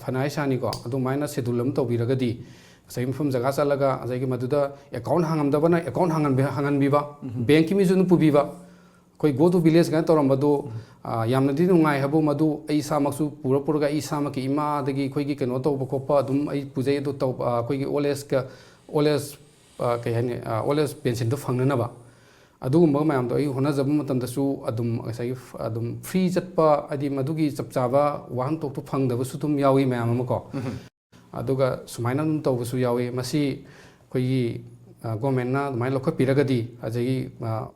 ꯐꯅ ꯍꯥꯏ ꯁꯥꯅꯤꯀꯣ, ꯑꯗꯨꯃꯥꯏꯅ ꯁꯦꯗꯨꯜ ꯑꯃ ꯇꯧꯕꯤꯔꯒꯗꯤ ꯉꯁꯥꯏꯒꯤ ꯃꯐꯝ ꯖꯒꯥ ꯆꯠꯂꯒ ꯉꯁꯥꯏꯒꯤ ꯃꯗꯨꯗ ꯑꯦꯀꯥꯎꯟ ꯍꯥꯡꯉꯝꯗꯕꯅ ꯑꯦꯀꯥꯎꯟ ꯍꯥꯡꯍꯟꯕꯤ-, ꯍꯥꯡꯍꯟꯕꯤꯕ, ꯎꯝ꯫ ꯕꯦꯡꯀꯤ ꯃꯤꯁꯨ ꯑꯗꯨꯝ ꯄꯨꯕꯤꯕ, ꯑꯩꯈꯣꯏ ꯒꯣ ꯇꯨ ꯚꯤꯂꯦꯖ ꯀꯥꯏꯅ ꯇꯧꯔꯝꯕꯗꯣ, ꯎꯝ꯫ ꯑ, ꯌꯥꯝꯅꯗꯤ ꯅꯨꯡꯉꯥꯏ ꯍꯥꯏꯕꯨ, ꯃꯗꯨ ꯑꯩ ꯏꯁꯥꯃꯛꯁꯨ ꯄꯨꯔ ꯄꯨꯔꯒ ꯑꯩ ꯏꯁꯥꯃꯛꯀꯤ ꯏꯃꯥꯗꯒꯤ ꯑꯩꯈꯣꯏꯒꯤ ꯀꯩꯅꯣ ꯇꯧꯕ ꯈꯣꯠꯄ ꯑꯗꯨꯝ ꯑꯩ ꯄꯨꯖꯩ꯫ ꯑꯗꯨ ꯇꯧꯕ, ꯑ, ꯑꯩꯈꯣꯏꯒꯤ ꯑꯣꯜ ꯑꯦꯖꯀ, ꯑꯣꯜ ꯑꯦꯖ, ꯑ, ꯀꯩ ꯍꯥꯏꯅꯤ, ꯑ, ꯑꯣꯜ ꯑꯦꯖ ꯄꯦꯟꯁꯤꯟꯗꯣ ꯐꯪꯅꯅꯕ ꯑꯗꯨꯒꯨꯝꯕ ꯃꯌꯥꯝꯗꯣ ꯑꯩ ꯍꯣꯠꯅꯖꯕ ꯃꯇꯝꯗꯁꯨ ꯑꯗꯨꯝ ꯉꯁꯥꯏꯒꯤ ꯐ-, ꯑꯗꯨꯝ ꯐ꯭ꯔꯤ ꯆꯠꯄ, ꯍꯥꯏꯗꯤ ꯃꯗꯨꯒꯤ ꯆꯞ ꯆꯥꯕ ꯋꯥꯍꯟꯊꯣꯛꯇꯣ ꯐꯪꯗꯕꯁꯨ ꯑꯗꯨꯝ ꯌꯥꯎꯏ ꯃꯌꯥꯝ ꯑꯃ ꯀꯣ꯫ ꯎꯝ꯫ ꯑꯗꯨꯒ ꯁꯨꯃꯥꯏꯅ ꯑꯗꯨꯝ ꯇꯧꯕꯁꯨ ꯌꯥꯎꯏ꯫ ꯃꯁꯤ ꯑꯩꯈꯣꯏꯒꯤ, ꯑ, ꯒꯣꯔꯃꯦꯟꯅ ꯑꯗꯨꯃꯥꯏꯅ ꯂꯧꯈꯠꯄꯤꯔꯒꯗꯤ, ꯑꯗꯒꯤ, ꯑ,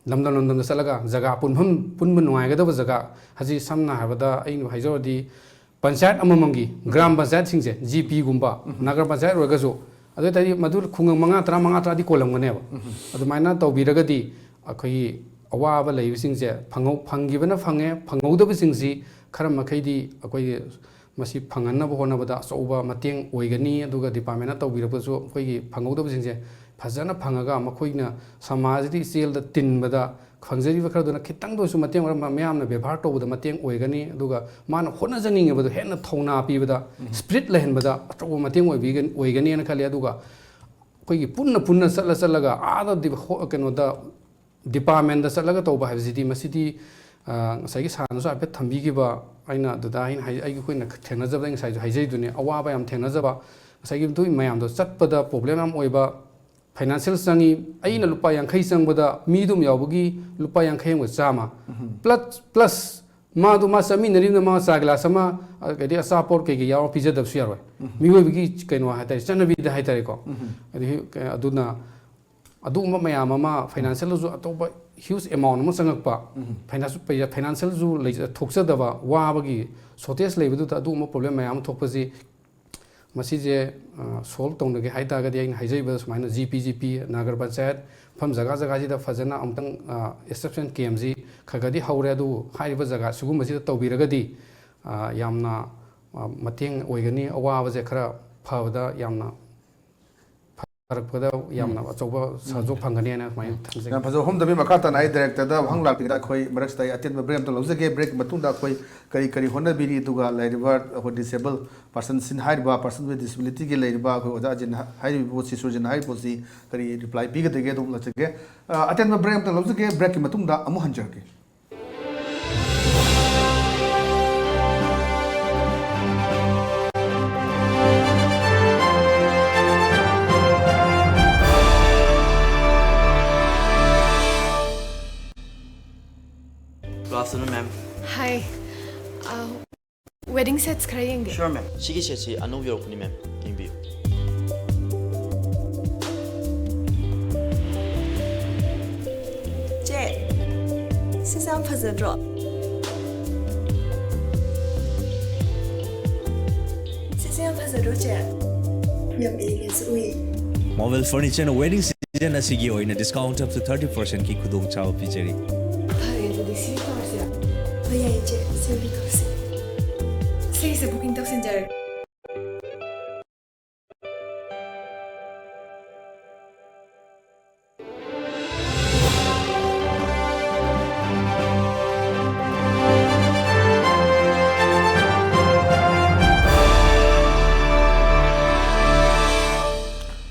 ꯂꯝꯗꯝ ꯂꯝꯗꯝꯗ ꯆꯠꯂꯒ ꯖꯒꯥ ꯄꯨꯟꯐꯝ, ꯄꯨꯟꯕ ꯅꯨꯡꯉꯥꯏꯒꯗꯕ ꯖꯒꯥ, ꯍꯧꯖꯤꯛ ꯁꯝꯅ ꯍꯥꯏꯔꯕꯗ ꯑꯩꯅ ꯍꯥꯏꯖꯧꯔꯗꯤ ꯄꯟꯆꯥꯌꯠ ꯑꯃꯃꯝꯒꯤ, ꯒ꯭ꯔꯥꯝ ꯄꯟꯆꯥꯌꯠꯁꯤꯡꯁꯦ, ꯖꯤ ꯄꯤꯒꯨꯝꯕ, ꯎꯝ꯫ ꯅꯒꯔ ꯄꯟꯆꯥꯌꯠ ꯑꯣꯏꯔꯒꯁꯨ, ꯑꯗꯨ ꯑꯣꯏ ꯇꯥꯔꯗꯤ ꯃꯗꯨ ꯈꯨꯡꯒꯪ ꯃꯉꯥ, ꯇꯔꯥ, ꯃꯉꯥ, ꯇꯔꯥꯗꯤ ꯀꯣꯜꯂꯝꯒꯅꯦꯕ꯫ ꯎꯝ꯫ ꯑꯗꯨꯃꯥꯏꯅ ꯇꯧꯕꯤꯔꯒꯗꯤ ꯑꯩꯈꯣꯏꯒꯤ ꯑꯋꯥꯕ ꯂꯩꯕꯁꯤꯡꯁꯦ ꯐꯪꯍꯧ-, ꯐꯪꯈꯤꯕꯅ ꯐꯪꯉꯦ, ꯐꯪꯍꯧꯗꯕꯁꯤꯡꯁꯤ ꯈꯔ ꯃꯈꯩꯗꯤ ꯑꯩꯈꯣꯏꯒꯤ ꯃꯁꯤ ꯐꯪꯍꯟꯅꯕ ꯍꯣꯠꯅꯕꯗ ꯑꯆꯧꯕ ꯃꯇꯦꯡ ꯑꯣꯏꯒꯅꯤ꯫ ꯑꯗꯨꯒ ꯗꯤꯄꯥꯔꯠꯃꯦꯟꯅ ꯇꯧꯕꯤꯔꯛꯄꯁꯨ ꯑꯩꯈꯣꯏꯒꯤ ꯐꯪꯍꯧꯗꯕꯁꯤꯡꯁꯦ ꯐꯖꯅ ꯐꯪꯉꯒ ꯃꯈꯣꯏꯅ ꯁꯃꯥꯖꯁꯤꯗ ꯏꯆꯦꯜꯗ ꯇꯤꯟꯕꯗ ꯐꯪꯖꯔꯤꯕ ꯈꯔꯗꯨꯅ ꯈꯤꯇꯪꯗ ꯑꯣꯏꯔꯁꯨ ꯃꯇꯦꯡ ꯑꯣꯏꯔ-, ꯃꯤꯌꯥꯝꯅ ꯕꯦꯕꯥꯔ ꯇꯧꯕꯗ ꯃꯇꯦꯡ ꯑꯣꯏꯒꯅꯤ꯫ ꯑꯗꯨꯒ ꯃꯥꯅ ꯍꯣꯠꯅꯖꯅꯤꯡꯉꯤꯕꯗꯣ ꯍꯦꯟꯅ ꯊꯧꯅꯥ ꯄꯤꯕꯗ, ꯎꯝ꯫ ꯁ꯭ꯄꯤꯔꯤꯠ ꯂꯩꯍꯟꯕꯗ ꯑꯆꯧꯕ ꯃꯇꯦꯡ ꯑꯣꯏꯕꯤꯒꯅꯤ, ꯑꯣꯏꯒꯅꯤꯅ ꯈꯜꯂꯤ꯫ ꯑꯗꯨꯒ ꯑꯩꯈꯣꯏꯒꯤ ꯄꯨꯟꯅ ꯄꯨꯟꯅ ꯆꯠꯂ ꯆꯠꯂꯒ ꯑꯥꯗ ꯗꯤ-, ꯍꯣ-, ꯀꯩꯅꯣꯗ ꯗꯤꯄꯥꯔꯠꯃꯦꯟꯗ ꯆꯠꯂꯒ ꯇꯧꯕ ꯍꯥꯏꯕꯁꯤꯗꯤ ꯃꯁꯤꯗꯤ, ꯑ, ꯉꯁꯥꯏꯒꯤ ꯁꯥꯔꯅꯁꯨ ꯍꯥꯏꯐꯦꯠ ꯊꯝꯕꯤꯈꯤꯕ, ꯑꯩꯅ ꯑꯗꯨꯗ ꯑꯩꯅ ꯍꯥꯏ-, ꯑꯩꯒꯤ ꯑꯩꯈꯣꯏꯅ ꯊꯦꯡꯅꯖꯕꯗ ꯑꯩ ꯉꯁꯥꯏꯁꯨ ꯍꯥꯏꯖꯩꯗꯨꯅꯤ, ꯑꯋꯥꯕ ꯌꯥꯝ ꯊꯦꯡꯅꯖꯕ, ꯉꯁꯥꯏꯒꯤ ꯃꯇꯨꯡ ꯃꯌꯥꯝꯗꯣ ꯆꯠꯄꯗ ꯄ꯭ꯔꯣꯕ꯭ꯂꯦꯝ ꯌꯥꯝ ꯑꯣꯏꯕ, ꯐꯥꯏꯅꯥꯟꯁꯤꯌꯦꯜ ꯆꯪꯉꯤ, ꯑꯩꯅ ꯂꯨꯄꯥ ꯌꯥꯡꯈꯩ ꯆꯪꯕꯗ ꯃꯤꯗꯨꯝ ꯌꯥꯎꯕꯒꯤ ꯂꯨꯄꯥ ꯌꯥꯡꯈꯩ ꯑꯃꯒ ꯆꯥꯝꯃ, ꯎꯝ꯫ ꯄ꯭ꯂꯁ, ꯄ꯭ꯂꯁ ꯃꯥꯗꯣ ꯃꯥ ꯆꯠꯃꯤꯟꯅꯔꯤꯕꯅ ꯃꯥ ꯆꯥ ꯒꯤꯂꯥꯁ ꯑꯃ, ꯑꯗꯩꯗꯤ ꯑꯆꯥꯄꯣꯠ ꯀꯩꯀꯩ ꯌꯥꯎꯔ ꯄꯤꯖꯗꯕꯁꯨ ꯌꯥꯔꯣꯏ꯫ ꯃꯤꯑꯣꯏꯕꯒꯤ ꯀꯩꯅꯣ ꯍꯥꯏꯇꯥꯔꯦ, ꯆꯠꯅꯕꯤꯗ ꯍꯥꯏꯇꯥꯔꯦꯀꯣ꯫ ꯑꯗꯒꯤ ꯑꯗꯨꯅ ꯑꯗꯨꯒꯨꯝꯕ ꯃꯌꯥꯝ ꯑꯃ, ꯐꯥꯏꯅꯥꯟꯁꯤꯌꯦꯜꯗꯁꯨ ꯑꯇꯣꯞꯄ ꯍ꯭ꯌꯨꯖ ꯑꯦꯃꯥꯎꯟ ꯑꯃ ꯆꯪꯉꯛꯄ, ꯐꯥꯏꯅꯥꯟꯁꯤꯌꯦꯜ ꯄꯩꯁꯥ, ꯐꯥꯏꯅꯥꯟꯁꯤꯌꯦꯜꯁꯨ ꯂꯩ-, ꯊꯣꯛꯆꯗꯕ, ꯋꯥꯕꯒꯤ ꯁꯣꯔꯇꯦꯖ ꯂꯩꯕꯗꯨꯗ ꯑꯗꯨꯒꯨꯝꯕ ꯄ꯭ꯔꯣꯕ꯭ꯂꯦꯝ ꯃꯌꯥꯝ ꯑꯃ ꯊꯣꯛꯄꯁꯤ, ꯃꯁꯤꯁꯦ, ꯑ, ꯁꯣꯜꯕ ꯇꯧꯅꯒꯦ ꯍꯥꯏ ꯇꯥꯔꯒꯗꯤ, ꯑꯩꯅ ꯍꯥꯏꯖꯔꯤꯕ ꯁꯨꯃꯥꯏꯅ G P, G P, Nagar panchayat, ꯃꯐꯝ ꯖꯒꯥ ꯖꯒꯥꯁꯤꯗ ꯐꯖꯅ ꯑꯃꯨꯛꯇꯪ, ꯑ, ꯑꯦꯛꯁꯦꯞꯁꯟ ꯀꯦꯝꯁꯤ ꯈꯔ ꯈꯔꯗꯤ ꯍꯧꯔꯦ꯫ ꯑꯗꯨꯕꯨ ꯍꯥꯏꯔꯤꯕ ꯖꯒꯥ ꯁꯤꯒꯨꯝꯕꯁꯤꯗ ꯇꯧꯕꯤꯔꯒꯗꯤ, ꯑ, ꯌꯥꯝꯅ, ꯑ, ꯃꯇꯦꯡ ꯑꯣꯏꯒꯅꯤ, ꯑꯋꯥꯕꯁꯦ ꯈꯔ ꯐꯕꯗ ꯌꯥꯝꯅ ꯐꯔꯛꯄꯗ ꯌꯥꯝꯅ ꯑꯆꯧꯕ ꯁꯍꯖꯣꯛ ꯐꯪꯒꯅꯤ ꯍꯥꯏꯅ ꯁꯨꯃꯥꯏꯅ ꯊꯝꯖꯒꯦ꯫ ꯌꯥꯝ ꯐꯖꯕ ꯋꯥꯐꯝꯗꯅꯤ꯫ ꯃꯈꯥ ꯇꯥꯅ ꯑꯩ ꯗꯥꯏꯔꯦꯛꯇꯔꯗ ꯋꯥꯍꯪ ꯂꯥꯛꯄꯤꯒꯗ ꯑꯩꯈꯣꯏ ꯃꯔꯛꯁꯤꯗ ꯑꯩ ꯑꯇꯦꯟꯕ ꯕ꯭ꯔꯦꯛ ꯑꯝꯇ ꯂꯧꯖꯒꯦ꯫ ꯕ꯭ꯔꯦꯛꯀꯤ ꯃꯇꯨꯡꯗ ꯑꯩꯈꯣꯏ ꯀꯔꯤ ꯀꯔꯤ ꯍꯣꯠꯅꯕꯤꯔꯤ, ꯑꯗꯨꯒ ꯂꯩꯔꯤꯕ ꯑꯩꯈꯣꯏ ꯗꯤꯁꯦꯕꯜ ꯄꯥꯔꯁꯟꯁꯤꯡ, ꯍꯥꯏꯔꯤꯕ ꯄꯥꯔꯁꯟ ꯋꯤꯠ ꯗꯤꯁꯦꯕꯤꯂꯤꯇꯤꯒꯤ ꯂꯩꯔꯤꯕ ꯑꯩꯈꯣꯏ ꯑꯣꯖꯥ ꯑꯖꯤꯟ ꯍꯥꯏꯔꯤꯕ ꯄꯣꯠꯁꯤ, ꯁꯨꯔꯖꯤꯟ ꯍꯥꯏꯔꯤꯕ ꯄꯣꯠꯁꯤ ꯀꯔꯤ ꯔꯤꯄ꯭ꯂꯥꯏ ꯄꯤꯒꯗꯒꯦ, ꯑꯗꯨꯝ ꯂꯥꯛꯆꯒꯦ꯫ ꯑ, ꯑꯇꯦꯟꯕ ꯕ꯭ꯔꯦꯛ ꯑꯝꯇ ꯂꯧꯖꯒꯦ꯫ ꯕ꯭ꯔꯦꯛꯀꯤ ꯃꯇꯨꯡꯗ ꯑꯃꯨꯛ ꯍꯟꯖꯔꯛꯀꯦ꯫ Good afternoon, ma'am. Hi. Uh, wedding sets ꯈꯔ ꯌꯦꯡꯒꯦ꯫ Sure, ma'am. ꯁꯤꯒꯤ ꯁꯦꯠꯁꯤ ꯑꯅꯧꯕ ꯌꯧꯔꯛꯄꯅꯤ, ma'am. ꯌꯦꯡꯕꯤꯌꯨ꯫ ꯆꯦ, ꯁꯤꯁꯦ ꯌꯥꯝ ꯐꯖꯗ꯭ꯔꯣ? ꯁꯤꯁꯦ ꯌꯥꯝ ꯐꯖꯗ꯭ꯔꯣ, ꯆꯦ? ꯌꯥꯝ ꯏꯪꯉꯦꯁꯨ ꯎꯏ꯫ ꯃꯣꯕꯤꯜ ꯐꯔꯅꯤꯆꯔꯅ ꯋꯦꯗꯤꯡ ꯁꯤꯖꯟ ꯑꯁꯤꯒꯤ ꯑꯣꯏꯅ discount up to thirty percent ꯀꯤ ꯈꯨꯗꯣꯡꯆꯥꯕ ꯄꯤꯖꯔꯤ꯫ ꯐꯔꯦ, ꯑꯗꯨꯗꯤ ꯁꯤ ꯇꯧꯔꯁꯤꯔꯥ? ꯍꯣꯏ, ꯌꯥꯏꯌꯦ, ꯆꯦ꯫ ꯁꯤ ꯑꯣꯏꯅ ꯇꯧꯔꯁꯤ꯫ ꯁꯤꯒꯤꯁꯦ booking ꯇꯧꯁꯤꯟꯖꯔꯒꯦ꯫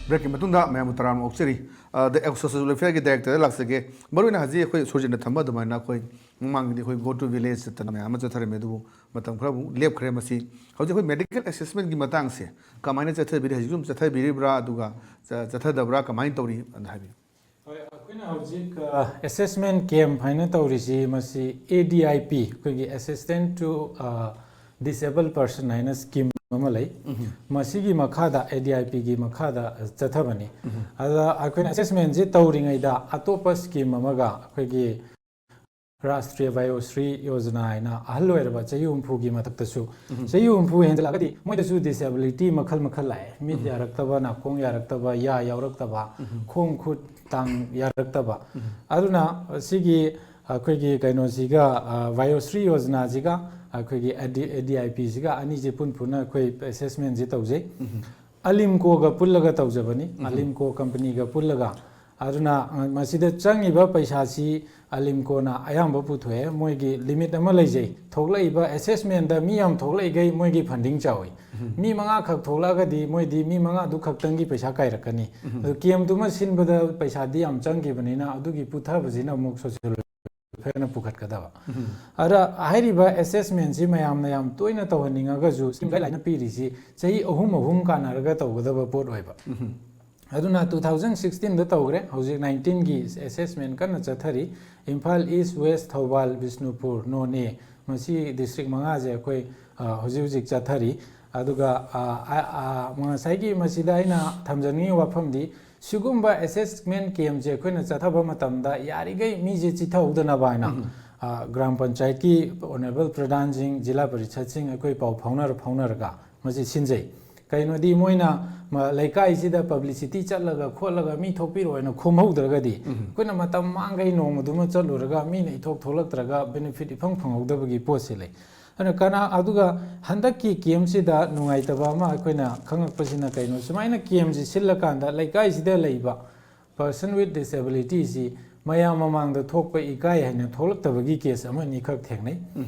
ꯕ꯭ꯔꯦꯛꯀꯤ ꯃꯇꯨꯡꯗ ꯃꯌꯥꯝꯕꯨ ꯇꯔꯥꯝꯅ ꯑꯣꯛꯆꯔꯤ꯫ ꯑ, The Exorcist Welfare ꯒꯤ ꯗꯥꯏꯔꯦꯛꯇꯔꯗ ꯂꯥꯛꯆꯒꯦ꯫ ꯃꯔꯨꯑꯣꯏꯅ ꯍꯧꯖꯤꯛ ꯑꯩꯈꯣꯏ ꯁꯨꯔꯖꯤꯠꯅ ꯊꯝꯕ ꯑꯗꯨꯃꯥꯏꯅ ꯑꯩꯈꯣꯏ ꯃꯃꯥꯡꯗꯗꯤ ꯑꯩꯈꯣꯏ Go to Village ꯆꯠꯇꯅ ꯃꯌꯥꯝ ꯑꯃ ꯆꯠꯊꯔꯝꯃꯦ, ꯑꯗꯨꯕꯨ ꯃꯇꯝ ꯈꯔ ꯑꯃꯨꯛ ꯂꯦꯞꯈ꯭ꯔꯦ꯫ ꯃꯁꯤ ꯍꯧꯖꯤꯛ ꯑꯩꯈꯣꯏ medical assessment ꯀꯤ ꯃꯇꯥꯡꯁꯦ ꯀꯃꯥꯏꯅ ꯆꯠꯊꯕꯤꯔꯤ? ꯍꯧꯖꯤꯛꯁꯨ ꯑꯗꯨꯝ ꯆꯠꯊꯕꯤꯔꯤꯕ꯭ꯔꯥ? ꯑꯗꯨꯒ ꯆ-, ꯆꯠꯊꯗꯕ꯭ꯔꯥ? ꯀꯃꯥꯏꯅ ꯇꯧꯔꯤ? ꯑꯗꯨ ꯍꯥꯏꯕꯤꯌꯨ꯫ ꯍꯣꯏ, ꯑꯩꯈꯣꯏ ꯑꯩꯈꯣꯏꯅ ꯍꯧꯖꯤꯛ ꯑꯦꯁꯦꯁꯃꯦꯟ ꯀꯦꯝꯞ ꯍꯥꯏꯅ ꯇꯧꯔꯤꯁꯤ, ꯃꯁꯤ ꯑꯦ ꯗꯤ ꯑꯥꯏ ꯄꯤ, ꯑꯩꯈꯣꯏꯒꯤ Assistance to Disabled Person ꯍꯥꯏꯅ ꯁ꯭ꯀꯤꯝ ꯑꯃ ꯂꯩ꯫ ꯃꯁꯤꯒꯤ ꯃꯈꯥꯗ, ꯑꯦ ꯗꯤ ꯑꯥꯏ ꯄꯤꯒꯤ ꯃꯈꯥꯗ ꯆꯠꯊꯕꯅꯤ꯫ ꯑꯗ ꯑꯩꯈꯣꯏꯅ ꯑꯦꯁꯦꯁꯃꯦꯟꯁꯤ ꯇꯧꯔꯤꯉꯩꯗ ꯑꯇꯣꯞꯄ ꯁ꯭ꯀꯤꯝ ꯑꯃꯒ, ꯑꯩꯈꯣꯏꯒꯤ ꯔꯥꯁꯇ꯭ꯔꯤꯌꯥ ꯚꯥꯌꯣꯁ꯭ꯔꯤ ꯌꯣꯖꯅꯥ ꯍꯥꯏꯅ, ꯑꯍꯜ ꯑꯣꯏꯔꯕ ꯆꯍꯤ ꯍꯨꯝꯐꯨꯒꯤ ꯃꯊꯛꯇꯁꯨ, ꯆꯍꯤ ꯍꯨꯝꯐꯨ ꯍꯦꯟꯖꯜꯂꯛꯑꯒꯗꯤ ꯃꯣꯏꯗꯁꯨ ꯗꯤꯁꯦꯕꯤꯂꯤꯇꯤ ꯃꯈꯜ ꯃꯈꯜ ꯂꯥꯛꯑꯦ꯫ ꯃꯤꯠ ꯌꯥꯔꯛꯇꯕ, ꯅꯥꯀꯣꯡ ꯌꯥꯔꯛꯇꯕ, ꯌꯥ ꯌꯥꯎꯔꯛꯇꯕ, ꯈꯣꯡ ꯈꯨꯠ ꯇꯥꯡ ꯌꯥꯔꯛꯇꯕ꯫ ꯑꯗꯨꯅ ꯁꯤꯒꯤ ꯑꯩꯈꯣꯏꯒꯤ ꯀꯩꯅꯣꯁꯤꯒ, ꯑ, ꯚꯥꯌꯣꯁ꯭ꯔꯤ ꯌꯣꯖꯅꯥꯁꯤꯒ ꯑꯩꯈꯣꯏꯒꯤ ꯑꯦ ꯗꯤ ꯑꯥꯏ ꯄꯤꯁꯤꯒ ꯑꯅꯤꯁꯦ ꯄꯨꯟ ꯄꯨꯟꯅ ꯑꯩꯈꯣꯏ ꯑꯦꯁꯦꯁꯃꯦꯟꯁꯦ ꯇꯧꯖꯩ꯫ ꯑꯂꯤꯝꯀꯣꯒ ꯄꯨꯜꯂꯒ ꯇꯧꯖꯕꯅꯤ, ꯑꯂꯤꯝꯀꯣ ꯀꯝꯄꯅꯤꯒ ꯄꯨꯜꯂꯒ꯫ ꯑꯗꯨꯅ, ꯑ, ꯃꯁꯤꯗ ꯆꯪꯉꯤꯕ ꯄꯩꯁꯥꯁꯤ ꯑꯂꯤꯝꯀꯣꯅ ꯑꯌꯥꯝꯕ ꯄꯨꯊꯣꯛꯑꯦ꯫ ꯃꯣꯏꯒꯤ ꯂꯤꯃꯤꯠ ꯑꯃ ꯂꯩꯖꯩ꯫ ꯊꯣꯛꯂꯛꯏꯕ ꯑꯦꯁꯦꯁꯃꯦꯟꯗ ꯃꯤ ꯌꯥꯝ ꯊꯣꯛꯂꯛꯏꯈꯩ ꯃꯣꯏꯒꯤ ꯐꯟꯗꯤꯡ ꯆꯥꯎꯏ꯫ ꯃꯤ ꯃꯉꯥ ꯈꯛ ꯊꯣꯛꯂꯛꯑꯒꯗꯤ ꯃꯣꯏꯗꯤ ꯃꯤ ꯃꯉꯥꯗꯨ ꯈꯛꯇꯪꯒꯤ ꯄꯩꯁꯥ ꯀꯥꯏꯔꯛꯀꯅꯤ꯫ ꯑꯗꯨ ꯀꯦꯝꯗꯨꯃ ꯁꯤꯟꯕꯗ ꯄꯩꯁꯥꯗꯤ ꯌꯥꯝ ꯆꯪꯈꯤꯕꯅꯤꯅ ꯑꯗꯨꯒꯤ ꯄꯨꯊꯕꯁꯤꯅ ꯑꯃꯨꯛ ꯁꯣꯁꯤꯌꯦꯜ ꯋꯦꯜꯐꯤꯌꯔꯅ ꯄꯨꯈꯠꯀꯗꯕ꯫ ꯑꯗ ꯍꯥꯏꯔꯤꯕ ꯑꯦꯁꯦꯁꯃꯦꯟꯁꯤ ꯃꯌꯥꯝꯅ ꯌꯥꯝ ꯇꯣꯏꯅ ꯇꯧꯍꯟꯅꯤꯡꯉꯒꯁꯨ ꯁ꯭ꯀꯤꯝ ꯒꯥꯏꯗꯂꯥꯏꯟꯅ ꯄꯤꯔꯤꯁꯤ ꯆꯍꯤ ꯑꯍꯨꯝ ꯑꯍꯨꯝ ꯀꯥꯟꯅꯔꯒ ꯇꯧꯒꯗꯕ ꯄꯣꯠ ꯑꯣꯏꯕ꯫ ꯑꯗꯨꯅ two thousand sixteenꯗ ꯇꯧꯈ꯭ꯔꯦ, ꯍꯧꯖꯤꯛ nineteenꯒꯤ ꯑꯦꯁꯦꯁꯃꯦꯟ ꯀꯟꯅ ꯆꯠꯊꯔꯤ꯫ ꯏꯝꯐꯥꯜ ꯏꯁ, ꯋꯦꯁ, ꯊꯧꯕꯥꯜ, ꯕꯤꯁꯅꯨꯄꯨꯔ, ꯅꯣꯅꯦ, ꯃꯁꯤ ꯗꯤꯁꯇ꯭ꯔꯤꯛ ꯃꯉꯥꯁꯦ ꯑꯩꯈꯣꯏ, ꯑ, ꯍꯧꯖꯤꯛ ꯍꯧꯖꯤꯛ ꯆꯠꯊꯔꯤ꯫ ꯑꯗꯨꯒ, ꯑ, ꯑ, ꯑ, ꯉꯁꯥꯏꯒꯤ ꯃꯁꯤꯗ ꯑꯩꯅ ꯊꯝꯖꯅꯤꯡꯉꯤꯕ ꯋꯥꯐꯝꯗꯤ, ꯁꯤꯒꯨꯝꯕ ꯑꯦꯁꯦꯁꯃꯦꯟ ꯀꯦꯝꯁꯦ ꯑꯩꯈꯣꯏꯅ ꯆꯠꯊꯕ ꯃꯇꯝꯗ ꯌꯥꯔꯤꯈꯩ ꯃꯤꯁꯦ ꯆꯤꯊꯍꯧꯗꯅꯕ ꯍꯥꯏꯅ, ꯑ, ꯒ꯭ꯔꯥꯝ ꯄꯟꯆꯥꯌꯠꯀꯤ ꯑꯣꯅꯔꯦꯕꯜ ꯄ꯭ꯔꯙꯥꯟꯁꯤꯡ, ꯖꯤꯂꯥ ꯄꯔꯤꯁꯠꯁꯤꯡ ꯑꯩꯈꯣꯏ ꯄꯥꯎ ꯐꯥꯎꯅꯔ ꯐꯥꯎꯅꯔꯒ ꯃꯁꯤ ꯁꯤꯟꯖꯩ꯫ ꯀꯩꯅꯣꯗꯤ ꯃꯣꯏꯅ ꯃ-, ꯂꯩꯀꯥꯏꯁꯤꯗ ꯄꯕ꯭ꯂꯤꯁꯤꯇꯤ ꯆꯠꯂꯒ ꯈꯣꯠꯂꯒ ꯃꯤ ꯊꯣꯛꯄꯤꯔꯣ ꯍꯥꯏꯅ ꯈꯣꯝꯍꯧꯗ꯭ꯔꯒꯗꯤ, ꯑꯩꯈꯣꯏꯅ ꯃꯇꯝ ꯃꯥꯡꯈꯩ ꯅꯣꯡꯃꯗꯨꯃ ꯆꯠꯂꯨꯔꯒ ꯃꯤꯅ ꯏꯊꯣꯛ ꯊꯣꯛꯂꯛꯇ꯭ꯔꯒ ꯕꯦꯅꯤꯐꯤꯠ ꯏꯐꯪ ꯐꯪꯍꯧꯗꯕꯒꯤ ꯄꯣꯠꯁꯤ ꯂꯩ꯫ ꯑꯗꯨꯅ ꯀꯅꯥ-, ꯑꯗꯨꯒ ꯍꯟꯗꯛꯀꯤ ꯀꯦꯝꯁꯤꯗ ꯅꯨꯡꯉꯥꯏꯇꯕ ꯑꯃ ꯑꯩꯈꯣꯏꯅ ꯈꯪꯉꯛꯄꯁꯤꯅ ꯀꯩꯅꯣ, ꯁꯨꯃꯥꯏꯅ ꯀꯦꯝꯁꯤ ꯁꯤꯜꯂꯀꯥꯟꯗ ꯂꯩꯀꯥꯏꯁꯤꯗ ꯂꯩꯕ person with disabilityꯁꯤ ꯃꯌꯥꯝ ꯃꯃꯥꯡꯗ ꯊꯣꯛꯄ ꯏꯀꯥꯏ ꯍꯥꯏꯅ ꯊꯣꯛꯂꯛꯇꯕꯒꯤ ꯀꯦꯁ ꯑꯃ ꯑꯅꯤꯈꯛ ꯊꯦꯡꯅꯩ꯫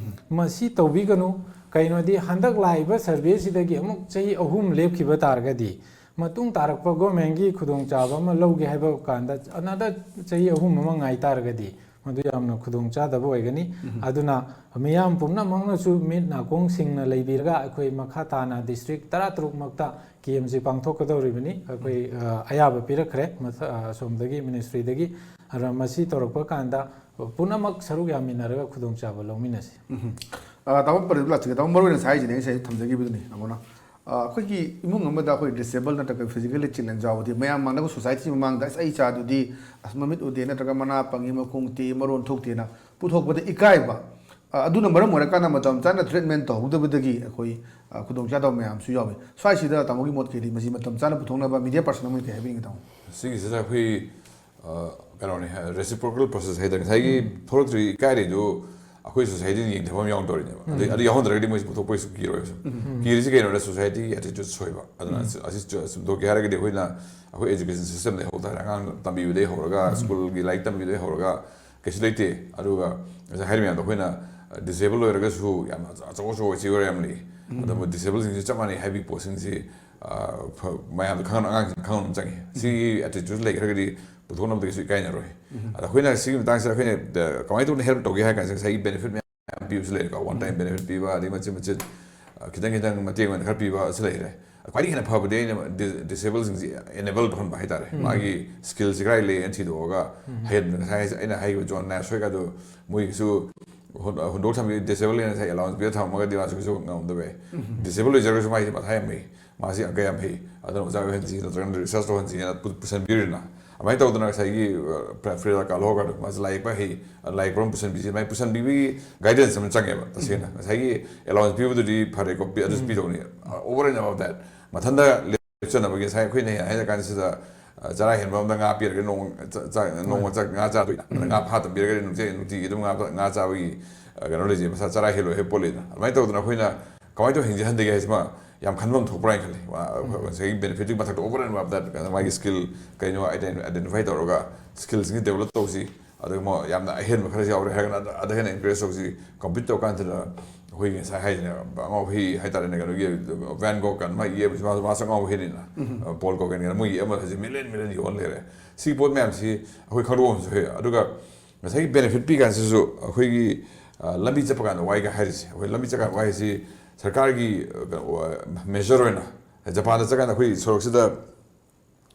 ꯃꯁꯤ ꯇꯧꯕꯤꯒꯅꯨ꯫ ꯀꯩꯅꯣꯗꯤ ꯍꯟꯗꯛ ꯂꯥꯛꯏꯕ ꯁꯔꯚꯦꯁꯤꯗꯒꯤ ꯑꯃꯨꯛ ꯆꯍꯤ ꯑꯍꯨꯝ ꯂꯦꯞꯈꯤꯕ ꯇꯥꯔꯒꯗꯤ, ꯃꯇꯨꯡ ꯇꯥꯔꯛꯄ ꯒꯣꯔꯃꯦꯟꯒꯤ ꯈꯨꯗꯣꯡꯆꯥꯕ ꯑꯃ ꯂꯧꯒꯦ ꯍꯥꯏꯕ ꯀꯥꯟꯗ another ꯆꯍꯤ ꯑꯍꯨꯝ ꯑꯃ ꯉꯥꯏ ꯇꯥꯔꯒꯗꯤ ꯃꯗꯨ ꯌꯥꯝꯅ ꯈꯨꯗꯣꯡ ꯆꯥꯗꯕ ꯑꯣꯏꯒꯅꯤ꯫ ꯑꯗꯨꯅ ꯃꯤꯌꯥꯝ ꯄꯨꯝꯅꯃꯛꯅꯁꯨ ꯃꯤꯠ ꯅꯥꯀꯣꯡ ꯁꯤꯡꯅ ꯂꯩꯕꯤꯔꯒ ꯑꯩꯈꯣꯏ ꯃꯈꯥ ꯇꯥꯅ ꯗꯤꯁꯇ꯭ꯔꯤꯛ ꯇꯔꯥꯇꯔꯨꯛꯃꯛꯇ ꯀꯦꯝꯁꯤ ꯄꯥꯡꯊꯣꯛꯀꯗꯧꯔꯤꯕꯅꯤ꯫ ꯑꯩꯈꯣꯏ ꯑ, ꯑꯌꯥꯕ ꯄꯤꯔꯛꯈ꯭ꯔꯦ ꯃꯊ- ꯑ, ꯑꯁꯣꯝꯗꯒꯤ ꯃꯤꯅꯤꯁꯇ꯭ꯔꯤꯗꯒꯤ꯫ ꯑꯗꯨꯅ ꯃꯁꯤ ꯇꯧꯔꯛꯄ ꯀꯥꯟꯗ ꯄꯨꯝꯅꯃꯛ ꯁꯔꯨꯛ ꯌꯥꯃꯤꯟꯅꯔꯒ ꯈꯨꯗꯣꯡꯆꯥꯕ ꯂꯧꯃꯤꯟꯅꯁꯤ꯫ ꯎꯝ꯫ ꯑ, ꯇꯥꯃꯣ ꯄꯔꯤꯞ ꯂꯥꯛꯆꯒꯦ꯫ ꯇꯥꯃꯣ ꯃꯔꯨ ꯑꯣꯏꯅ ꯉꯁꯥꯏ ꯍꯥꯏꯁꯤꯅꯦ ꯉꯁꯥꯏ ꯊꯝꯖꯈꯤꯕꯗꯨꯅꯤ ꯇꯥꯃꯣꯅ꯫ ꯑ, ꯑꯩꯈꯣꯏꯒꯤ ꯏꯃꯨꯡ ꯑꯃꯗ ꯑꯩꯈꯣꯏ disabled ꯅꯠꯇ꯭ꯔꯒ physically challenge ꯌꯥꯎꯕꯗꯤ ꯃꯌꯥꯝ ꯃꯥꯡꯗꯕ society ꯃꯃꯥꯡꯗ "ꯑꯁ, ꯑꯩ ꯏꯆꯥꯗꯨꯗꯤ ꯑꯁ, ꯃꯃꯤꯠ ꯎꯗꯦ" ꯅꯠꯇ꯭ꯔꯒ "ꯃꯅꯥ ꯄꯪꯉꯤ, ꯃꯈꯣꯡ ꯇꯦꯛꯏ, ꯃꯔꯣꯟ ꯊꯣꯛꯇꯦꯅ" ꯄꯨꯊꯣꯛꯄꯗ ꯏꯀꯥꯏꯕ, ꯑ, ꯑꯗꯨꯅ ꯃꯔꯝ ꯑꯣꯏꯔꯀꯥꯟꯗ ꯃꯇꯝ ꯆꯥꯅ treatment ꯇꯧꯍꯧꯗꯕꯗꯒꯤ ꯑꯩꯈꯣꯏ, ꯑ, ꯈꯨꯗꯣꯡꯆꯥꯗꯕ ꯃꯌꯥꯝꯁꯨ ꯌꯥꯎꯏ꯫ ꯁ꯭ꯋꯥꯏꯁꯤꯗ ꯇꯥꯃꯣꯒꯤ ꯃꯣꯠ ꯀꯩ ꯂꯩ? ꯃꯁꯤ ꯃꯇꯝ ꯆꯥꯅ ꯄꯨꯊꯣꯛꯅꯕ media person ꯑꯃ ꯑꯣꯏꯅ ꯀꯩ ꯍꯥꯏꯕꯤꯅꯤꯡꯉꯤ ꯇꯥꯃꯣ? ꯁꯤꯒꯤꯁꯤꯗ ꯑꯩꯈꯣꯏ ꯑ, ꯀꯩꯅꯣꯅꯤ, reciprocal process ꯍꯥꯏꯇꯥꯔꯦ꯫ ꯉꯁꯥꯏꯒꯤ ꯊꯣꯛꯂꯛꯇ꯭ꯔꯤ ꯏꯀꯥꯏꯔꯤꯗꯨ ꯑꯩꯈꯣꯏ society ꯅ ꯌꯦꯡꯊꯕ ꯑꯃ ꯌꯥꯎꯗꯧꯔꯤꯅꯦꯕ꯫ ꯑꯗꯩ ꯑꯗꯨ ꯌꯥꯎꯍꯟꯗ꯭ꯔꯒꯗꯤ ꯃꯣꯏꯁꯨ ꯄꯨꯊꯣꯛꯄꯩꯁꯨ ꯀꯤꯔꯣꯏꯕ꯫ ꯀꯤꯔꯤꯁꯤ ꯀꯩꯅꯣꯗ society attitude ꯁꯣꯏꯕ꯫ ꯑꯗꯨꯅ ꯑꯁꯤ ꯑꯁꯤ ꯆꯨꯝꯊꯣꯛꯀꯦ ꯍꯥꯏꯔꯒꯗꯤ ꯑꯩꯈꯣꯏꯅ ꯑꯩꯈꯣꯏ education system ꯗꯒꯤ ꯍꯧ ꯇꯥꯔꯦ꯫ ꯑꯉꯥꯡ ꯇꯝꯕꯤꯕꯗꯒꯤ ꯍꯧꯔꯒ, school ꯒꯤ ꯂꯥꯏꯔꯤꯛ ꯇꯝꯕꯤꯕꯗꯒꯤ ꯍꯧꯔꯒ ꯀꯩꯁꯨ ꯂꯩꯇꯦ꯫ ꯑꯗꯨꯒ ꯉꯁꯥꯏ ꯍꯥꯏꯔꯤ ꯃꯌꯥꯝꯗꯣ ꯑꯩꯈꯣꯏꯅ disable ꯑꯣꯏꯔꯒꯁꯨ ꯌꯥꯝꯅ ꯑꯆꯧ ꯑꯆꯧꯕ achiever ꯌꯥꯝ ꯂꯩ꯫ ꯑꯗꯨꯕꯨ disable ꯁꯤꯡꯁꯤ ꯆꯞ ꯃꯥꯟꯅꯩ ꯍꯥꯏꯕꯒꯤ ꯄꯣꯠꯁꯤꯡꯁꯤ, ꯑ, ꯐ- ꯃꯌꯥꯝꯗ ꯈꯪꯍꯟ-, ꯑꯉꯥꯡꯁꯤꯡꯗ ꯈꯪꯍꯟꯕ ꯑꯃ ꯆꯪꯉꯤ꯫ ꯁꯤꯒꯤ attitude ꯂꯩꯈ꯭ꯔꯒꯗꯤ ꯄꯨꯊꯣꯛꯅꯕꯗ ꯀꯩꯁꯨ ꯏꯀꯥꯏꯅꯔꯣꯏ꯫ ꯑꯗ ꯑꯩꯈꯣꯏꯅ ꯁꯤꯒꯤ ꯃꯇꯥꯡꯁꯤꯗ ꯑꯩꯈꯣꯏꯅ, ꯑ, ꯀꯃꯥꯏꯅ ꯇꯧꯅ help ꯇꯧꯒꯦ ꯍꯥꯏ ꯀꯥꯟꯁꯤꯗ ꯉꯁꯥꯏꯒꯤ benefit ꯃꯌꯥꯝ ꯄꯤꯕꯁꯨ ꯂꯩꯔꯦꯀꯣ꯫ One time benefit ꯄꯤꯕ, ꯑꯗꯩ ꯃꯆꯤꯠ ꯃꯆꯤꯠ, ꯑ, ꯈꯤꯇꯪ ꯈꯤꯇꯪ ꯃꯇꯦꯡ ꯑꯣꯏꯅ ꯈꯔ ꯄꯤꯕ ꯑꯁꯤ ꯂꯩꯔꯦ꯫ ꯈ꯭ꯋꯥꯏꯗꯒꯤ ꯍꯦꯟꯅ ꯐꯕꯗꯤ ꯑꯩꯅ di- disable ꯁꯤꯡꯁꯤ enable ꯇꯧꯍꯟꯕ ꯍꯥꯏꯇꯥꯔꯦ꯫ ꯃꯥꯒꯤ skill ꯁꯤ ꯀꯗꯥꯏ ꯂꯩ ꯍꯥꯏꯅ ꯊꯤꯗꯣꯛꯑꯒ ꯍꯩꯍꯟꯕ꯫ ꯉꯁꯥꯏ ꯑꯩꯅ ꯍꯥꯏꯈꯤꯕ John Nash ꯍꯣꯏꯒꯗꯣ ꯃꯣꯏꯒꯤꯁꯨ ꯍꯨꯟ- ꯍꯨꯟꯗꯣꯛ ꯊꯝꯕꯤ, disable ꯂꯩꯅ ꯉꯁꯥꯏ allowance ꯄꯤꯔ ꯊꯝꯃꯒꯗꯤ ꯃꯥꯁꯨ ꯀꯩꯁꯨ ꯉꯝꯗꯕ ꯌꯥꯏ꯫ Disable ꯑꯣꯏꯖꯔꯒꯁꯨ ꯃꯥꯒꯤ ꯃꯊꯥ ꯌꯥꯝ ꯐꯩ꯫ ꯃꯥꯁꯤ ꯑꯪꯀ ꯌꯥꯝ ꯍꯩ꯫ ꯑꯗꯨꯅ ꯑꯣꯖꯥ ꯑꯣꯏꯍꯟꯁꯤ ꯅꯠꯇ꯭ꯔꯒꯅ research ꯇꯧꯍꯟꯁꯤꯅ ꯄꯨ- ꯄꯨꯁꯟꯕꯤꯔꯤꯅ꯫ ꯑꯗꯨꯃꯥꯏꯅ ꯇꯧꯗꯅ ꯉꯁꯥꯏꯒꯤ, ꯑ, ꯐ꯭ꯔ- ꯐ꯭ꯔꯤꯗꯥ ꯀꯥꯂꯣꯒꯗꯣ ꯃꯥꯁꯤ ꯂꯥꯏ ꯌꯦꯛꯄ ꯍꯩ, ꯑ, ꯂꯥꯏ ꯌꯦꯛꯄ ꯑꯃ ꯄꯨꯁꯟꯕꯤꯁꯤ, ꯑꯗꯨꯃꯥꯏꯅ ꯄꯨꯁꯟꯕꯤꯕꯒꯤ guidance ꯑꯃ ꯆꯪꯉꯦꯕ꯫ ꯇꯁꯦꯡꯅ ꯉꯁꯥꯏꯒꯤ allowance ꯄꯤꯕꯗꯨꯗꯤ ꯐꯔꯦꯀꯣ, ꯄꯤ- ꯑꯗꯨꯁꯨ ꯄꯤꯗꯧꯅꯤ꯫ Over and above that ꯃꯊꯟꯇ ꯂꯦꯞꯆꯅꯕꯒꯤ ꯉꯁꯥꯏ ꯑꯩꯈꯣꯏꯅ ꯍꯥꯏꯔ ꯀꯥꯟꯁꯤꯗ, ꯑ, ꯆꯔꯥ ꯍꯦꯟꯕ ꯑꯃꯗ ꯉꯥ ꯄꯤꯔꯒ ꯅꯣꯡ- ꯆ- ꯆ- ꯅꯣꯡꯃ ꯆꯥꯛ ꯉꯥ ꯆꯥꯗꯣꯏꯅ꯫ ꯑꯗ ꯉꯥ ꯐꯥ ꯊꯝꯕꯤꯔꯒꯗꯤ ꯅꯨꯡꯇꯤ- ꯅꯨꯡꯇꯤꯒꯤ ꯑꯗꯨꯝ ꯉꯥ ꯉꯥ ꯆꯥꯕꯒꯤ, ꯑ, ꯀꯩꯅꯣ ꯂꯩꯖꯩ, ꯃꯁꯥ ꯆꯔꯥ ꯍꯦꯜꯂꯣꯏ ꯍꯥꯏꯕ ꯄꯣꯠ ꯂꯩꯗꯅ꯫ ꯑꯗꯨꯃꯥꯏꯅ ꯇꯧꯗꯅ ꯑꯩꯈꯣꯏꯅ ꯀꯃꯥꯏꯅ ꯇꯧꯔ ꯍꯤꯡꯖꯍꯟꯗꯒꯦ ꯍꯥꯏꯁꯤꯃ ꯌꯥꯝ ꯈꯟꯕ ꯑꯃ ꯊꯣꯛꯄ꯭ꯔꯥ ꯍꯥꯏꯅ ꯈꯜꯂꯤ꯫ ꯃꯥ- ꯉꯁꯥꯏꯒꯤ benefit ꯇꯨꯒꯤ ꯃꯊꯛꯇ over and above that ꯃꯥꯒꯤ skill ꯀꯩꯅꯣ ident- identify ꯇꯧꯔꯒ skill ꯁꯤꯡꯁꯤ develop ꯇꯧꯁꯤ꯫ ꯑꯗꯨꯒ ꯃꯣ- ꯌꯥꯝꯅ ꯑꯍꯦꯟꯕ ꯈꯔꯁꯨ ꯌꯥꯎꯔꯦ ꯍꯥꯏꯔꯒꯅ ꯑꯗ- ꯑꯗ ꯍꯦꯟꯅ encourage ꯇꯧꯁꯤ꯫ Compete ꯇꯧꯔ ꯀꯥꯟꯁꯤꯗ ꯑꯩꯈꯣꯏꯒꯤ ꯉꯁꯥꯏ ꯍꯥꯏꯁꯤꯅꯦ, ꯑꯉꯥꯎ ꯑꯐꯩ ꯍꯥꯏꯇꯥꯔꯦꯅꯦ, ꯀꯩꯅꯣꯒꯤ Van Gogh ꯀꯥꯏꯅ ꯃꯥ ꯌꯦꯛꯄꯁꯤ ꯃꯥꯁꯨ ꯃꯥꯁꯨ ꯑꯉꯥꯎ ꯑꯐꯩꯅꯤꯅ꯫ Paul Gauguin ꯀꯥꯏꯅ ꯃꯣꯏ ꯌꯦꯛ ꯑꯃ ꯍꯧꯖꯤꯛ million million ꯌꯣꯟ ꯂꯩꯔꯦ꯫ ꯁꯤꯒꯤ ꯄꯣꯠ ꯃꯌꯥꯝꯁꯤ ꯑꯩꯈꯣꯏ ꯈꯪꯗꯣꯛꯑꯝꯕꯁꯨ ꯐꯩ꯫ ꯑꯗꯨꯒ ꯉꯁꯥꯏꯒꯤ ꯕꯦꯅꯤꯐꯤꯠ ꯄꯤ ꯀꯥꯟꯁꯤꯁꯨ ꯑꯩꯈꯣꯏꯒꯤ, ꯑ, ꯂꯝꯕꯤ ꯆꯠꯄ ꯀꯥꯟꯗ ꯋꯥꯏꯒ ꯍꯥꯏꯔꯤꯁꯦ, ꯑꯩꯈꯣꯏ ꯂꯝꯕꯤ ꯆꯠꯄ ꯀꯥꯟꯗ ꯋꯥꯏ ꯍꯥꯏꯁꯤ ꯁꯔꯀꯥꯔꯒꯤ, ꯑ, ꯀꯩꯅꯣ, ꯑ, ꯃꯦꯖꯔ ꯑꯣꯏꯅ ꯖꯄꯥꯟꯗ ꯆꯠꯀꯥꯟꯗ ꯑꯩꯈꯣꯏ ꯁꯣꯔꯣꯛꯁꯤꯗ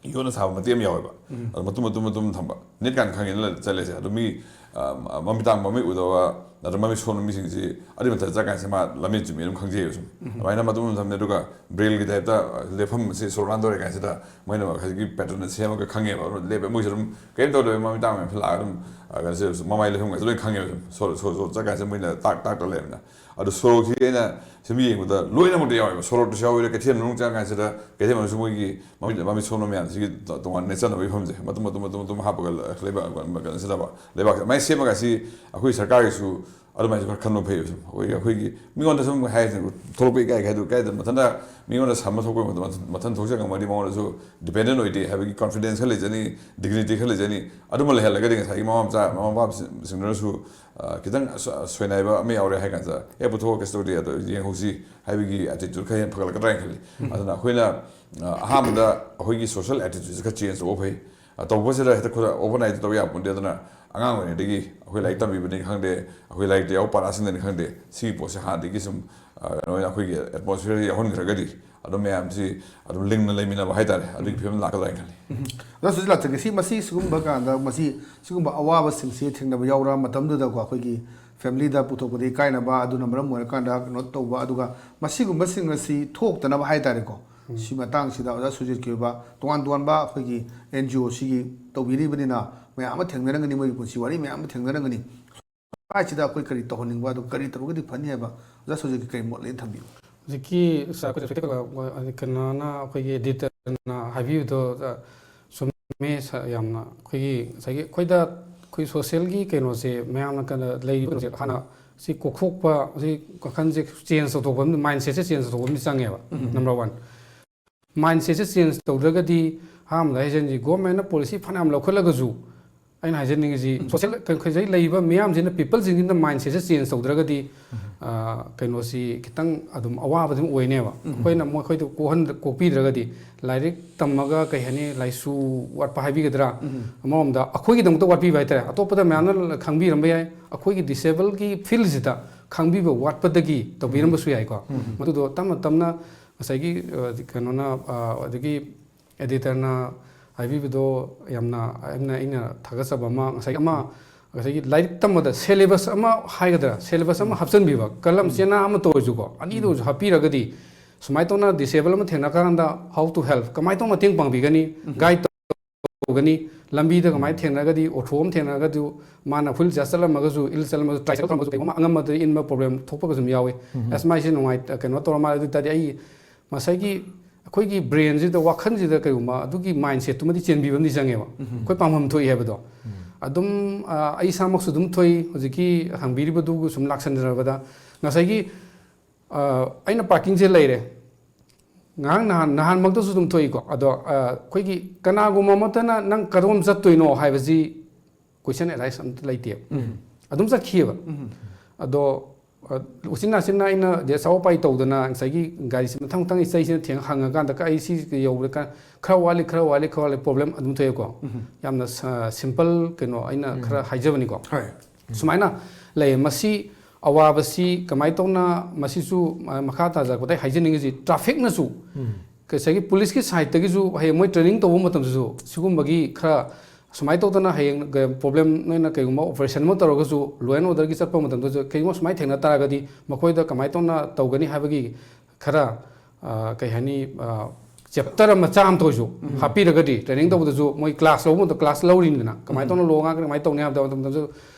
ꯌꯣꯠꯅ ꯁꯥꯕ ꯃꯇꯦꯛ ꯑꯃ ꯌꯥꯎꯋꯦꯕ꯫ ꯑꯗꯣ ꯃꯇꯨꯝ, ꯃꯇꯨꯝ, ꯃꯇꯨꯝ ꯊꯝꯕ꯫ ꯅꯦꯠ ꯀꯥꯟꯗ ꯈꯪꯉꯦꯅ ꯆꯠꯂꯦꯁꯦ꯫ ꯑꯗꯣ ꯃꯤ, ꯑ, ꯃꯃꯤꯠ ꯇꯥꯡꯕ, ꯃꯃꯤꯠ ꯎꯗꯕ, ꯅꯠꯇ꯭ꯔꯒ ꯃꯃꯤꯠ ꯁꯣꯟꯕ ꯃꯤꯁꯤꯡꯁꯤ ꯑꯗꯨꯏ ꯃꯊꯛꯇ ꯆꯠꯀꯥꯟꯁꯤ ꯃꯥ ꯂꯝꯖꯦꯟ ꯆꯨꯝꯃꯤ ꯑꯗꯨꯝ ꯈꯪꯖꯩꯌꯦꯕ ꯁꯨꯝ꯫ ꯑꯗꯨꯃꯥꯏꯅ ꯃꯇꯨꯝ, ꯃꯇꯨꯝ ꯊꯝꯃꯦ꯫ ꯑꯗꯨꯒ ꯕ꯭ꯔꯦꯜꯒꯤ ꯇꯥꯏꯞꯇ ꯂꯦꯞꯐꯝꯁꯦ ꯁꯣꯔꯣꯛ ꯂꯥꯟꯗꯣꯔꯦ ꯀꯥꯟꯁꯤꯗ ꯃꯣꯏꯅ ꯍꯧꯖꯤꯛꯀꯤ ꯄꯦꯇꯔꯟꯗ ꯁꯦꯝꯃꯒ ꯈꯪꯉꯦꯕ꯫ ꯑꯗꯨꯝ ꯂꯦꯞꯄꯦ꯫ ꯃꯣꯏꯁꯨ ꯑꯗꯨꯝ ꯀꯩꯝ ꯇꯧꯗꯕ ꯃꯃꯤꯠ ꯇꯥꯡꯕ ꯃꯌꯥꯝꯁꯨ ꯂꯥꯛꯑꯒ ꯑꯗꯨꯝ, ꯑ, ꯀꯩꯅꯣꯁꯦ ꯃꯃꯥꯏ ꯂꯦꯞꯐꯝꯒꯁꯦ ꯂꯣꯏ ꯈꯪꯉꯦꯕ ꯁꯨꯝ꯫ ꯁꯣꯔꯣꯛ, ꯁꯣꯔꯣꯛ, ꯁꯣꯔꯣꯛ ꯆꯠꯀꯥꯟꯁꯤꯗ ꯃꯣꯏꯅ ꯇꯥꯛ, ꯇꯥꯛꯇ ꯂꯩꯔꯕꯅꯤꯅ꯫ ꯑꯗꯣ ꯁꯣꯔꯣꯛꯁꯤ ꯑꯩꯅ ꯁꯨꯝ ꯌꯦꯡꯕꯗ ꯂꯣꯏꯅꯃꯛꯇ ꯌꯥꯎꯋꯦꯕ꯫ ꯁꯣꯔꯣꯛꯇꯁꯨ ꯌꯥꯎꯋꯦ, ꯀꯩꯊꯦꯜ ꯃꯅꯨꯡ ꯆꯪꯉꯀꯥꯟꯁꯤꯗ ꯀꯩꯊꯦꯜ ꯃꯅꯨꯡꯁꯨ ꯃꯣꯏꯒꯤ ꯃꯃꯤꯠ, ꯃꯃꯤꯠ ꯁꯣꯟꯕ ꯃꯌꯥꯝꯁꯤꯒꯤ ꯇꯣꯉꯥꯟꯅ ꯅꯦꯠꯆꯅꯕꯒꯤ ꯃꯐꯝꯁꯦ ꯃꯇꯨꯝ, ꯃꯇꯨꯝ, ꯃꯇꯨꯝ, ꯃꯇꯨꯝ ꯍꯥꯞꯄꯒ ꯂꯩꯕꯥꯛ, ꯀꯩꯅꯣꯁꯤꯗ ꯂꯩꯕꯥꯛꯁꯦ ꯑꯗꯨꯃꯥꯏꯅ ꯁꯦꯝꯃꯒ ꯁꯤ ꯑꯩꯈꯣꯏ ꯁꯔꯀꯥꯔꯒꯤꯁꯨ ꯑꯗꯨꯃꯥꯏꯅꯁꯨ ꯈꯔ ꯈꯟꯕ ꯐꯩꯌꯦꯕ꯫ ꯁꯨꯝ ꯑꯩꯈꯣꯏꯒꯤ, ꯑꯩꯈꯣꯏꯒꯤ ꯃꯤꯉꯣꯟꯗ ꯁꯨꯝ ꯍꯥꯏ, ꯊꯣꯛꯂꯛꯄ ꯏꯀꯥꯏ ꯍꯥꯏꯗꯨ ꯀꯥꯏꯗ ꯃꯊꯟꯇ ꯃꯤꯉꯣꯟꯗ ꯁꯝꯕ ꯊꯣꯛꯄ ꯃꯇꯝꯗ ꯃꯊꯟ ꯊꯣꯛꯆ ꯉꯝꯃꯗꯤ ꯃꯉꯣꯟꯗꯁꯨ ꯗꯤꯄꯦꯟꯗꯦꯟ ꯑꯣꯏꯗꯦ ꯍꯥꯏꯕꯒꯤ ꯀꯣꯟꯐꯤꯗꯦꯟꯁ ꯈꯔ ꯂꯩꯖꯅꯤ, ꯗꯤꯒꯅꯤꯇꯤ ꯈꯔ ꯂꯩꯖꯅꯤ꯫ ꯑꯗꯨꯃ ꯂꯩꯍꯜꯂꯒꯗꯤ ꯉꯁꯥꯏꯒꯤ ꯃꯃꯥ ꯃꯆꯥ, ꯃꯃꯥ ꯃꯄꯥꯁꯤꯡꯗꯨꯅꯁꯨ, ꯑ, ꯈꯤꯇꯪ ꯑꯁ-, ꯁꯣꯏꯅꯥꯏꯕ ꯑꯃ ꯌꯥꯎꯔꯦ ꯍꯥꯏ ꯀꯥꯟꯗ, "ꯑꯦ, ꯄꯨꯊꯣꯛꯑꯣ, ꯀꯩꯁꯨ ꯇꯧꯗꯦ, ꯑꯗꯣ ꯌꯦꯡꯍꯧꯁꯤ" ꯍꯥꯏꯕꯒꯤ ꯑꯦꯇꯤꯇ꯭ꯌꯨꯠ ꯈꯔ ꯍꯦꯟꯅ ꯐꯒꯠꯂꯛꯀꯗ꯭ꯔꯥ ꯍꯥꯏꯅ ꯈꯜꯂꯤ꯫ ꯑꯗꯨꯅ ꯑꯩꯈꯣꯏꯅ, ꯑ, ꯑꯍꯥꯟꯕꯗ ꯑꯩꯈꯣꯏꯒꯤ ꯁꯣꯁꯤꯌꯦꯜ ꯑꯦꯇꯤꯇ꯭ꯌꯨꯠꯁꯦ ꯈꯔ ꯆꯦꯟꯖ ꯇꯧꯕ ꯐꯩ꯫ ꯑ, ꯇꯧꯕꯁꯤꯗ ꯍꯦꯛꯇ ꯈꯨꯗꯛ ꯑꯣꯚꯔꯅꯥꯏꯠꯇ ꯇꯧꯕ ꯌꯥꯕ ꯄꯣꯠ ꯅꯠꯇꯦ꯫ ꯑꯗꯨꯅ ꯑꯉꯥꯡ ꯑꯣꯏꯔꯤꯉꯩꯗꯒꯤ ꯑꯩꯈꯣꯏ ꯂꯥꯏꯔꯤꯛ ꯇꯝꯕꯤꯕꯅꯤ ꯈꯪꯗꯦ, ꯑꯩꯈꯣꯏ ꯂꯥꯏꯔꯤꯛꯇ ꯌꯥꯎꯕ ꯄꯥꯔꯥꯁꯤꯡꯗꯅꯤ ꯈꯪꯗꯦ, ꯁꯤꯒꯤ ꯄꯣꯠꯁꯦ ꯍꯥꯟꯅꯗꯒꯤ ꯁꯨꯝ, ꯑ, ꯀꯩꯅꯣ ꯑꯣꯏꯅ ꯑꯩꯈꯣꯏꯒꯤ ꯑꯦꯠꯃꯣꯁꯐꯤꯌꯔ ꯌꯥꯎꯍꯟꯈ꯭ꯔꯒꯗꯤ ꯑꯗꯨꯝ ꯃꯌꯥꯝꯁꯤ ꯑꯗꯨꯝ ꯂꯤꯡꯅ ꯂꯩꯃꯤꯟꯅꯕ ꯍꯥꯏꯇꯥꯔꯦ, ꯑꯗꯨꯒꯤ ꯐꯤꯕꯝ ꯂꯥꯛꯀꯗ꯭ꯔꯥ ꯍꯥꯏꯅ ꯈꯜꯂꯤ꯫ ꯑꯗꯣ ꯁꯨꯖꯤꯠ ꯂꯥꯛꯆꯒꯦ, ꯁꯤ, ꯃꯁꯤ ꯁꯤꯒꯨꯝꯕ ꯀꯥꯟꯗ ꯃꯁꯤ ꯁꯤꯒꯨꯝꯕ ꯑꯋꯥꯕꯁꯤꯡꯁꯤ ꯊꯦꯡꯅꯕ ꯌꯥꯎꯔ ꯃꯇꯝꯗꯨꯗꯀꯣ, ꯑꯩꯈꯣꯏꯒꯤ ꯐꯦꯃꯤꯂꯤꯗ ꯄꯨꯊꯣꯛꯄꯗ ꯏꯀꯥꯏꯅꯕ, ꯑꯗꯨꯅ ꯃꯔꯝ ꯑꯣꯏꯔꯀꯥꯟꯗ ꯀꯩꯅꯣ ꯇꯧꯕ, ꯑꯗꯨꯒ ꯃꯁꯤꯒꯨꯝꯕꯁꯤꯡ ꯑꯁꯤ ꯊꯣꯛꯇꯅꯕ ꯍꯥꯏꯇꯥꯔꯦꯀꯣ, ꯁꯤ ꯃꯇꯥꯡꯁꯤꯗ ꯑꯣꯖꯥ ꯁꯨꯖꯤꯠꯀꯤ ꯑꯣꯏꯕ ꯇꯣꯉꯥꯟ ꯇꯣꯉꯥꯟꯕ ꯑꯩꯈꯣꯏꯒꯤ ꯑꯦꯟ ꯖꯤ ꯑꯣ ꯁꯤꯒꯤ ꯇꯧꯕꯤꯔꯤꯕꯅꯤꯅ ꯃꯌꯥꯝ ꯑꯃ ꯊꯦꯡꯅꯔꯝꯒꯅꯤ, ꯃꯣꯏꯒꯤ ꯄꯨꯟꯁꯤ ꯋꯥꯔꯤ ꯃꯌꯥꯝ ꯑꯃ ꯊꯦꯡꯅꯔꯝꯒꯅꯤ꯫ ꯁ꯭ꯋꯥꯏꯁꯤꯗ ꯑꯩꯈꯣꯏ ꯀꯔꯤ ꯇꯧꯍꯟꯅꯤꯡꯕ, ꯑꯗꯨ ꯀꯔꯤ ꯇꯧꯔꯒꯗꯤ ꯐꯅꯤ ꯍꯥꯏꯕ ꯑꯣꯖꯥ ꯁꯨꯖꯤꯠꯀꯤ ꯀꯔꯤ ꯃꯣꯠ ꯂꯩ ꯊꯝꯕꯤꯌꯨ? ꯍꯧꯖꯤꯛꯀꯤ ꯁ-, ꯑꯩꯈꯣꯏ ꯁꯣꯁꯥꯏꯇꯤ ꯀꯩꯅꯣꯅ ꯍꯥꯏꯕꯤꯕꯗꯣ, ꯑ, ꯆꯨꯝꯃꯦ꯫ ꯁ-, ꯌꯥꯝꯅ ꯑꯩꯈꯣꯏꯒꯤ ꯉꯁꯥꯏꯒꯤ ꯑꯩꯈꯣꯏꯗ ꯑꯩꯈꯣꯏ ꯁꯣꯁꯤꯌꯦꯜꯒꯤ ꯀꯩꯅꯣꯁꯦ ꯃꯌꯥꯝꯅ ꯀꯩꯅꯣ ꯂꯩꯔꯤꯕ ꯀꯩꯅꯣꯁꯦ ꯍꯥꯟꯅ ꯁꯤ ꯀꯣꯛꯊꯣꯛꯄ, ꯁꯤ ꯋꯥꯈꯜꯁꯦ ꯆꯦꯟꯖ ꯇꯧꯊꯣꯛꯄ ꯑꯃ, ꯃꯥꯏꯟ ꯁꯦꯠꯁꯦ ꯆꯦꯟꯖ ꯇꯧꯊꯣꯛꯄ ꯑꯃꯗꯤ ꯆꯪꯉꯦꯕ꯫ Number one. ꯃꯥꯏꯟ ꯁꯦꯠꯁꯦ ꯆꯦꯟꯖ ꯇꯧꯗ꯭ꯔꯒꯗꯤ ꯑꯍꯥꯟꯕꯗ ꯍꯥꯏꯖꯟꯁꯤ ꯒꯣꯔꯃꯦꯟꯅ ꯄꯣꯂꯤꯁꯤ ꯐꯅꯌꯥꯝ ꯂꯧꯈꯠꯂꯒꯁꯨ ꯑꯩꯅ ꯍꯥꯏꯖꯅꯤꯡꯉꯤꯁꯤ, ꯁꯣꯁꯦꯜ, ꯀꯩ-, ꯀꯩꯁꯤ ꯂꯩꯔꯤꯕ ꯃꯤꯌꯥꯝꯁꯤꯅ, ꯄꯤꯄꯜꯁꯤꯡꯁꯤꯅ ꯃꯥꯏꯟꯁꯦꯠꯁꯦ ꯆꯦꯟꯖ ꯇꯧꯗ꯭ꯔꯒꯗꯤ, ꯑ, ꯀꯩꯅꯣꯁꯤ ꯈꯤꯇꯪ ꯑꯗꯨꯝ ꯑꯋꯥꯕ ꯑꯗꯨꯝ ꯑꯣꯏꯅꯦꯕ꯫ ꯑꯩꯈꯣꯏꯅ ꯃꯈꯣꯏꯗ ꯀꯣꯛꯍꯟ-, ꯀꯣꯛꯄꯤꯗ꯭ꯔꯒꯗꯤ, ꯂꯥꯏꯔꯤꯛ ꯇꯝꯃꯒ, ꯀꯩ ꯍꯥꯏꯅꯤ, ꯂꯥꯏꯁꯨ ꯋꯥꯠꯄ ꯍꯥꯏꯕꯤꯒꯗ꯭ꯔꯥ, ꯑꯃꯔꯣꯝꯗ ꯑꯩꯈꯣꯏꯒꯤꯗꯃꯛꯇ ꯋꯥꯠꯄꯤꯕ ꯍꯥꯏꯇꯥꯔꯦ, ꯑꯇꯣꯞꯄꯗ ꯃꯌꯥꯝꯅ ꯈꯪꯕꯤꯔꯝꯕ ꯌꯥꯏ, ꯑꯩꯈꯣꯏꯒꯤ ꯗꯤꯁꯦꯕꯜꯒꯤ ꯐꯤꯜꯁꯤꯗ ꯈꯪꯕꯤꯕ ꯋꯥꯠꯄꯗꯒꯤ ꯇꯧꯕꯤꯔꯝꯕꯁꯨ ꯌꯥꯏꯀꯣ꯫ ꯃꯗꯨꯗꯣ ꯇꯞꯅ ꯇꯞꯅ ꯉꯁꯥꯏꯒꯤ, ꯑ, ꯀꯩꯅꯣꯅ, ꯑ, ꯑꯗꯒꯤ ꯑꯦꯗꯤꯇꯔꯅ ꯍꯥꯏꯕꯤꯕꯗꯣ ꯌꯥꯝꯅ, ꯌꯥꯝꯅ ꯑꯩꯅ ꯊꯥꯒꯠꯆꯕ ꯑꯃ, ꯉꯁꯥꯏꯒꯤ ꯑꯃ, ꯉꯁꯥꯏꯒꯤ ꯂꯥꯏꯔꯤꯛ ꯇꯝꯕꯗ ꯁꯦꯂꯦꯕꯁ ꯑꯃ ꯍꯥꯏꯒꯗ꯭ꯔꯥ, ꯁꯦꯂꯦꯕꯁ ꯑꯃ ꯍꯥꯞꯆꯤꯟꯕꯤꯕ, ꯀꯂꯝ ꯆꯦꯅꯥ ꯑꯃꯇ ꯑꯣꯏꯔꯁꯨꯀꯣ, ꯑꯅꯤꯗ ꯑꯣꯏꯔꯁꯨ ꯍꯥꯞꯄꯤꯔꯒꯗꯤ, ꯁꯨꯃꯥꯏꯅ ꯇꯧꯅ ꯗꯤꯁꯦꯕꯜ ꯑꯃ ꯊꯦꯡꯅꯔꯀꯥꯟꯗ how to help, ꯀꯃꯥꯏꯅ ꯇꯧꯅ ꯃꯇꯦꯡ ꯄꯥꯡꯕꯤꯒꯅꯤ, ꯒꯥꯏꯗ ꯇꯧꯒꯅꯤ, ꯂꯝꯕꯤꯗ ꯀꯃꯥꯏꯅ ꯊꯦꯡꯅꯔꯒꯗꯤ, ꯑꯣꯊꯣ ꯑꯃ ꯊꯦꯡꯅꯔꯒꯗꯤ, ꯃꯥꯅ ꯍꯨꯏꯜ ꯆꯦꯌꯔ ꯆꯠꯂꯝꯃꯒꯁꯨ, ꯏꯜ ꯆꯠꯂꯝꯃꯒꯁꯨ, ꯇ꯭ꯔꯥꯏꯁꯥꯏꯀꯜ ꯊꯧꯔꯝꯃꯒꯁꯨ, ꯀꯩꯒꯨꯝꯕ ꯑꯉꯝꯕꯗ ꯏꯟꯕ ꯄ꯭ꯔꯣꯕ꯭ꯂꯦꯝ ꯊꯣꯛꯄꯒꯁꯨ ꯑꯗꯨꯝ ꯌꯥꯎꯋꯤ꯫ ꯑꯁ, ꯃꯥꯏꯁꯦ ꯅꯨꯡꯉꯥꯏ-, ꯀꯩꯅꯣ ꯇꯧꯔ ꯃꯥꯜꯂꯦ, ꯑꯗꯨ ꯑꯣꯏ ꯇꯥꯔꯗꯤ ꯑꯩ ꯉꯁꯥꯏꯒꯤ ꯑꯩꯈꯣꯏꯒꯤ ꯕ꯭ꯔꯦꯟꯁꯤꯗ, ꯋꯥꯈꯜꯁꯤꯗ ꯀꯩꯒꯨꯝꯕ ꯑꯗꯨꯒꯤ ꯃꯥꯏꯟꯁꯦꯠꯇꯨꯃꯗꯤ ꯆꯦꯟꯕꯤꯕ ꯑꯃꯗꯤ ꯆꯪꯉꯦꯕ꯫ ꯑꯩꯈꯣꯏ ꯄꯥꯝꯐꯝ ꯊꯣꯛꯏ ꯍꯥꯏꯕꯗꯣ꯫ ꯑꯗꯨꯝ, ꯑ, ꯑꯩ ꯏꯁꯥꯃꯛꯁꯨ ꯑꯗꯨꯝ ꯊꯣꯛꯏ, ꯍꯧꯖꯤꯛꯀꯤ ꯍꯪꯕꯤꯔꯤꯕꯗꯨꯒ ꯁꯨꯝ ꯂꯥꯛꯁꯟꯖꯔꯕꯗ꯫ ꯉꯁꯥꯏꯒꯤ, ꯑ, ꯑꯩꯅ ꯄꯥꯔꯀꯤꯡꯁꯦ ꯂꯩꯔꯦ, ꯉꯥꯏꯍꯥꯛ ꯅꯍꯥꯟ, ꯅꯍꯥꯟꯃꯛꯇꯁꯨ ꯑꯗꯨꯝ ꯊꯣꯛꯏꯀꯣ꯫ ꯑꯗꯣ, ꯑ, ꯑꯩꯈꯣꯏꯒꯤ ꯀꯅꯥꯒꯨꯝꯕ ꯑꯃꯠꯇꯅ "ꯅꯪ ꯀꯗꯣꯝ ꯆꯠꯇꯣꯏꯅꯣ?" ꯍꯥꯏꯕꯁꯤ ꯀꯣꯏꯁꯟ ꯑꯦꯔꯥꯏꯁ ꯑꯝꯇ ꯂꯩꯇꯦꯕ꯫ ꯑꯗꯨꯝ ꯆꯠꯈꯤꯑꯕ꯫ ꯑꯗꯣ, ꯑ, ꯎꯆꯤꯟ ꯅꯥꯆꯤꯟꯅ ꯑꯩꯅ ꯗꯦ ꯆꯥꯎ ꯄꯥꯏ ꯇꯧꯗꯅ ꯉꯁꯥꯏꯒꯤ ꯒꯥꯔꯤꯁꯤ ꯃꯊꯪ ꯃꯊꯪ ꯏꯆꯩꯁꯤꯅ ꯊꯦꯡꯉ ꯍꯪꯉꯀꯥꯟꯗ, "ꯀ-, ꯑꯩ ꯁꯤ ꯌꯧꯕꯗ ꯈꯔ, ꯈꯔ ꯋꯥꯠꯂꯤ, ꯈꯔ ꯋꯥꯠꯂꯤ, ꯈꯔ ꯋꯥꯠꯂꯤ", ꯄ꯭ꯔꯣꯕ꯭ꯂꯦꯝ ꯑꯗꯨꯝ ꯊꯣꯛꯑꯦꯀꯣ꯫ ꯌꯥꯝꯅ ꯁ-, ꯁꯤꯝꯄꯜ ꯀꯩꯅꯣ ꯑꯩꯅ ꯈꯔ ꯍꯥꯏꯖꯕꯅꯤꯀꯣ꯫ ꯍꯣꯏ꯫ ꯁꯨꯃꯥꯏꯅ ꯂꯩꯌꯦ꯫ ꯃꯁꯤ ꯑꯋꯥꯕꯁꯤ ꯀꯃꯥꯏꯅ ꯇꯧꯅ, ꯃꯁꯤꯁꯨ, ꯑ, ꯃꯈꯥ ꯇꯥꯖꯔꯛꯄꯗ ꯑꯩ ꯍꯥꯏꯖꯅꯤꯡꯉꯤꯁꯤ, ꯇ꯭ꯔꯥꯐꯤꯛꯅꯁꯨ, ꯉꯁꯥꯏꯒꯤ ꯄꯨꯂꯤꯁꯀꯤ ꯁꯥꯏꯠꯇꯒꯤꯁꯨ ꯍꯌꯦꯡ ꯃꯣꯏ ꯇ꯭ꯔꯦꯅꯤꯡ ꯇꯧꯕ ꯃꯇꯝꯗꯁꯨ ꯁꯤꯒꯨꯝꯕꯒꯤ ꯈꯔ ꯁꯨꯃꯥꯏꯅ ꯇꯧꯗꯅ ꯍꯌꯦꯡ ꯄ꯭ꯔꯣꯕ꯭ꯂꯦꯝ, ꯅꯣꯏꯅ ꯀꯩꯒꯨꯝꯕ ꯑꯣꯄꯔꯦꯁꯟ ꯑꯃ ꯇꯧꯔꯒꯁꯨ, ꯂꯣ ꯑꯦꯟ ꯑꯣꯔꯗꯔꯒꯤ ꯆꯠꯄ ꯃꯇꯝꯗꯁꯨ ꯀꯩꯒꯨꯝꯕ ꯁꯨꯃꯥꯏꯅ ꯊꯦꯡꯅ ꯇꯥꯔꯒꯗꯤ ꯃꯈꯣꯏꯗ ꯀꯃꯥꯏꯅ ꯇꯧꯅ ꯇꯧꯒꯅꯤ ꯍꯥꯏꯕꯒꯤ ꯈꯔ, ꯑ, ꯀꯩ ꯍꯥꯏꯅꯤ, ꯑ, ꯆꯦꯞꯇꯔ ꯃꯆꯥ ꯑꯃꯇ ꯑꯣꯏꯔꯁꯨ ꯍꯥꯞꯄꯤꯔꯒꯗꯤ, ꯇ꯭ꯔꯦꯅꯤꯡ ꯇꯧꯕꯗꯁꯨ ꯃꯣꯏ ꯀ꯭ꯂꯥꯁ ꯂꯧꯕ ꯃꯇꯝꯗ ꯀ꯭ꯂꯥꯁ ꯂꯧꯔꯤꯅꯤꯗꯅ, ꯀꯃꯥꯏꯅ ꯇꯧꯅ ꯂꯣ ꯉꯥꯛꯅ ꯀꯃꯥꯏꯅ ꯇꯧꯅꯤ ꯍꯥꯏꯕꯗ ꯃꯇꯝꯗꯁꯨ,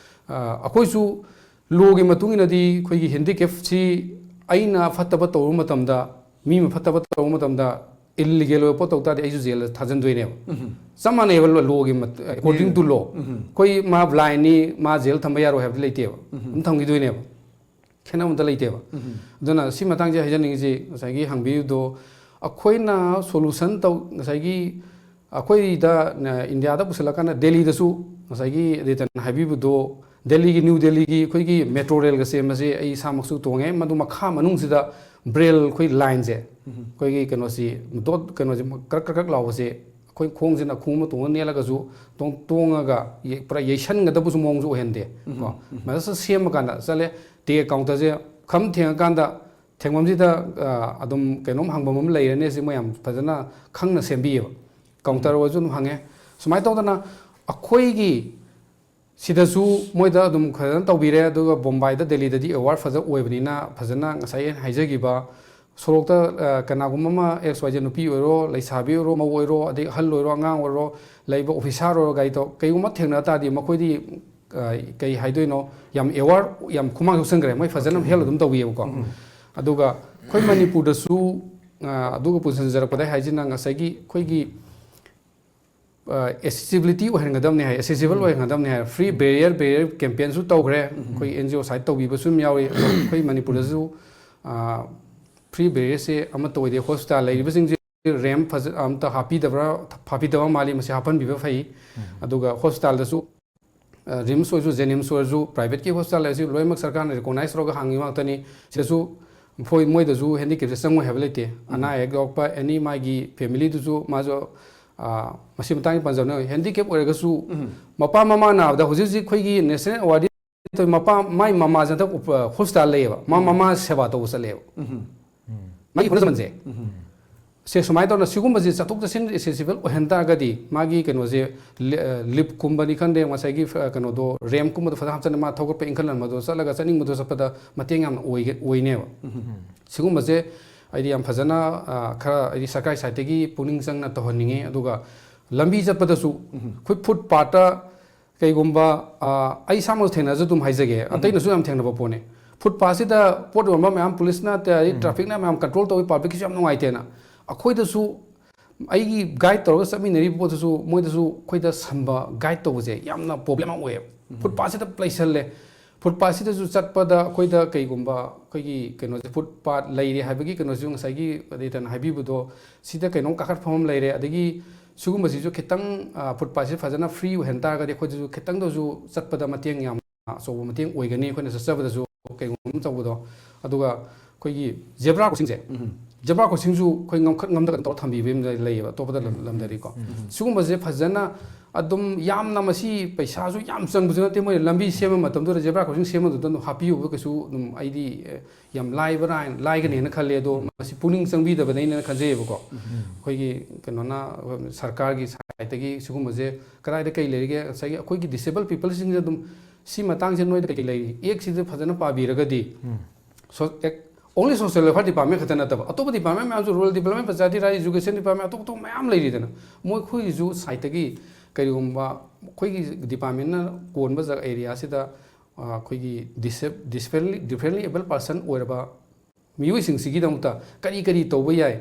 ꯑ, ꯑꯩꯈꯣꯏꯁꯨ ꯂꯣꯒꯤ ꯃꯇꯨꯡ ꯏꯟꯅꯗꯤ ꯑꯩꯈꯣꯏꯒꯤ ꯍꯦꯟꯗꯤꯀꯦꯞꯁꯤ ꯑꯩꯅ ꯐꯠꯇꯕ ꯇꯧꯕ ꯃꯇꯝꯗ, ꯃꯤ ꯑꯃ ꯐꯠꯇꯕ ꯇꯧꯕ ꯃꯇꯝꯗ ꯏꯜꯂꯤꯒꯦꯜ ꯑꯣꯏꯕ ꯄꯣꯠ ꯇꯧ ꯇꯥꯔꯗꯤ ꯑꯩꯁꯨ ꯖꯦꯜꯗ ꯊꯥꯖꯤꯟꯗꯣꯏꯅꯦꯕ꯫ ꯆꯞ ꯃꯥꯟꯅꯩꯕ ꯂꯣ-, ꯂꯣꯒꯤ ꯃꯠ-, according to law꯫ ꯑꯩꯈꯣꯏ ꯃꯥ ꯕ꯭ꯂꯥꯏꯟꯅꯤ, ꯃꯥ ꯖꯦꯜ ꯊꯝꯕ ꯌꯥꯔꯣꯏ ꯍꯥꯏꯕꯗꯤ ꯂꯩꯇꯦꯕ꯫ ꯑꯗꯨꯝ ꯊꯝꯈꯤꯗꯣꯏꯅꯦꯕ꯫ ꯈꯦꯠꯅꯕ ꯑꯝꯇ ꯂꯩꯇꯦꯕ꯫ ꯑꯗꯨꯅ ꯁꯤ ꯃꯇꯥꯡꯁꯦ ꯍꯥꯏꯖꯅꯤꯡꯉꯤꯁꯤ, ꯉꯁꯥꯏꯒꯤ ꯍꯪꯕꯤꯔꯤꯗꯣ, ꯑꯩꯈꯣꯏꯅ ꯁꯣꯂꯨꯁꯟ ꯇꯧ-, ꯉꯁꯥꯏꯒꯤ ꯑꯩꯈꯣꯏꯗ, ꯑ, ꯏꯟꯗꯤꯌꯥꯗ ꯄꯨꯁꯤꯜꯂꯀꯥꯟꯗ ꯗꯦꯜꯂꯤꯗꯁꯨ ꯉꯁꯥꯏꯒꯤ ꯔꯤꯇꯟ ꯍꯥꯏꯕꯤꯕꯗꯣ, ꯗꯦꯜꯂꯤꯒꯤ, ꯅ꯭ꯌꯨ ꯗꯦꯜꯂꯤꯒꯤ ꯑꯩꯈꯣꯏꯒꯤ ꯃꯦꯇ꯭ꯔꯣ ꯔꯦꯜꯒ ꯁꯦꯝꯕꯁꯦ ꯑꯩ ꯏꯁꯥꯃꯛꯁꯨ ꯇꯣꯡꯉꯦ꯫ ꯃꯗꯨ ꯃꯈꯥ ꯃꯅꯨꯡꯁꯤꯗ ꯕ꯭ꯔꯦꯜ ꯑꯩꯈꯣꯏ ꯂꯥꯏꯟꯁꯦ, ꯑꯩꯈꯣꯏꯒꯤ ꯀꯩꯅꯣꯁꯤ, ꯗꯣꯠ ꯀꯩꯅꯣꯁꯦ, ꯀ꯭ꯔꯛ ꯀ꯭ꯔꯛ ꯀ꯭ꯔꯛ ꯂꯥꯎꯕꯁꯦ ꯑꯩꯈꯣꯏ ꯈꯣꯡꯁꯤꯅ ꯈꯣꯡ ꯑꯃ ꯇꯣꯡꯉ ꯅꯦꯠꯂꯒꯁꯨ ꯇꯣꯡ-, ꯇꯣꯡꯉꯒ ꯌꯦ-, ꯄꯨꯔꯥ ꯌꯩꯁꯟꯒꯗꯕꯁꯨ ꯃꯑꯣꯡꯁꯨ ꯑꯣꯏꯍꯟꯗꯦ꯫ ꯀꯣ, ꯃꯗꯨꯁꯨ ꯁꯦꯝꯃꯀꯥꯟꯗ ꯆꯠꯂꯦ꯫ ꯇꯤꯀꯦꯠ ꯀꯥꯎꯟꯇꯔꯁꯦ ꯈꯝ ꯊꯦꯡꯉꯀꯥꯟꯗ ꯊꯦꯡꯐꯝꯁꯤꯗ, ꯑ, ꯑꯗꯨꯝ ꯀꯩꯅꯣꯝ ꯍꯪꯐꯝ ꯑꯃ ꯂꯩꯔꯅꯤ꯫ ꯁꯤ ꯃꯣꯏ ꯌꯥꯝ ꯐꯖꯅ ꯈꯪꯅ ꯁꯦꯝꯕꯤꯌꯦꯕ꯫ ꯀꯥꯎꯟꯇꯔ ꯑꯣꯏꯔꯁꯨ ꯑꯗꯨꯝ ꯍꯪꯉꯦ꯫ ꯁꯨꯃꯥꯏꯅ ꯇꯧꯗꯅ ꯑꯩꯈꯣꯏꯒꯤ ꯁꯤꯗꯁꯨ ꯃꯣꯏꯗ ꯑꯗꯨꯝ ꯐꯖꯅ ꯇꯧꯕꯤꯔꯦ꯫ ꯑꯗꯨꯒ ꯕꯣꯝꯕꯥꯏꯗ, ꯗꯦꯜꯂꯤꯗꯗꯤ ꯑꯦꯋꯥꯔꯗ ꯐꯖ ꯑꯣꯏꯕꯅꯤꯅ, ꯐꯖꯅ ꯉꯁꯥꯏ ꯑꯩꯅ ꯍꯥꯏꯖꯈꯤꯕ ꯁꯣꯔꯣꯛꯇ, ꯑ, ꯀꯅꯥꯒꯨꯝꯕ ꯑꯃ, ꯑꯦꯛꯁ ꯋꯥꯏ ꯖꯦꯠ, ꯅꯨꯄꯤ ꯑꯣꯏꯔꯣ, ꯂꯩꯁꯥꯕꯤ ꯑꯣꯏꯔꯣ, ꯃꯧ ꯑꯣꯏꯔꯣ, ꯑꯗꯩ ꯑꯍꯜ ꯑꯣꯏꯔꯣ, ꯑꯉꯥꯡ ꯑꯣꯏꯔꯣ, ꯂꯩꯕ ꯑꯣꯐꯤꯁꯥꯔ ꯑꯣꯏꯔꯣ, ꯒꯥꯔꯤ ꯊꯧ-, ꯀꯩꯒꯨꯝꯕ ꯊꯦꯡꯅ ꯇꯥꯔꯗꯤ ꯃꯈꯣꯏꯗꯤ, ꯑ, ꯀꯩ ꯍꯥꯏꯗꯣꯏꯅꯣ, ꯌꯥꯝ ꯑꯦꯋꯥꯔ, ꯌꯥꯝ ꯈꯨꯃꯥꯡ ꯆꯥꯎꯁꯟꯈ꯭ꯔꯦ꯫ ꯃꯣꯏ ꯐꯖꯅ ꯍꯦꯜ ꯑꯗꯨꯝ ꯇꯧꯕꯤꯌꯦꯕꯀꯣ꯫ ꯑꯗꯨꯒ ꯑꯩꯈꯣꯏ ꯃꯅꯤꯄꯨꯔꯗꯁꯨ, ꯑ, ꯑꯗꯨꯒ ꯄꯨꯁꯤꯟꯖꯔꯛꯄꯗ ꯍꯥꯏꯁꯤꯅ ꯉꯁꯥꯏꯒꯤ ꯑꯩꯈꯣꯏꯒꯤ ꯑꯦꯁꯦꯁꯤꯕꯤꯂꯤꯇꯤ ꯑꯣꯏꯍꯟꯒꯗꯕꯅꯤ ꯍꯥꯏ, ꯑꯦꯁꯦꯁꯤꯕꯜ ꯑꯣꯏꯍꯟꯒꯗꯕꯅꯤ ꯍꯥꯏ꯫ ꯐ꯭ꯔꯤ ꯕꯦꯔꯤꯌꯔ, ꯕꯦꯔꯤꯌꯔ ꯀꯦꯝꯄꯦꯟꯁꯨ ꯇꯧꯈ꯭ꯔꯦ꯫ ꯑꯩꯈꯣꯏ ꯑꯦꯟ ꯖꯤ ꯑꯣ ꯁꯥꯏꯠ ꯇꯧꯕꯤꯕꯁꯨ ꯑꯗꯨꯝ ꯌꯥꯎꯔꯤ꯫ ꯑꯗꯣ ꯑꯩꯈꯣꯏ ꯃꯅꯤꯄꯨꯔꯗꯁꯨ, ꯑ, ꯐ꯭ꯔꯤ ꯕꯦꯔꯤꯌꯔꯁꯦ ꯑꯃꯠꯇ ꯑꯣꯏꯗꯦ꯫ ꯍꯣꯁꯄꯤꯇꯥꯜ ꯂꯩꯔꯤꯕꯁꯤꯡꯁꯦ ꯔꯦꯝꯞ ꯐꯖ-, ꯑꯝꯇ ꯍꯥꯞꯄꯤꯗꯕ꯭ꯔꯥ, ꯐꯥꯕꯤꯗꯕ ꯃꯥꯜꯂꯤ꯫ ꯃꯁꯤ ꯍꯥꯞꯍꯟꯕꯤꯕ ꯐꯩ꯫ ꯑꯗꯨꯒ ꯍꯣꯁꯄꯤꯇꯥꯜꯗꯁꯨ, ꯑ, ꯔꯤꯝꯁ ꯑꯣꯏꯔꯁꯨ, ꯖꯦꯅꯤꯝꯁ ꯑꯣꯏꯔꯁꯨ, ꯄ꯭ꯔꯥꯏꯚꯦꯠꯀꯤ ꯍꯣꯁꯄꯤꯇꯥꯜ ꯍꯥꯏꯁꯤ ꯂꯣꯏꯅꯃꯛ ꯁꯔꯀꯥꯔꯅ ꯔꯤꯀꯣꯛꯅꯥꯏꯁ ꯇꯧꯔꯒ ꯍꯥꯡꯉꯤ ꯉꯥꯛꯇꯅꯤ꯫ ꯁꯤꯗꯁꯨ ꯃꯈꯣꯏ, ꯃꯣꯏꯗꯁꯨ ꯍꯦꯟꯗꯤꯀꯦꯞꯁꯦ ꯆꯪꯉꯣꯏ ꯍꯥꯏꯕ ꯂꯩꯇꯦ꯫ ꯑꯅꯥ ꯑꯌꯦꯛ ꯌꯥꯎꯔꯛꯄ ꯑꯦꯅꯤ ꯃꯥꯒꯤ ꯐꯦꯃꯤꯂꯤꯗꯨꯁꯨ ꯃꯥꯁꯨ, ꯑ, ꯃꯁꯤ ꯃꯇꯥꯡꯒꯤ ꯄꯟꯖꯕꯅꯦ꯫ ꯍꯦꯟꯗꯤꯀꯦꯞ ꯑꯣꯏꯔꯒꯁꯨ ꯃꯄꯥ ꯃꯃꯥ ꯅꯥꯕꯗ ꯍꯧꯖꯤꯛ ꯍꯧꯖꯤꯛ ꯑꯩꯈꯣꯏꯒꯤ ꯅꯦꯁꯅꯦꯜ ꯑꯦꯋꯥꯔꯗ ꯃꯄꯥ, ꯃꯥꯏ ꯃꯃꯥꯁꯦ ꯍꯟꯗꯛ ꯎꯄ-, ꯍꯣꯁꯄꯤꯇꯥꯜ ꯂꯩꯌꯦꯕ꯫ ꯃꯥ ꯃꯃꯥ ꯁꯦꯕꯥ ꯇꯧꯕ ꯆꯠꯂꯦꯕ꯫ ꯃꯥꯒꯤ ꯍꯣꯠꯅꯖꯃꯟꯁꯦ꯫ ꯁꯦ ꯁꯨꯃꯥꯏꯅ ꯇꯧꯗꯅ ꯁꯤꯒꯨꯝꯕꯁꯦ ꯆꯠꯊꯣꯛ ꯆꯠꯁꯤꯟ ꯑꯦꯁꯦꯁꯤꯕꯜ ꯑꯣꯏꯍꯟ ꯇꯥꯔꯒꯗꯤ ꯃꯥꯒꯤ ꯀꯩꯅꯣꯁꯦ, ꯂꯤ-, ꯑ, ꯂꯤꯞꯀꯨꯝꯕꯅꯤ ꯈꯪꯗꯦ, ꯉꯁꯥꯏꯒꯤ, ꯑ, ꯀꯩꯅꯣꯗꯣ, ꯔꯦꯝꯞꯀꯨꯝꯕꯗꯣ ꯐꯖꯅ ꯍꯥꯞꯆꯤꯟꯅ ꯃꯥ ꯊꯧꯒꯠꯄ ꯏꯟꯈꯠꯍꯟꯕꯗꯣ ꯆꯠꯂꯒ ꯆꯠꯅꯤꯡꯕꯗꯣ ꯆꯠꯄꯗ ꯃꯇꯦꯡ ꯌꯥꯝꯅ ꯑꯣꯏꯒ-, ꯑꯣꯏꯅꯦꯕ꯫ ꯁꯤꯒꯨꯝꯕꯁꯦ ꯑꯩꯗꯤ ꯌꯥꯝ ꯐꯖꯅ, ꯑ, ꯈꯔ ꯑꯩꯗꯤ ꯁꯔꯀꯥꯔꯒꯤ ꯁꯥꯏꯠꯇꯒꯤ ꯄꯨꯛꯅꯤꯡ ꯆꯪꯅ ꯇꯧꯍꯟꯅꯤꯡꯉꯤ꯫ ꯑꯗꯨꯒ ꯂꯝꯕꯤ ꯆꯠꯄꯗꯁꯨ ꯑꯩꯈꯣꯏ ꯐꯨꯠꯄꯥꯠꯇ ꯀꯩꯒꯨꯝꯕ, ꯑ, ꯑꯩ ꯏꯁꯥꯃꯛ ꯊꯦꯡꯅꯖ ꯑꯗꯨꯝ ꯍꯥꯏꯖꯒꯦ, ꯑꯇꯩꯅꯁꯨ ꯌꯥꯝ ꯊꯦꯡꯅꯕ ꯄꯣꯠꯅꯤ꯫ ꯐꯨꯠꯄꯥꯠꯁꯤꯗ ꯄꯣꯠ ꯌꯣꯟꯕ ꯃꯌꯥꯝ, ꯄꯨꯂꯤꯁꯅ, ꯑꯗꯩ ꯇ꯭ꯔꯥꯐꯤꯛꯅ ꯃꯌꯥꯝ ꯀꯟꯇ꯭ꯔꯣꯜ ꯇꯧꯋꯤ, ꯄꯥꯕ꯭ꯂꯤꯛꯀꯤꯁꯨ ꯌꯥꯝ ꯅꯨꯡꯉꯥꯏꯇꯦꯅ꯫ ꯑꯩꯈꯣꯏꯗꯁꯨ, ꯑꯩꯒꯤ ꯒꯥꯏꯗ ꯇꯧꯔꯒ ꯆꯠꯃꯤꯟꯅꯔꯤꯕ ꯄꯣꯠꯇꯨꯁꯨ, ꯃꯣꯏꯗꯁꯨ ꯑꯩꯈꯣꯏꯗ ꯁꯝꯕ, ꯒꯥꯏꯗ ꯇꯧꯕꯁꯦ ꯌꯥꯝꯅ ꯄ꯭ꯔꯣꯕ꯭ꯂꯦꯝ ꯑꯃ ꯑꯣꯏꯌꯦꯕ꯫ ꯐꯨꯠꯄꯥꯠꯁꯤꯗ ꯂꯩꯁꯜꯂꯦ꯫ ꯐꯨꯠꯄꯥꯠꯁꯤꯗꯁꯨ ꯆꯠꯄꯗ ꯑꯩꯈꯣꯏꯗ ꯀꯩꯒꯨꯝꯕ ꯑꯩꯈꯣꯏꯒꯤ ꯀꯩꯅꯣꯁꯦ, ꯐꯨꯠꯄꯥꯠ ꯂꯩꯔꯦ ꯍꯥꯏꯕꯒꯤ ꯀꯩꯅꯣꯁꯨ ꯉꯁꯥꯏꯒꯤ ꯔꯤꯇꯟ ꯍꯥꯏꯕꯤꯕꯗꯣ, ꯁꯤꯗ ꯀꯩꯅꯣꯝ ꯀꯥꯈꯠꯐꯝ ꯑꯃ ꯂꯩꯔꯦ, ꯑꯗꯒꯤ ꯁꯤꯒꯨꯝꯕꯁꯤꯁꯨ ꯈꯤꯇꯪ ꯐꯨꯠꯄꯥꯠꯁꯤ ꯐꯖꯅ ꯐ꯭ꯔꯤ ꯑꯣꯏꯍꯟ ꯇꯥꯔꯒꯗꯤ ꯑꯩꯈꯣꯏꯗꯁꯨ ꯈꯤꯇꯪꯗꯁꯨ ꯆꯠꯄꯗ ꯃꯇꯦꯡ ꯌꯥꯝ ꯑꯆꯧꯕ ꯃꯇꯦꯡ ꯑꯣꯏꯒꯅꯤ, ꯑꯩꯈꯣꯏꯅ ꯆꯠꯆꯕꯗꯁꯨ ꯀꯩꯒꯨꯝꯕ ꯑꯃ ꯇꯧꯕꯗꯣ꯫ ꯑꯗꯨꯒ ꯑꯩꯈꯣꯏꯒꯤ ꯖꯦꯕ꯭ꯔꯥ ꯀ꯭ꯔꯣꯁꯤꯡꯁꯦ, ꯖꯦꯕ꯭ꯔꯥ ꯀ꯭ꯔꯣꯁꯤꯡꯁꯨ ꯑꯩꯈꯣꯏ ꯉꯝꯈꯠ ꯉꯝꯗꯒ ꯇꯧꯔ ꯊꯝꯕꯤꯕ ꯑꯃ ꯂꯩꯌꯦꯕ ꯑꯇꯣꯞꯄꯗ ꯂꯝ- ꯂꯝꯗꯗꯤꯀꯣ꯫ ꯁꯤꯒꯨꯝꯕꯁꯦ ꯐꯖꯅ ꯑꯗꯨꯝ ꯌꯥꯝꯅ ꯃꯁꯤ ꯄꯩꯁꯥꯁꯨ ꯌꯥꯝ ꯆꯪꯕꯁꯨ ꯅꯠꯇꯦ, ꯃꯣꯏꯅ ꯂꯝꯕꯤ ꯁꯦꯝꯕ ꯃꯇꯝꯗꯨꯗ ꯖꯦꯕ꯭ꯔꯥ ꯀ꯭ꯔꯣꯁꯤꯡ ꯁꯦꯝꯕꯗꯨꯗ ꯑꯗꯨꯝ ꯍꯥꯞꯄꯤꯌꯨꯕ ꯀꯩꯁꯨ ꯑꯗꯨꯝ ꯑꯩꯗꯤ ꯑꯦ, ꯌꯥꯝ ꯂꯥꯏꯕ꯭ꯔꯥ ꯍꯥꯏꯅ ꯂꯥꯏꯒꯅꯦꯅ ꯈꯜꯂꯦ꯫ ꯑꯗꯣ ꯃꯁꯤ ꯄꯨꯛꯅꯤꯡ ꯆꯪꯕꯤꯗꯕꯅꯦꯅ ꯈꯟꯖꯩꯌꯦꯕꯀꯣ꯫ ꯑꯩꯈꯣꯏꯒꯤ ꯀꯩꯅꯣꯅ ꯁꯔꯀꯥꯔꯒꯤ ꯁꯥꯏꯠꯇꯒꯤ ꯁꯤꯒꯨꯝꯕꯁꯦ ꯀꯗꯥꯏꯗ ꯀꯩ ꯂꯩꯔꯤꯒꯦ, ꯉꯁꯥꯏꯒꯤ ꯑꯩꯈꯣꯏꯒꯤ ꯗꯤꯁꯦꯕꯜ ꯄꯤꯄꯜꯁꯤꯡꯁꯦ ꯑꯗꯨꯝ ꯁꯤ ꯃꯇꯥꯡꯁꯦ ꯅꯣꯏꯗ ꯀꯩ ꯀꯩ ꯂꯩꯔꯤ, ꯑꯦꯛꯁꯤꯗ ꯐꯖꯅ ꯄꯥꯕꯤꯔꯒꯗꯤ only social welfare department ꯈꯛꯇ ꯅꯠꯇꯕ ꯑꯇꯣꯞꯄ department ꯃꯌꯥꯝꯁꯨ, rural development, ꯄꯟꯆꯥꯌꯇꯤ ꯔꯥꯖ, education department, ꯑꯇꯣꯞ ꯑꯇꯣꯞꯄ ꯃꯌꯥꯝ ꯂꯩꯔꯤꯗꯅ, ꯃꯣꯏꯈꯣꯏꯒꯤꯁꯨ ꯁꯥꯏꯠꯇꯒꯤ ꯀꯔꯤꯒꯨꯝꯕ ꯑꯩꯈꯣꯏꯒꯤ departmentꯅ ꯀꯣꯟꯕ ꯖꯒꯥ ꯑꯦꯔꯤꯌꯥꯁꯤꯗ ꯑꯩꯈꯣꯏꯒꯤ ꯗꯤꯁꯦ ꯗꯤꯁꯐꯦꯔꯦꯟꯂꯤ ꯗꯤꯐ꯭ꯔꯦꯟꯂꯤ ꯑꯦꯕꯜ ꯄꯥꯔꯁꯟ ꯑꯣꯏꯔꯕ ꯃꯤꯑꯣꯏꯁꯤꯡꯁꯤꯒꯤꯗꯃꯛꯇ ꯀꯔꯤ ꯀꯔꯤ ꯇꯧꯕ ꯌꯥꯏ,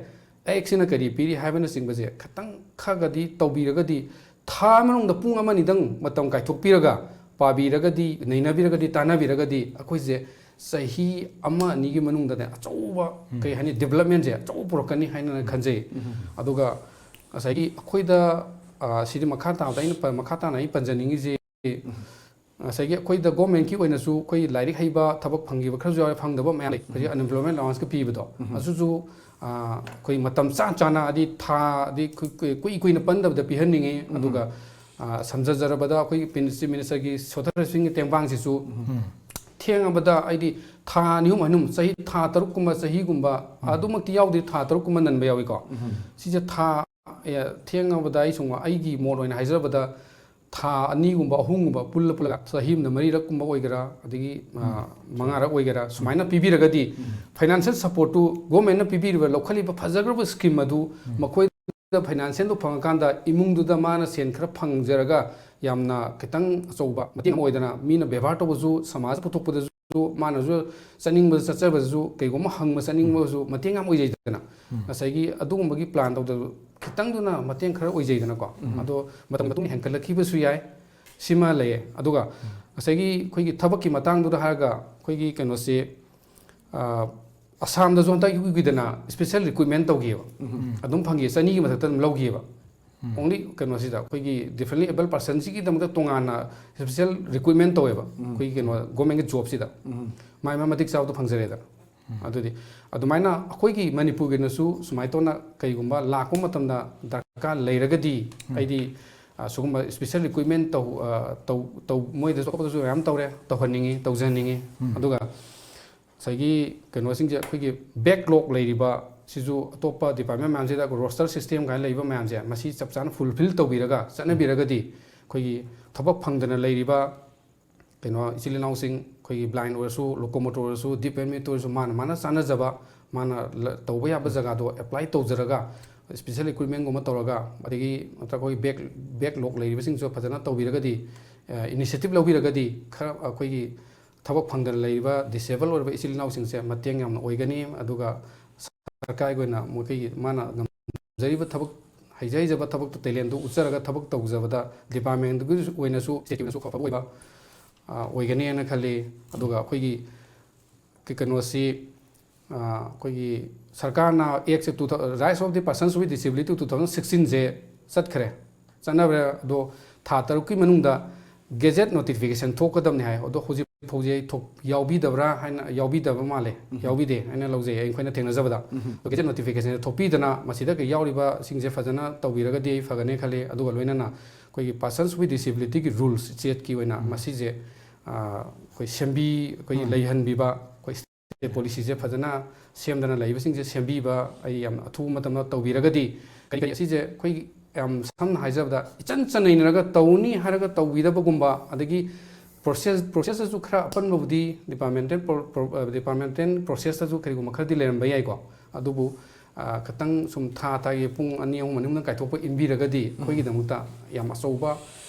ꯑꯦꯛꯁꯤꯅ ꯀꯔꯤ ꯄꯤꯔꯤ ꯍꯥꯏꯕꯅꯆꯤꯡꯕꯁꯦ ꯈꯤꯇꯪ ꯈꯔꯒꯗꯤ ꯇꯧꯕꯤꯔꯒꯗꯤ, ꯊꯥ ꯃꯅꯨꯡꯗ ꯄꯨꯡ ꯑꯃ ꯑꯅꯤꯗꯪ ꯃꯇꯝ ꯀꯥꯏꯊꯣꯛꯄꯤꯔꯒ ꯄꯥꯕꯤꯔꯒꯗꯤ, ꯅꯩꯅꯕꯤꯔꯒꯗꯤ, ꯇꯥꯟꯅꯕꯤꯔꯒꯗꯤ ꯑꯩꯈꯣꯏꯁꯦ ꯆꯍꯤ ꯑꯃ ꯑꯅꯤꯒꯤ ꯃꯅꯨꯡꯗꯅꯦ ꯑꯆꯧꯕ ꯀꯩ ꯍꯥꯏꯅꯤ, ꯗꯤꯕꯂꯞꯃꯦꯟꯁꯦ ꯑꯆꯧꯕ ꯄꯨꯔꯛꯀꯅꯤ ꯍꯥꯏꯅ ꯈꯟꯖꯩ꯫ ꯑꯗꯨꯒ ꯉꯁꯥꯏꯒꯤ ꯑꯩꯈꯣꯏꯗ ꯑ, ꯁꯤꯗꯤ ꯃꯈꯥ ꯇꯥꯕꯗ ꯑꯩꯅ ꯄ- ꯃꯈꯥ ꯇꯥꯅ ꯑꯩ ꯄꯟꯖꯅꯤꯡꯉꯤꯁꯤ ꯉꯁꯥꯏꯒꯤ ꯑꯩꯈꯣꯏꯗ ꯒꯣꯔꯃꯦꯟꯀꯤ ꯑꯣꯏꯅꯁꯨ ꯑꯩꯈꯣꯏ ꯂꯥꯏꯔꯤꯛ ꯍꯩꯕ ꯊꯕꯛ ꯐꯪꯈꯤꯕ ꯈꯔꯁꯨ ꯌꯥꯎꯔꯦ, ꯐꯪꯗꯕ ꯃꯌꯥꯝ ꯂꯩ꯫ ꯍꯧꯖꯤꯛ unemployment allowanceꯀ ꯄꯤꯕꯗꯣ ꯑꯗꯨꯁꯨ ꯑ, ꯑꯩꯈꯣꯏ ꯃꯇꯝ ꯆꯥ ꯆꯥꯅ ꯍꯥꯏꯗꯤ ꯊꯥ ꯑꯗꯩ ꯀꯨꯏ- ꯀꯨꯏ- ꯀꯨꯏ ꯀꯨꯏꯅ ꯄꯟꯗꯕꯗ ꯄꯤꯍꯟꯅꯤꯡꯉꯤ꯫ ꯑꯗꯨꯒ ꯑ, ꯁꯝꯖꯖꯔꯕꯗ ꯑꯩꯈꯣꯏꯒꯤ ꯄꯤꯟ- Chief Ministerꯒꯤ ꯁꯣꯊꯔꯁꯤꯡꯒꯤ ꯇꯦꯡꯕꯥꯡꯁꯤꯁꯨ ꯊꯦꯡꯉꯕꯗ ꯍꯥꯏꯗꯤ ꯊꯥ ꯑꯅꯤ ꯑꯍꯨꯝ ꯑꯍꯨꯝ ꯆꯍꯤ ꯊꯥ ꯇꯔꯨꯛꯀꯨꯝꯕ ꯆꯍꯤꯒꯨꯝꯕ ꯑꯗꯨꯃꯛꯇꯤ ꯌꯥꯎꯗꯦ, ꯊꯥ ꯇꯔꯨꯛꯀꯨꯝꯕ ꯅꯟꯕ ꯌꯥꯎꯏꯀꯣ꯫ ꯁꯤꯁꯦ ꯊꯥ ꯑꯦ, ꯊꯦꯡꯉꯕꯗ ꯑꯩ ꯁꯨꯝ ꯑꯩꯒꯤ ꯃꯣꯠ ꯑꯣꯏꯅ ꯍꯥꯏꯖꯔꯕꯗ ꯊꯥ ꯑꯅꯤꯒꯨꯝꯕ ꯑꯍꯨꯝꯒꯨꯝꯕ ꯄꯨꯜꯂ ꯄꯨꯜꯂꯒ ꯆꯍꯤ ꯑꯃꯗ ꯃꯔꯤꯔꯛꯀꯨꯝꯕ ꯑꯣꯏꯒꯦꯔꯥ, ꯑꯗꯒꯤ ꯑ, ꯃꯉꯥꯔꯛ ꯑꯣꯏꯒꯦꯔꯥ, ꯁꯨꯃꯥꯏꯅ ꯄꯤꯕꯤꯔꯒꯗꯤ financial supportꯇꯨ ꯒꯣꯔꯃꯦꯟꯅ ꯄꯤꯕꯤꯔꯤꯕ ꯂꯧꯈꯠꯂꯤꯕ ꯐꯖꯈ꯭ꯔꯕ ꯁ꯭ꯀꯤꯝ ꯑꯗꯨ ꯃꯈꯣꯏꯗ ꯐꯥꯏꯅꯥꯟꯁꯤꯌꯦꯜꯗꯨ ꯐꯪꯉꯀꯥꯟꯗ ꯏꯃꯨꯡꯗꯨꯗ ꯃꯥꯅ ꯁꯦꯟ ꯈꯔ ꯐꯪꯖꯔꯒ ꯌꯥꯝꯅ ꯈꯤꯇꯪ ꯑꯆꯧꯕ ꯃꯇꯦꯡ ꯑꯃ ꯑꯣꯏꯗꯅ ꯃꯤꯅ ꯕꯦꯕꯥꯔ ꯇꯧꯕꯁꯨ, ꯁꯃꯥꯖ ꯄꯨꯊꯣꯛꯄꯗꯁꯨ, ꯃꯥꯅꯁꯨ ꯆꯠꯅꯤꯡꯕꯗ ꯆꯠꯆꯕꯗꯁꯨ, ꯀꯩꯒꯨꯝꯕ ꯍꯪꯕ ꯆꯠꯅꯤꯡꯕꯁꯨ ꯃꯇꯦꯡ ꯌꯥꯝ ꯑꯣꯏꯖꯩꯗꯅ꯫ ꯉꯁꯥꯏꯒꯤ ꯑꯗꯨꯒꯨꯝꯕꯒꯤ ꯄ꯭ꯂꯥꯟ ꯇꯧꯗꯕ ꯈꯤꯇꯪꯗꯨꯅ ꯃꯇꯦꯡ ꯈꯔ ꯑꯣꯏꯖꯩꯗꯅꯀꯣ꯫ ꯑꯗꯣ ꯃꯇꯝ ꯃꯇꯨꯡ ꯍꯦꯟꯒꯠꯂꯛꯈꯤꯕꯁꯨ ꯌꯥꯏ, ꯁꯤꯃ ꯂꯩꯌꯦ꯫ ꯑꯗꯨꯒ ꯉꯁꯥꯏꯒꯤ ꯑꯩꯈꯣꯏꯒꯤ ꯊꯕꯛꯀꯤ ꯃꯇꯥꯡꯗꯨꯗ ꯍꯥꯏꯔꯒ ꯑꯩꯈꯣꯏꯒꯤ ꯀꯩꯅꯣꯁꯦ, ꯑ, ꯑꯁꯥꯝꯗꯁꯨ ꯍꯟꯗꯛ ꯏꯀꯨꯏ ꯀꯨꯏꯗꯅ special recruitment ꯇꯧꯈꯤꯑꯕ꯫ ꯑꯗꯨꯝ ꯐꯪꯈꯤ, ꯆꯅꯤꯒꯤ ꯃꯊꯛꯇ ꯑꯗꯨꯝ ꯂꯧꯈꯤꯑꯕ꯫ ꯑꯣꯡꯂꯤ ꯀꯩꯅꯣꯁꯤꯗ ꯑꯩꯈꯣꯏꯒꯤ ꯗꯤꯐ꯭ꯔꯦꯟꯂꯤ ꯑꯦꯕꯜ ꯄꯥꯔꯁꯟꯁꯤꯒꯤꯗꯃꯛꯇ ꯇꯣꯉꯥꯟꯅ ꯁ꯭ꯄꯦꯁꯦꯜ ꯔꯤꯀ꯭ꯔꯨꯏꯠꯃꯦꯟ ꯇꯧꯋꯦꯕ꯫ ꯑꯩꯈꯣꯏꯒꯤ ꯀꯩꯅꯣ ꯒꯣꯔꯃꯦꯟꯒꯤ ꯖꯣꯕꯁꯤꯗ ꯃꯥꯏ ꯃꯥ ꯃꯇꯤꯛ ꯆꯥꯕꯗꯣ ꯐꯪꯖꯔꯦꯗꯅ꯫ ꯑꯗꯨꯗꯤ ꯑꯗꯨꯃꯥꯏꯅ ꯑꯩꯈꯣꯏꯒꯤ ꯃꯅꯤꯄꯨꯔꯒꯤꯅꯁꯨ ꯁꯨꯃꯥꯏꯅ ꯇꯧꯅ ꯀꯩꯒꯨꯝꯕ ꯂꯥꯛꯄ ꯃꯇꯝꯗ ꯗꯔꯀꯥꯔ ꯂꯩꯔꯒꯗꯤ ꯑꯩꯗꯤ ꯁꯤꯒꯨꯝꯕ ꯁ꯭ꯄꯦꯁꯦꯜ ꯔꯤꯀ꯭ꯔꯨꯏꯠꯃꯦꯟ ꯇꯧ ꯇꯧ ꯇꯧ ꯃꯣꯏꯗꯁꯨ ꯑꯇꯣꯞꯄꯗꯁꯨ ꯃꯌꯥꯝ ꯇꯧꯔꯦ, ꯇꯧꯍꯟꯅꯤꯡꯉꯤ, ꯇꯧꯖꯍꯟꯅꯤꯡꯉꯤ꯫ ꯑꯗꯨꯒ ꯉꯁꯥꯏꯒꯤ ꯀꯩꯅꯣꯁꯤꯡꯁꯦ ꯑꯩꯈꯣꯏꯒꯤ ꯕꯦꯛꯂꯣꯛ ꯂꯩꯔꯤꯕ ꯁꯤꯁꯨ ꯑꯇꯣꯞꯄ ꯗꯤꯄꯥꯔꯠꯃꯦꯟ ꯃꯌꯥꯝꯁꯤꯗ ꯑꯩꯈꯣꯏ ꯔꯣꯁꯇꯔ ꯁꯤꯁꯇꯦꯝ ꯀꯥꯏꯅ ꯂꯩꯕ ꯃꯌꯥꯝꯁꯦ ꯃꯁꯤ ꯆꯞ ꯆꯥꯅ ꯐꯨꯜꯐꯤꯜ ꯇꯧꯕꯤꯔꯒ ꯆꯠꯅꯕꯤꯔꯒꯗꯤ ꯑꯩꯈꯣꯏꯒꯤ ꯊꯕꯛ ꯐꯪꯗꯅ ꯂꯩꯔꯤꯕ ꯀꯩꯅꯣ ꯏꯆꯤꯜ ꯏꯅꯥꯎꯁꯤꯡ ꯑꯩꯈꯣꯏꯒꯤ ꯕ꯭ꯂꯥꯏꯟ ꯑꯣꯏꯔꯁꯨ ꯂꯣꯀꯣꯃꯣꯇꯣꯔ ꯑꯣꯏꯔꯁꯨ ꯗꯤꯞ ꯑꯦꯟ ꯃ꯭ꯌꯨꯠ ꯑꯣꯏꯔꯁꯨ ꯃꯥꯅ ꯃꯥꯅ ꯆꯥꯟꯅꯖꯕ ꯃꯥꯅ ꯇꯧꯕ ꯌꯥꯕ ꯖꯒꯥꯗꯣ ꯑꯦꯄ꯭ꯂꯥꯏ ꯇꯧꯖꯔꯒ ꯁ꯭ꯄꯦꯁꯦꯜ ꯔꯤꯀ꯭ꯔꯨꯏꯠꯃꯦꯟꯒꯨꯝꯕ ꯇꯧꯔꯒ ꯑꯗꯒꯤ ꯅꯠꯇ꯭ꯔꯒ ꯑꯩꯈꯣꯏ ꯕꯦꯛ ꯕꯦꯛꯂꯣꯛ ꯂꯩꯔꯤꯕꯁꯤꯡꯁꯨ ꯐꯖꯅ ꯇꯧꯕꯤꯔꯒꯗꯤ ꯏꯅꯤꯁꯤꯌꯦꯇꯤꯞ ꯂꯧꯕꯤꯔꯒꯗꯤ ꯈꯔ ꯑꯩꯈꯣꯏꯒꯤ ꯊꯕꯛ ꯐꯪꯗꯅ ꯂꯩꯔꯤꯕ ꯗꯤꯁꯦꯕꯜ ꯑꯣꯏꯔꯕ ꯏꯆꯤꯜ ꯏꯅꯥꯎꯁꯤꯡꯁꯦ ꯃꯇꯦꯡ ꯌꯥꯝꯅ ꯑꯣꯏꯒꯅꯤ꯫ ꯑꯗꯨꯒ ꯁꯔꯀꯥꯔꯒꯤ ꯑꯣꯏꯅ ꯃꯈꯣꯏꯒꯤ ꯃꯥꯅ ꯉꯝꯖꯔꯤꯕ ꯊꯕꯛ ꯍꯩꯖ ꯍꯩꯖꯕ ꯊꯕꯛꯇꯣ ꯇꯦꯂꯦꯟꯗꯨ ꯎꯠꯆꯔꯒ ꯊꯕꯛ ꯇꯧꯖꯕꯗ ꯗꯤꯄꯥꯔꯠꯃꯦꯟꯗꯨꯒꯤ ꯑꯣꯏꯅꯁꯨ ꯁ꯭ꯇꯦꯠꯀꯤ ꯑꯣꯏꯅꯁꯨ ꯑꯐꯕ ꯑꯣꯏꯕ ꯑꯣꯏꯒꯅꯤꯅ ꯈꯜꯂꯤ꯫ ꯑꯗꯨꯒ ꯑꯩꯈꯣꯏꯒꯤ ꯀꯩꯅꯣꯁꯤ ꯑꯩꯈꯣꯏꯒꯤ ꯁꯔꯀꯥꯔꯅ access to rights of the persons with disability two thousand ꯁꯤꯛꯁꯇꯤꯟꯁꯦ ꯆꯠꯈ꯭ꯔꯦ, ꯆꯠꯅꯈ꯭ꯔꯦ꯫ ꯑꯗꯣ ꯊꯥ ꯇꯔꯨꯛꯀꯤ ꯃꯅꯨꯡꯗ ꯒꯦꯖꯦꯠ ꯅꯣꯇꯤꯐꯤꯀꯦꯁꯟ ꯊꯣꯛꯀꯗꯕꯅꯤ ꯍꯥꯏ꯫ ꯑꯗꯣ ꯍꯧꯖꯤꯛ ꯐꯥꯎꯁꯦ ꯑꯩ ꯊꯣꯛ ꯌꯥꯎꯕꯤꯗꯕ꯭ꯔꯥ ꯍꯥꯏꯅ ꯌꯥꯎꯕꯤꯗꯕ ꯃꯥꯜꯂꯦ꯫ ꯌꯥꯎꯕꯤꯗꯦ ꯍꯥꯏꯅ ꯂꯧꯖꯩ ꯑꯩꯈꯣꯏꯅ ꯊꯦꯡꯅꯖꯕꯗ꯫ ꯑꯗꯣ ꯒꯦꯖꯦꯠ ꯅꯣꯇꯤꯐꯤꯀꯦꯁꯟꯁꯦ ꯊꯣꯛꯄꯤꯗꯅ ꯃꯁꯤꯗ ꯀꯩ ꯌꯥꯎꯔꯤꯕꯁꯤꯡꯁꯦ ꯐꯖꯅ ꯇꯧꯕꯤꯔꯒꯗꯤ ꯑꯩ ꯐꯒꯅꯤ ꯈꯜꯂꯤ꯫ ꯑꯗꯨꯒ ꯂꯣꯏꯅꯅ ꯑꯩꯈꯣꯏꯒꯤ ꯄꯥꯔꯁꯟꯁ ꯋꯤꯠ ꯗꯤꯁꯦꯕꯤꯂꯤꯇꯤꯒꯤ ꯔꯨꯜꯁ ꯁ꯭ꯇꯦꯠꯀꯤ ꯑꯣꯏꯅ ꯃꯁꯤꯁꯦ ꯑꯩꯈꯣꯏ ꯁꯦꯝꯕꯤ ꯑꯩꯈꯣꯏꯒꯤ ꯂꯩꯍꯟꯕꯤꯕ ꯑꯩꯈꯣꯏ ꯄꯣꯂꯤꯁꯤꯁꯦ ꯐꯖꯅ ꯁꯦꯝꯗꯅ ꯂꯩꯕꯁꯤꯡꯁꯦ ꯁꯦꯝꯕꯤꯕ ꯑꯩ ꯌꯥꯝ ꯑꯊꯨꯕ ꯃꯇꯝꯗ ꯇꯧꯕꯤꯔꯒꯗꯤ ꯀꯔꯤ ꯀꯔꯤ ꯑꯁꯤꯁꯦ ꯑꯩꯈꯣꯏ ꯌꯥꯝ ꯁꯝꯅ ꯍꯥꯏꯖꯔꯕꯗ ꯏꯆꯟ ꯆꯟꯅꯩꯅꯔꯒ ꯇꯧꯅꯤ ꯍꯥꯏꯔꯒ ꯇꯧꯕꯤꯗꯕꯒꯨꯝꯕ ꯑꯗꯒꯤ ꯄ꯭ꯔꯣꯁꯦꯁ ꯄ꯭ꯔꯣꯁꯦꯁꯇꯁꯨ ꯈꯔ ꯑꯄꯟꯕꯕꯨꯗꯤ ꯗꯤꯄꯥꯔꯠꯃꯦꯟꯇꯦꯜ ꯗꯤꯄꯥꯔꯠꯃꯦꯟꯇꯦꯜ ꯄ꯭ꯔꯣꯁꯦꯁꯇꯁꯨ ꯀꯔꯤꯒꯨꯝꯕ ꯈꯔꯗꯤ ꯂꯩꯔꯝꯕ ꯌꯥꯏꯀꯣ꯫ ꯑꯗꯨꯕꯨ ꯈꯤꯇꯪ ꯁꯨꯝ ꯊꯥ ꯊꯥꯒꯤ ꯄꯨꯡ ꯑꯅꯤ ꯑꯍꯨꯝ ꯑꯅꯤ ꯑꯍꯨꯝꯗꯪ ꯀꯥꯏꯊꯣꯛꯄ ꯏꯟꯕꯤꯔꯒꯗꯤ ꯑꯩꯈꯣꯏꯒꯤꯗꯃꯛꯇ ꯌꯥꯝ ꯑꯆꯧꯕ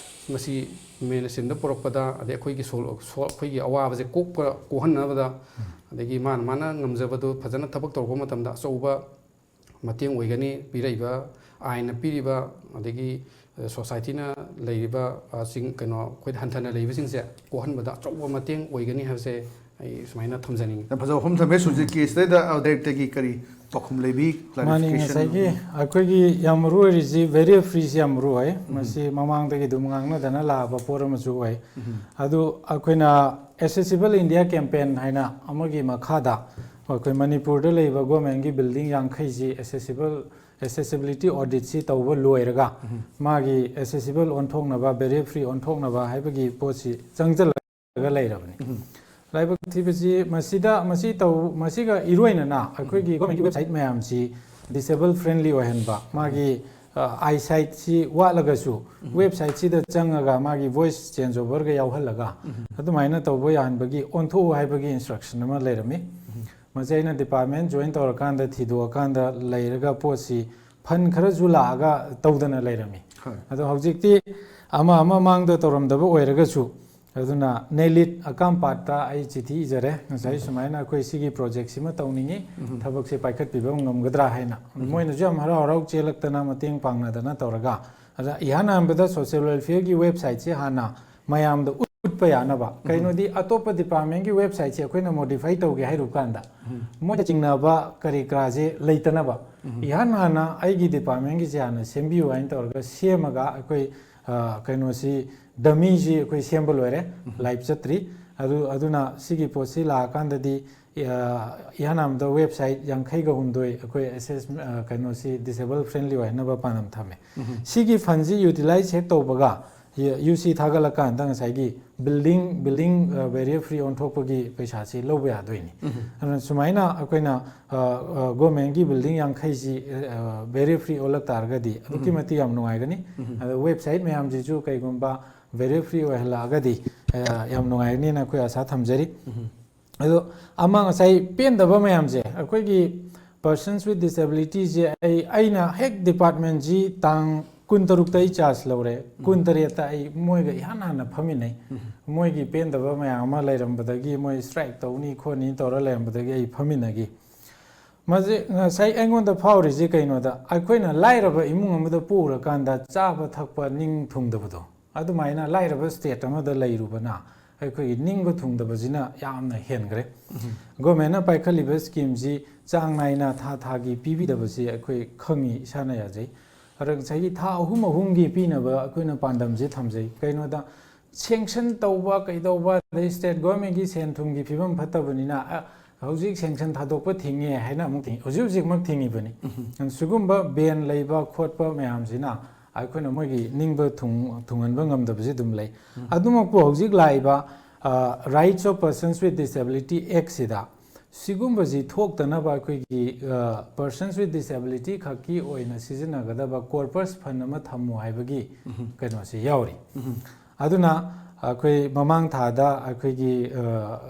ꯃꯁꯤ ꯃꯦꯟ ꯑꯁꯤꯟꯗ ꯄꯨꯔꯛꯄꯗ ꯑꯗꯩ ꯑꯩꯈꯣꯏꯒꯤ ꯑꯩꯈꯣꯏꯒꯤ ꯑꯋꯥꯕꯁꯦ ꯀꯣꯛꯄ ꯀꯣꯛꯍꯟꯅꯕꯗ ꯑꯗꯒꯤ ꯃꯥꯅ ꯃꯥꯅ ꯉꯝꯖꯕꯗꯨ ꯐꯖꯅ ꯊꯕꯛ ꯇꯧꯔꯛꯄ ꯃꯇꯝꯗ ꯑꯆꯧꯕ ꯃꯇꯦꯡ ꯑꯣꯏꯒꯅꯤ꯫ ꯄꯤꯔꯛꯏꯕ ꯑꯥꯏꯟꯅ ꯄꯤꯔꯤꯕ ꯑꯗꯒꯤ ꯁꯣꯁꯥꯏꯇꯤꯅ ꯂꯩꯔꯤꯕ ꯆꯤꯡ ꯀꯩꯅꯣ ꯑꯩꯈꯣꯏꯗ ꯍꯟꯊꯅ ꯂꯩꯕꯁꯤꯡꯁꯦ ꯀꯣꯛꯍꯟꯕꯗ ꯑꯆꯧꯕ ꯃꯇꯦꯡ ꯑꯣꯏꯒꯅꯤ ꯍꯥꯏꯕꯁꯦ ꯑꯩ ꯁꯨꯃꯥꯏꯅ ꯊꯝꯖꯅꯤꯡꯉꯤ꯫ ꯌꯥꯝ ꯐꯖꯕ ꯋꯥꯐꯝ ꯊꯝꯃꯦ꯫ ꯁꯨꯖꯤꯠꯀꯤ ꯁꯤꯗꯩꯗ ꯑ, ꯗꯥꯏꯔꯦꯛꯇꯔꯒꯤ ꯀꯔꯤ ꯄꯥꯎꯈꯨꯝ ꯂꯩꯕꯤ? ꯃꯥꯅꯤ, Clarification? ꯉꯁꯥꯏꯒꯤ ꯑꯩꯈꯣꯏꯒꯤ ꯌꯥꯝ ꯃꯔꯨ ꯑꯣꯏꯔꯤꯁꯤ ꯕꯦꯔꯤꯌꯔ ꯐ꯭ꯔꯤꯁꯤ ꯌꯥꯝ ꯃꯔꯨ ꯑꯣꯏ꯫ ꯃꯁꯤ ꯃꯃꯥꯡꯗꯒꯤ ꯑꯗꯨꯝ ꯉꯥꯡꯅꯗꯅ ꯂꯥꯛꯑꯕ ꯄꯣꯠ ꯑꯃꯁꯨ ꯑꯣꯏ꯫ ꯑꯗꯨ ꯑꯩꯈꯣꯏꯅ ꯑꯦꯁꯦꯁꯤꯕꯜ ꯏꯟꯗꯤꯌꯥ ꯀꯦꯝꯄꯦꯟ ꯍꯥꯏꯅ ꯑꯃꯒꯤ ꯃꯈꯥꯗ ꯑꯩꯈꯣꯏ ꯃꯅꯤꯄꯨꯔꯗ ꯂꯩꯕ ꯒꯣꯔꯃꯦꯟꯒꯤ ꯕꯤꯜꯗꯤꯡ ꯌꯥꯡꯈꯩꯁꯤ ꯑꯦꯁꯦꯁꯤꯕꯜ ꯑꯦꯁꯦꯁꯤꯕꯤꯂꯤꯇꯤ ꯑꯣꯗꯤꯠꯁꯤ ꯇꯧꯕ ꯂꯣꯏꯔꯒ ꯃꯥꯒꯤ ꯑꯦꯁꯦꯁꯤꯕꯜ ꯑꯣꯟꯊꯣꯛꯅꯕ, ꯕꯦꯔꯤꯌꯔ ꯐ꯭ꯔꯤ ꯑꯣꯟꯊꯣꯛꯅꯕ ꯍꯥꯏꯕꯒꯤ ꯄꯣꯠꯁꯤ ꯆꯪꯁꯤꯜꯂꯒ ꯂꯩꯔꯕꯅꯤ꯫ ꯂꯥꯏꯕꯛ ꯊꯤꯕꯁꯤ ꯃꯁꯤꯗ, ꯃꯁꯤ ꯇꯧ ꯃꯁꯤꯒ ꯏꯔꯣꯏꯅꯅ ꯑꯩꯈꯣꯏꯒꯤ ꯒꯣꯔꯃꯦꯟꯒꯤ ꯋꯦꯕꯁꯥꯏꯠ ꯃꯌꯥꯝꯁꯤ ꯗꯤꯁꯦꯕꯜ ꯐ꯭ꯔꯦꯟꯂꯤ ꯑꯣꯏꯍꯟꯕ, ꯃꯥꯒꯤ ꯑꯥꯏꯁꯥꯏꯠꯁꯤ ꯋꯥꯠꯂꯒꯁꯨ ꯋꯦꯕꯁꯥꯏꯠꯁꯤꯗ ꯆꯪꯉꯒ ꯃꯥꯒꯤ ꯚꯣꯏꯁ ꯆꯦꯟꯖ ꯑꯣꯚꯔꯒ ꯌꯥꯎꯍꯜꯂꯒ ꯑꯗꯨꯃꯥꯏꯅ ꯇꯧꯕ ꯌꯥꯍꯟꯕꯒꯤ ꯑꯣꯟꯊꯣꯛꯎ ꯍꯥꯏꯕꯒꯤ ꯏꯟꯁꯇ꯭ꯔꯛꯁꯟ ꯑꯃ ꯂꯩꯔꯝꯃꯤ꯫ ꯃꯁꯤ ꯑꯩꯅ ꯗꯤꯄꯥꯔꯠꯃꯦꯟ ꯖꯣꯏꯟ ꯇꯧꯔꯀꯥꯟꯗ ꯊꯤꯗꯣꯛꯑꯀꯥꯟꯗ ꯂꯩꯔꯒ ꯄꯣꯠꯁꯤ ꯐꯟ ꯈꯔꯁꯨ ꯂꯥꯛꯑꯒ ꯇꯧꯗꯅ ꯂꯩꯔꯝꯃꯤ꯫ ꯍꯣꯏ꯫ ꯑꯗꯣ ꯍꯧꯖꯤꯛꯇꯤ ꯑꯃ ꯑꯃ ꯃꯥꯡꯗ ꯇꯧꯔꯝꯗꯕ ꯑꯣꯏꯔꯒꯁꯨ, ꯑꯗꯨꯅ ꯅꯦꯂꯤꯠ ꯑꯀꯥꯝꯄꯥꯠꯇ ꯑꯩ ꯆꯤꯊꯤ ꯏꯖꯔꯦ꯫ ꯉꯁꯥꯏ ꯁꯨꯃꯥꯏꯅ ꯑꯩꯈꯣꯏ ꯁꯤꯒꯤ ꯄ꯭ꯔꯣꯖꯦꯛꯁꯤꯃ ꯇꯧꯅꯤꯡꯉꯤ, ꯊꯕꯛꯁꯦ ꯄꯥꯏꯈꯠꯄꯤꯕ ꯉꯝꯒꯗ꯭ꯔꯥ ꯍꯥꯏꯅ꯫ ꯃꯣꯏꯅꯁꯨ ꯌꯥꯝ ꯍꯔꯥꯎ ꯍꯔꯥꯎ ꯆꯦꯜꯂꯛꯇꯅ ꯃꯇꯦꯡ ꯄꯥꯡꯅꯗꯅ ꯇꯧꯔꯒ, ꯑꯗ ꯏꯍꯥꯟ ꯍꯥꯟꯕꯗ ꯁꯣꯁꯤꯌꯦꯜ ꯋꯦꯜꯐꯤꯌꯔꯒꯤ ꯋꯦꯕꯁꯥꯏꯠꯁꯦ ꯍꯥꯟꯅ ꯃꯌꯥꯝꯗ ꯎꯠꯄ ꯌꯥꯅꯕ, ꯀꯩꯅꯣꯗꯤ ꯑꯇꯣꯞꯄ ꯗꯤꯄꯥꯔꯠꯃꯦꯟꯒꯤ ꯋꯦꯕꯁꯥꯏꯠꯁꯦ ꯑꯩꯈꯣꯏꯅ ꯃꯣꯗꯤꯐꯥꯏ ꯇꯧꯒꯦ ꯍꯥꯏꯔꯨꯕ ꯀꯥꯟꯗ ꯃꯣꯏꯗ ꯆꯤꯡꯅꯕ ꯀꯔꯤ ꯀꯔꯥꯁꯦ ꯂꯩꯇꯅꯕ ꯏꯍꯥꯟ ꯍꯥꯟꯅ ꯑꯩꯒꯤ ꯗꯤꯄꯥꯔꯠꯃꯦꯟꯒꯤꯁꯦ ꯍꯥꯟꯅ ꯁꯦꯝꯕꯤꯌꯨ ꯍꯥꯏꯅ ꯇꯧꯔꯒ ꯁꯦꯝꯃꯒ ꯑꯩꯈꯣꯏ, ꯑ, ꯀꯩꯅꯣꯁꯤ, ꯗꯃꯤꯁꯤ ꯑꯩꯈꯣꯏ ꯁꯦꯝꯕ ꯂꯣꯏꯔꯦ, ꯂꯥꯏꯚ ꯆꯠꯇ꯭ꯔꯤ꯫ ꯑꯗꯨ, ꯑꯗꯨꯅ ꯁꯤꯒꯤ ꯄꯣꯠꯁꯤ ꯂꯥꯛꯑꯀꯥꯟꯗꯗꯤ, ꯑ, ꯏꯍꯥꯟ ꯍꯥꯟꯕꯗ ꯋꯦꯕꯁꯥꯏꯠ ꯌꯥꯡꯈꯩꯒ ꯍꯨꯝꯗꯣꯏ ꯑꯩꯈꯣꯏ ꯑꯦꯁꯦꯁ-, ꯑ, ꯀꯩꯅꯣꯁꯤ ꯗꯤꯁꯦꯕꯜ ꯐ꯭ꯔꯦꯟꯂꯤ ꯑꯣꯏꯍꯟꯅꯕ ꯄꯥꯟꯗꯝ ꯊꯝꯃꯦ꯫ ꯁꯤꯒꯤ ꯐꯟꯁꯤ ꯌꯨꯇꯤꯂꯥꯏꯖ ꯍꯦꯛ ꯇꯧꯕꯒ, ꯌꯨ ꯁꯤ ꯊꯥꯒꯠꯂꯀꯥꯟꯗ ꯉꯁꯥꯏꯒꯤ ꯕꯤꯜꯗꯤꯡ, ꯕꯤꯜꯗꯤꯡ, ꯑ, ꯕꯦꯔꯤꯌꯔ ꯐ꯭ꯔꯤ ꯑꯣꯟꯊꯣꯛꯄꯒꯤ ꯄꯩꯁꯥꯁꯤ ꯂꯧꯕ ꯌꯥꯗꯣꯏꯅꯤ꯫ ꯑꯗꯨꯅ ꯁꯨꯃꯥꯏꯅ ꯑꯩꯈꯣꯏꯅ, ꯑ, ꯑ, ꯒꯣꯔꯃꯦꯟꯒꯤ ꯕꯤꯜꯗꯤꯡ ꯌꯥꯡꯈꯩꯁꯤ, ꯑ, ꯕꯦꯔꯤꯌꯔ ꯐ꯭ꯔꯤ ꯑꯣꯜꯂꯛ ꯇꯥꯔꯒꯗꯤ ꯑꯗꯨꯛꯀꯤ ꯃꯇꯤꯛ ꯌꯥꯝ ꯅꯨꯡꯉꯥꯏꯒꯅꯤ꯫ ꯑꯗꯣ ꯋꯦꯕꯁꯥꯏꯠ ꯃꯌꯥꯝꯁꯤꯁꯨ ꯀꯩꯒꯨꯝꯕ ꯕꯦꯔꯤꯌꯔ ꯐ꯭ꯔꯤ ꯑꯣꯏꯍꯜꯂꯛꯑꯒꯗꯤ, ꯑ, ꯌꯥꯝ ꯅꯨꯡꯉꯥꯏꯒꯅꯤꯅ ꯑꯩꯈꯣꯏ ꯑꯁꯥ ꯊꯝꯖꯔꯤ꯫ ꯑꯗꯣ ꯑꯃ ꯉꯁꯥꯏ ꯄꯦꯟꯗꯕ ꯃꯌꯥꯝꯁꯦ, ꯑꯩꯈꯣꯏꯒꯤ persons with disabilityꯁꯦ ꯑꯩ, ꯑꯩꯅ ꯍꯦꯛ ꯗꯤꯄꯥꯔꯠꯃꯦꯟꯁꯤ ꯇꯥꯡ ꯀꯨꯟꯇꯔꯨꯛꯇ ꯑꯩ ꯆꯥꯔꯖ ꯂꯧꯔꯦ, ꯀꯨꯟꯇꯔꯦꯠꯇ ꯑꯩ ꯃꯣꯏꯒ ꯏꯍꯥꯟ ꯍꯥꯟꯅ ꯐꯝꯃꯤꯟꯅꯩ꯫ ꯃꯣꯏꯒꯤ ꯄꯦꯟꯗꯕ ꯃꯌꯥꯝ ꯑꯃ ꯂꯩꯔꯝꯕꯗꯒꯤ, ꯃꯣꯏ ꯁ꯭ꯇ꯭ꯔꯥꯏꯛ ꯇꯧꯅꯤ ꯈꯣꯠꯅꯤ ꯇꯧꯔ ꯂꯩꯔꯝꯕꯗꯒꯤ ꯑꯩ ꯐꯝꯃꯤꯟꯅꯈꯤ꯫ ꯃꯁꯤ ꯉꯁꯥꯏ ꯑꯩꯉꯣꯟꯗ ꯐꯥꯎꯔꯤꯁꯤ ꯀꯩꯅꯣꯗ, ꯑꯩꯈꯣꯏꯅ ꯂꯥꯏꯔꯕ ꯏꯃꯨꯡ ꯑꯃꯗ ꯄꯣꯛꯎꯔꯀꯥꯟꯗ ꯆꯥꯕ ꯊꯛꯄ ꯅꯤꯡ ꯊꯨꯡꯗꯕꯗꯣ, ꯑꯗꯨꯃꯥꯏꯅ ꯂꯥꯏꯔꯕ ꯁ꯭ꯇꯦꯠ ꯑꯃꯗ ꯂꯩꯔꯨꯕꯅ ꯑꯩꯈꯣꯏꯒꯤ ꯅꯤꯡꯕ ꯊꯨꯡꯗꯕꯁꯤꯅ ꯌꯥꯝꯅ ꯍꯦꯟꯈ꯭ꯔꯦ꯫ ꯒꯣꯔꯃꯦꯟꯅ ꯄꯥꯏꯈꯠꯂꯤꯕ ꯁ꯭ꯀꯤꯝꯁꯤ ꯆꯥꯡ ꯅꯥꯏꯅ ꯊꯥ ꯊꯥꯒꯤ ꯄꯤꯕꯤꯗꯕꯁꯤ ꯑꯩꯈꯣꯏ ꯈꯪꯉꯤ, ꯏꯁꯥꯅ ꯌꯥꯖꯩ꯫ ꯑꯗꯣ ꯉꯁꯥꯏꯒꯤ ꯊꯥ ꯑꯍꯨꯝ ꯑꯍꯨꯝꯒꯤ ꯄꯤꯅꯕ ꯑꯩꯈꯣꯏꯅ ꯄꯥꯟꯗꯝꯁꯦ ꯊꯝꯖꯩ꯫ ꯀꯩꯅꯣꯗ ꯁꯦꯡꯁꯟ ꯇꯧꯕ ꯀꯩꯗꯧꯕ, ꯑꯗꯩ ꯁ꯭ꯇꯦꯠ ꯒꯣꯔꯃꯦꯟꯒꯤ ꯁꯦꯟ ꯊꯨꯝꯒꯤ ꯐꯤꯕꯝ ꯐꯠꯇꯕꯅꯤꯅ, ꯑ, ꯍꯧꯖꯤꯛ ꯁꯦꯡꯁꯟ ꯊꯥꯗꯣꯛꯄ ꯊꯤꯡꯉꯦ ꯍꯥꯏꯅ ꯑꯃꯨꯛ ꯊꯤꯡꯉꯤ, ꯍꯧꯖꯤꯛ ꯍꯧꯖꯤꯛꯃꯛ ꯊꯤꯡꯉꯤꯕꯅꯤ꯫ ꯁꯤꯒꯨꯝꯕ ꯕꯦꯟ ꯂꯩꯕ ꯈꯣꯠꯄ ꯃꯌꯥꯝꯁꯤꯅ ꯑꯩꯈꯣꯏꯅ ꯃꯣꯏꯒꯤ ꯅꯤꯡꯕ ꯊꯨꯡ-, ꯊꯨꯡꯍꯟꯕ ꯉꯝꯗꯕꯁꯤ ꯑꯗꯨꯝ ꯂꯩ꯫ ꯑꯗꯨꯃꯛꯄꯨ ꯍꯧꯖꯤꯛ ꯂꯥꯛꯏꯕ, ꯑ, Rights of Persons with Disability Act ꯁꯤꯗ ꯁꯤꯒꯨꯝꯕꯁꯤ ꯊꯣꯛꯇꯅꯕ ꯑꯩꯈꯣꯏꯒꯤ, ꯑ, Persons with Disability ꯈꯛꯀꯤ ꯑꯣꯏꯅ ꯁꯤꯖꯤꯟꯅꯒꯗꯕ corpus fund ꯑꯃ ꯊꯝꯃꯨ ꯍꯥꯏꯕꯒꯤ ꯀꯩꯅꯣꯁꯤ ꯌꯥꯎꯔꯤ꯫ ꯑꯗꯨꯅ ꯑꯩꯈꯣꯏ ꯃꯃꯥꯡ ꯊꯥꯗ ꯑꯩꯈꯣꯏꯒꯤ, ꯑ,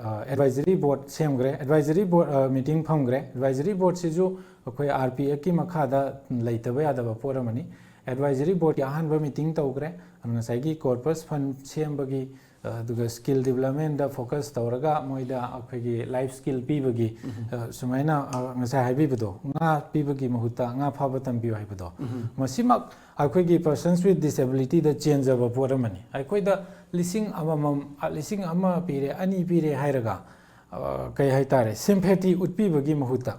ꯑ, advisory board ꯁꯦꯝꯈ꯭ꯔꯦ, advisory board, ꯑ, meeting ꯐꯝꯈ꯭ꯔꯦ꯫ Advisory boardꯁꯤꯁꯨ ꯑꯩꯈꯣꯏ RPAct ꯀꯤ ꯃꯈꯥꯗ ꯂꯩꯇꯕ ꯌꯥꯗꯕ ꯄꯣꯠ ꯑꯃꯅꯤ꯫ Advisory boardꯀꯤ ꯑꯍꯥꯟꯕ meeting ꯇꯧꯈ꯭ꯔꯦ꯫ ꯑꯗꯨ ꯉꯁꯥꯏꯒꯤ corpus fund ꯁꯦꯝꯕꯒꯤ, ꯑ, ꯑꯗꯨꯒ skill development ꯗ focus ꯇꯧꯔꯒ ꯃꯣꯏꯗ ꯑꯩꯈꯣꯏꯒꯤ life skill ꯄꯤꯕꯒꯤ, ꯑ, ꯁꯨꯃꯥꯏꯅ, ꯑ, ꯉꯁꯥꯏ ꯍꯥꯏꯕꯤꯕꯗꯣ, ꯉꯥ ꯄꯤꯕꯒꯤ ꯃꯍꯨꯠꯇ ꯉꯥ ꯐꯥꯕ ꯇꯝꯕꯤꯌꯨ ꯍꯥꯏꯕꯗꯣ, ꯃꯁꯤꯃꯛ ꯑꯩꯈꯣꯏꯒꯤ Persons with Disability ꯗ ꯆꯦꯟꯖꯕ ꯄꯣꯠ ꯑꯃꯅꯤ꯫ ꯑꯩꯈꯣꯏꯗ ꯂꯤꯁꯤꯡ ꯑꯃꯃꯝ, ꯑ, ꯂꯤꯁꯤꯡ ꯑꯃ ꯄꯤꯔꯦ, ꯑꯅꯤ ꯄꯤꯔꯦ ꯍꯥꯏꯔꯒ, ꯑ, ꯀꯩ ꯍꯥꯏꯇꯥꯔꯦ, sympathy ꯎꯠꯄꯤꯕꯒꯤ ꯃꯍꯨꯠꯇ,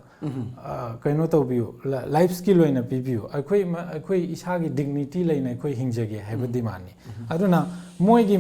ꯑ, ꯀꯩꯅꯣ ꯇꯧꯕꯤꯌꯨ, ꯂ-, life skill ꯑꯣꯏꯅ ꯄꯤꯕꯤꯌꯨ, ꯑꯩꯈꯣꯏ ꯃ-, ꯑꯩꯈꯣꯏ ꯏꯁꯥꯒꯤ dignity ꯂꯩꯅ ꯑꯩꯈꯣꯏ ꯍꯤꯡꯖꯒꯦ ꯍꯥꯏꯕ demandꯅꯤ꯫ ꯑꯗꯨꯅ ꯃꯣꯏꯒꯤ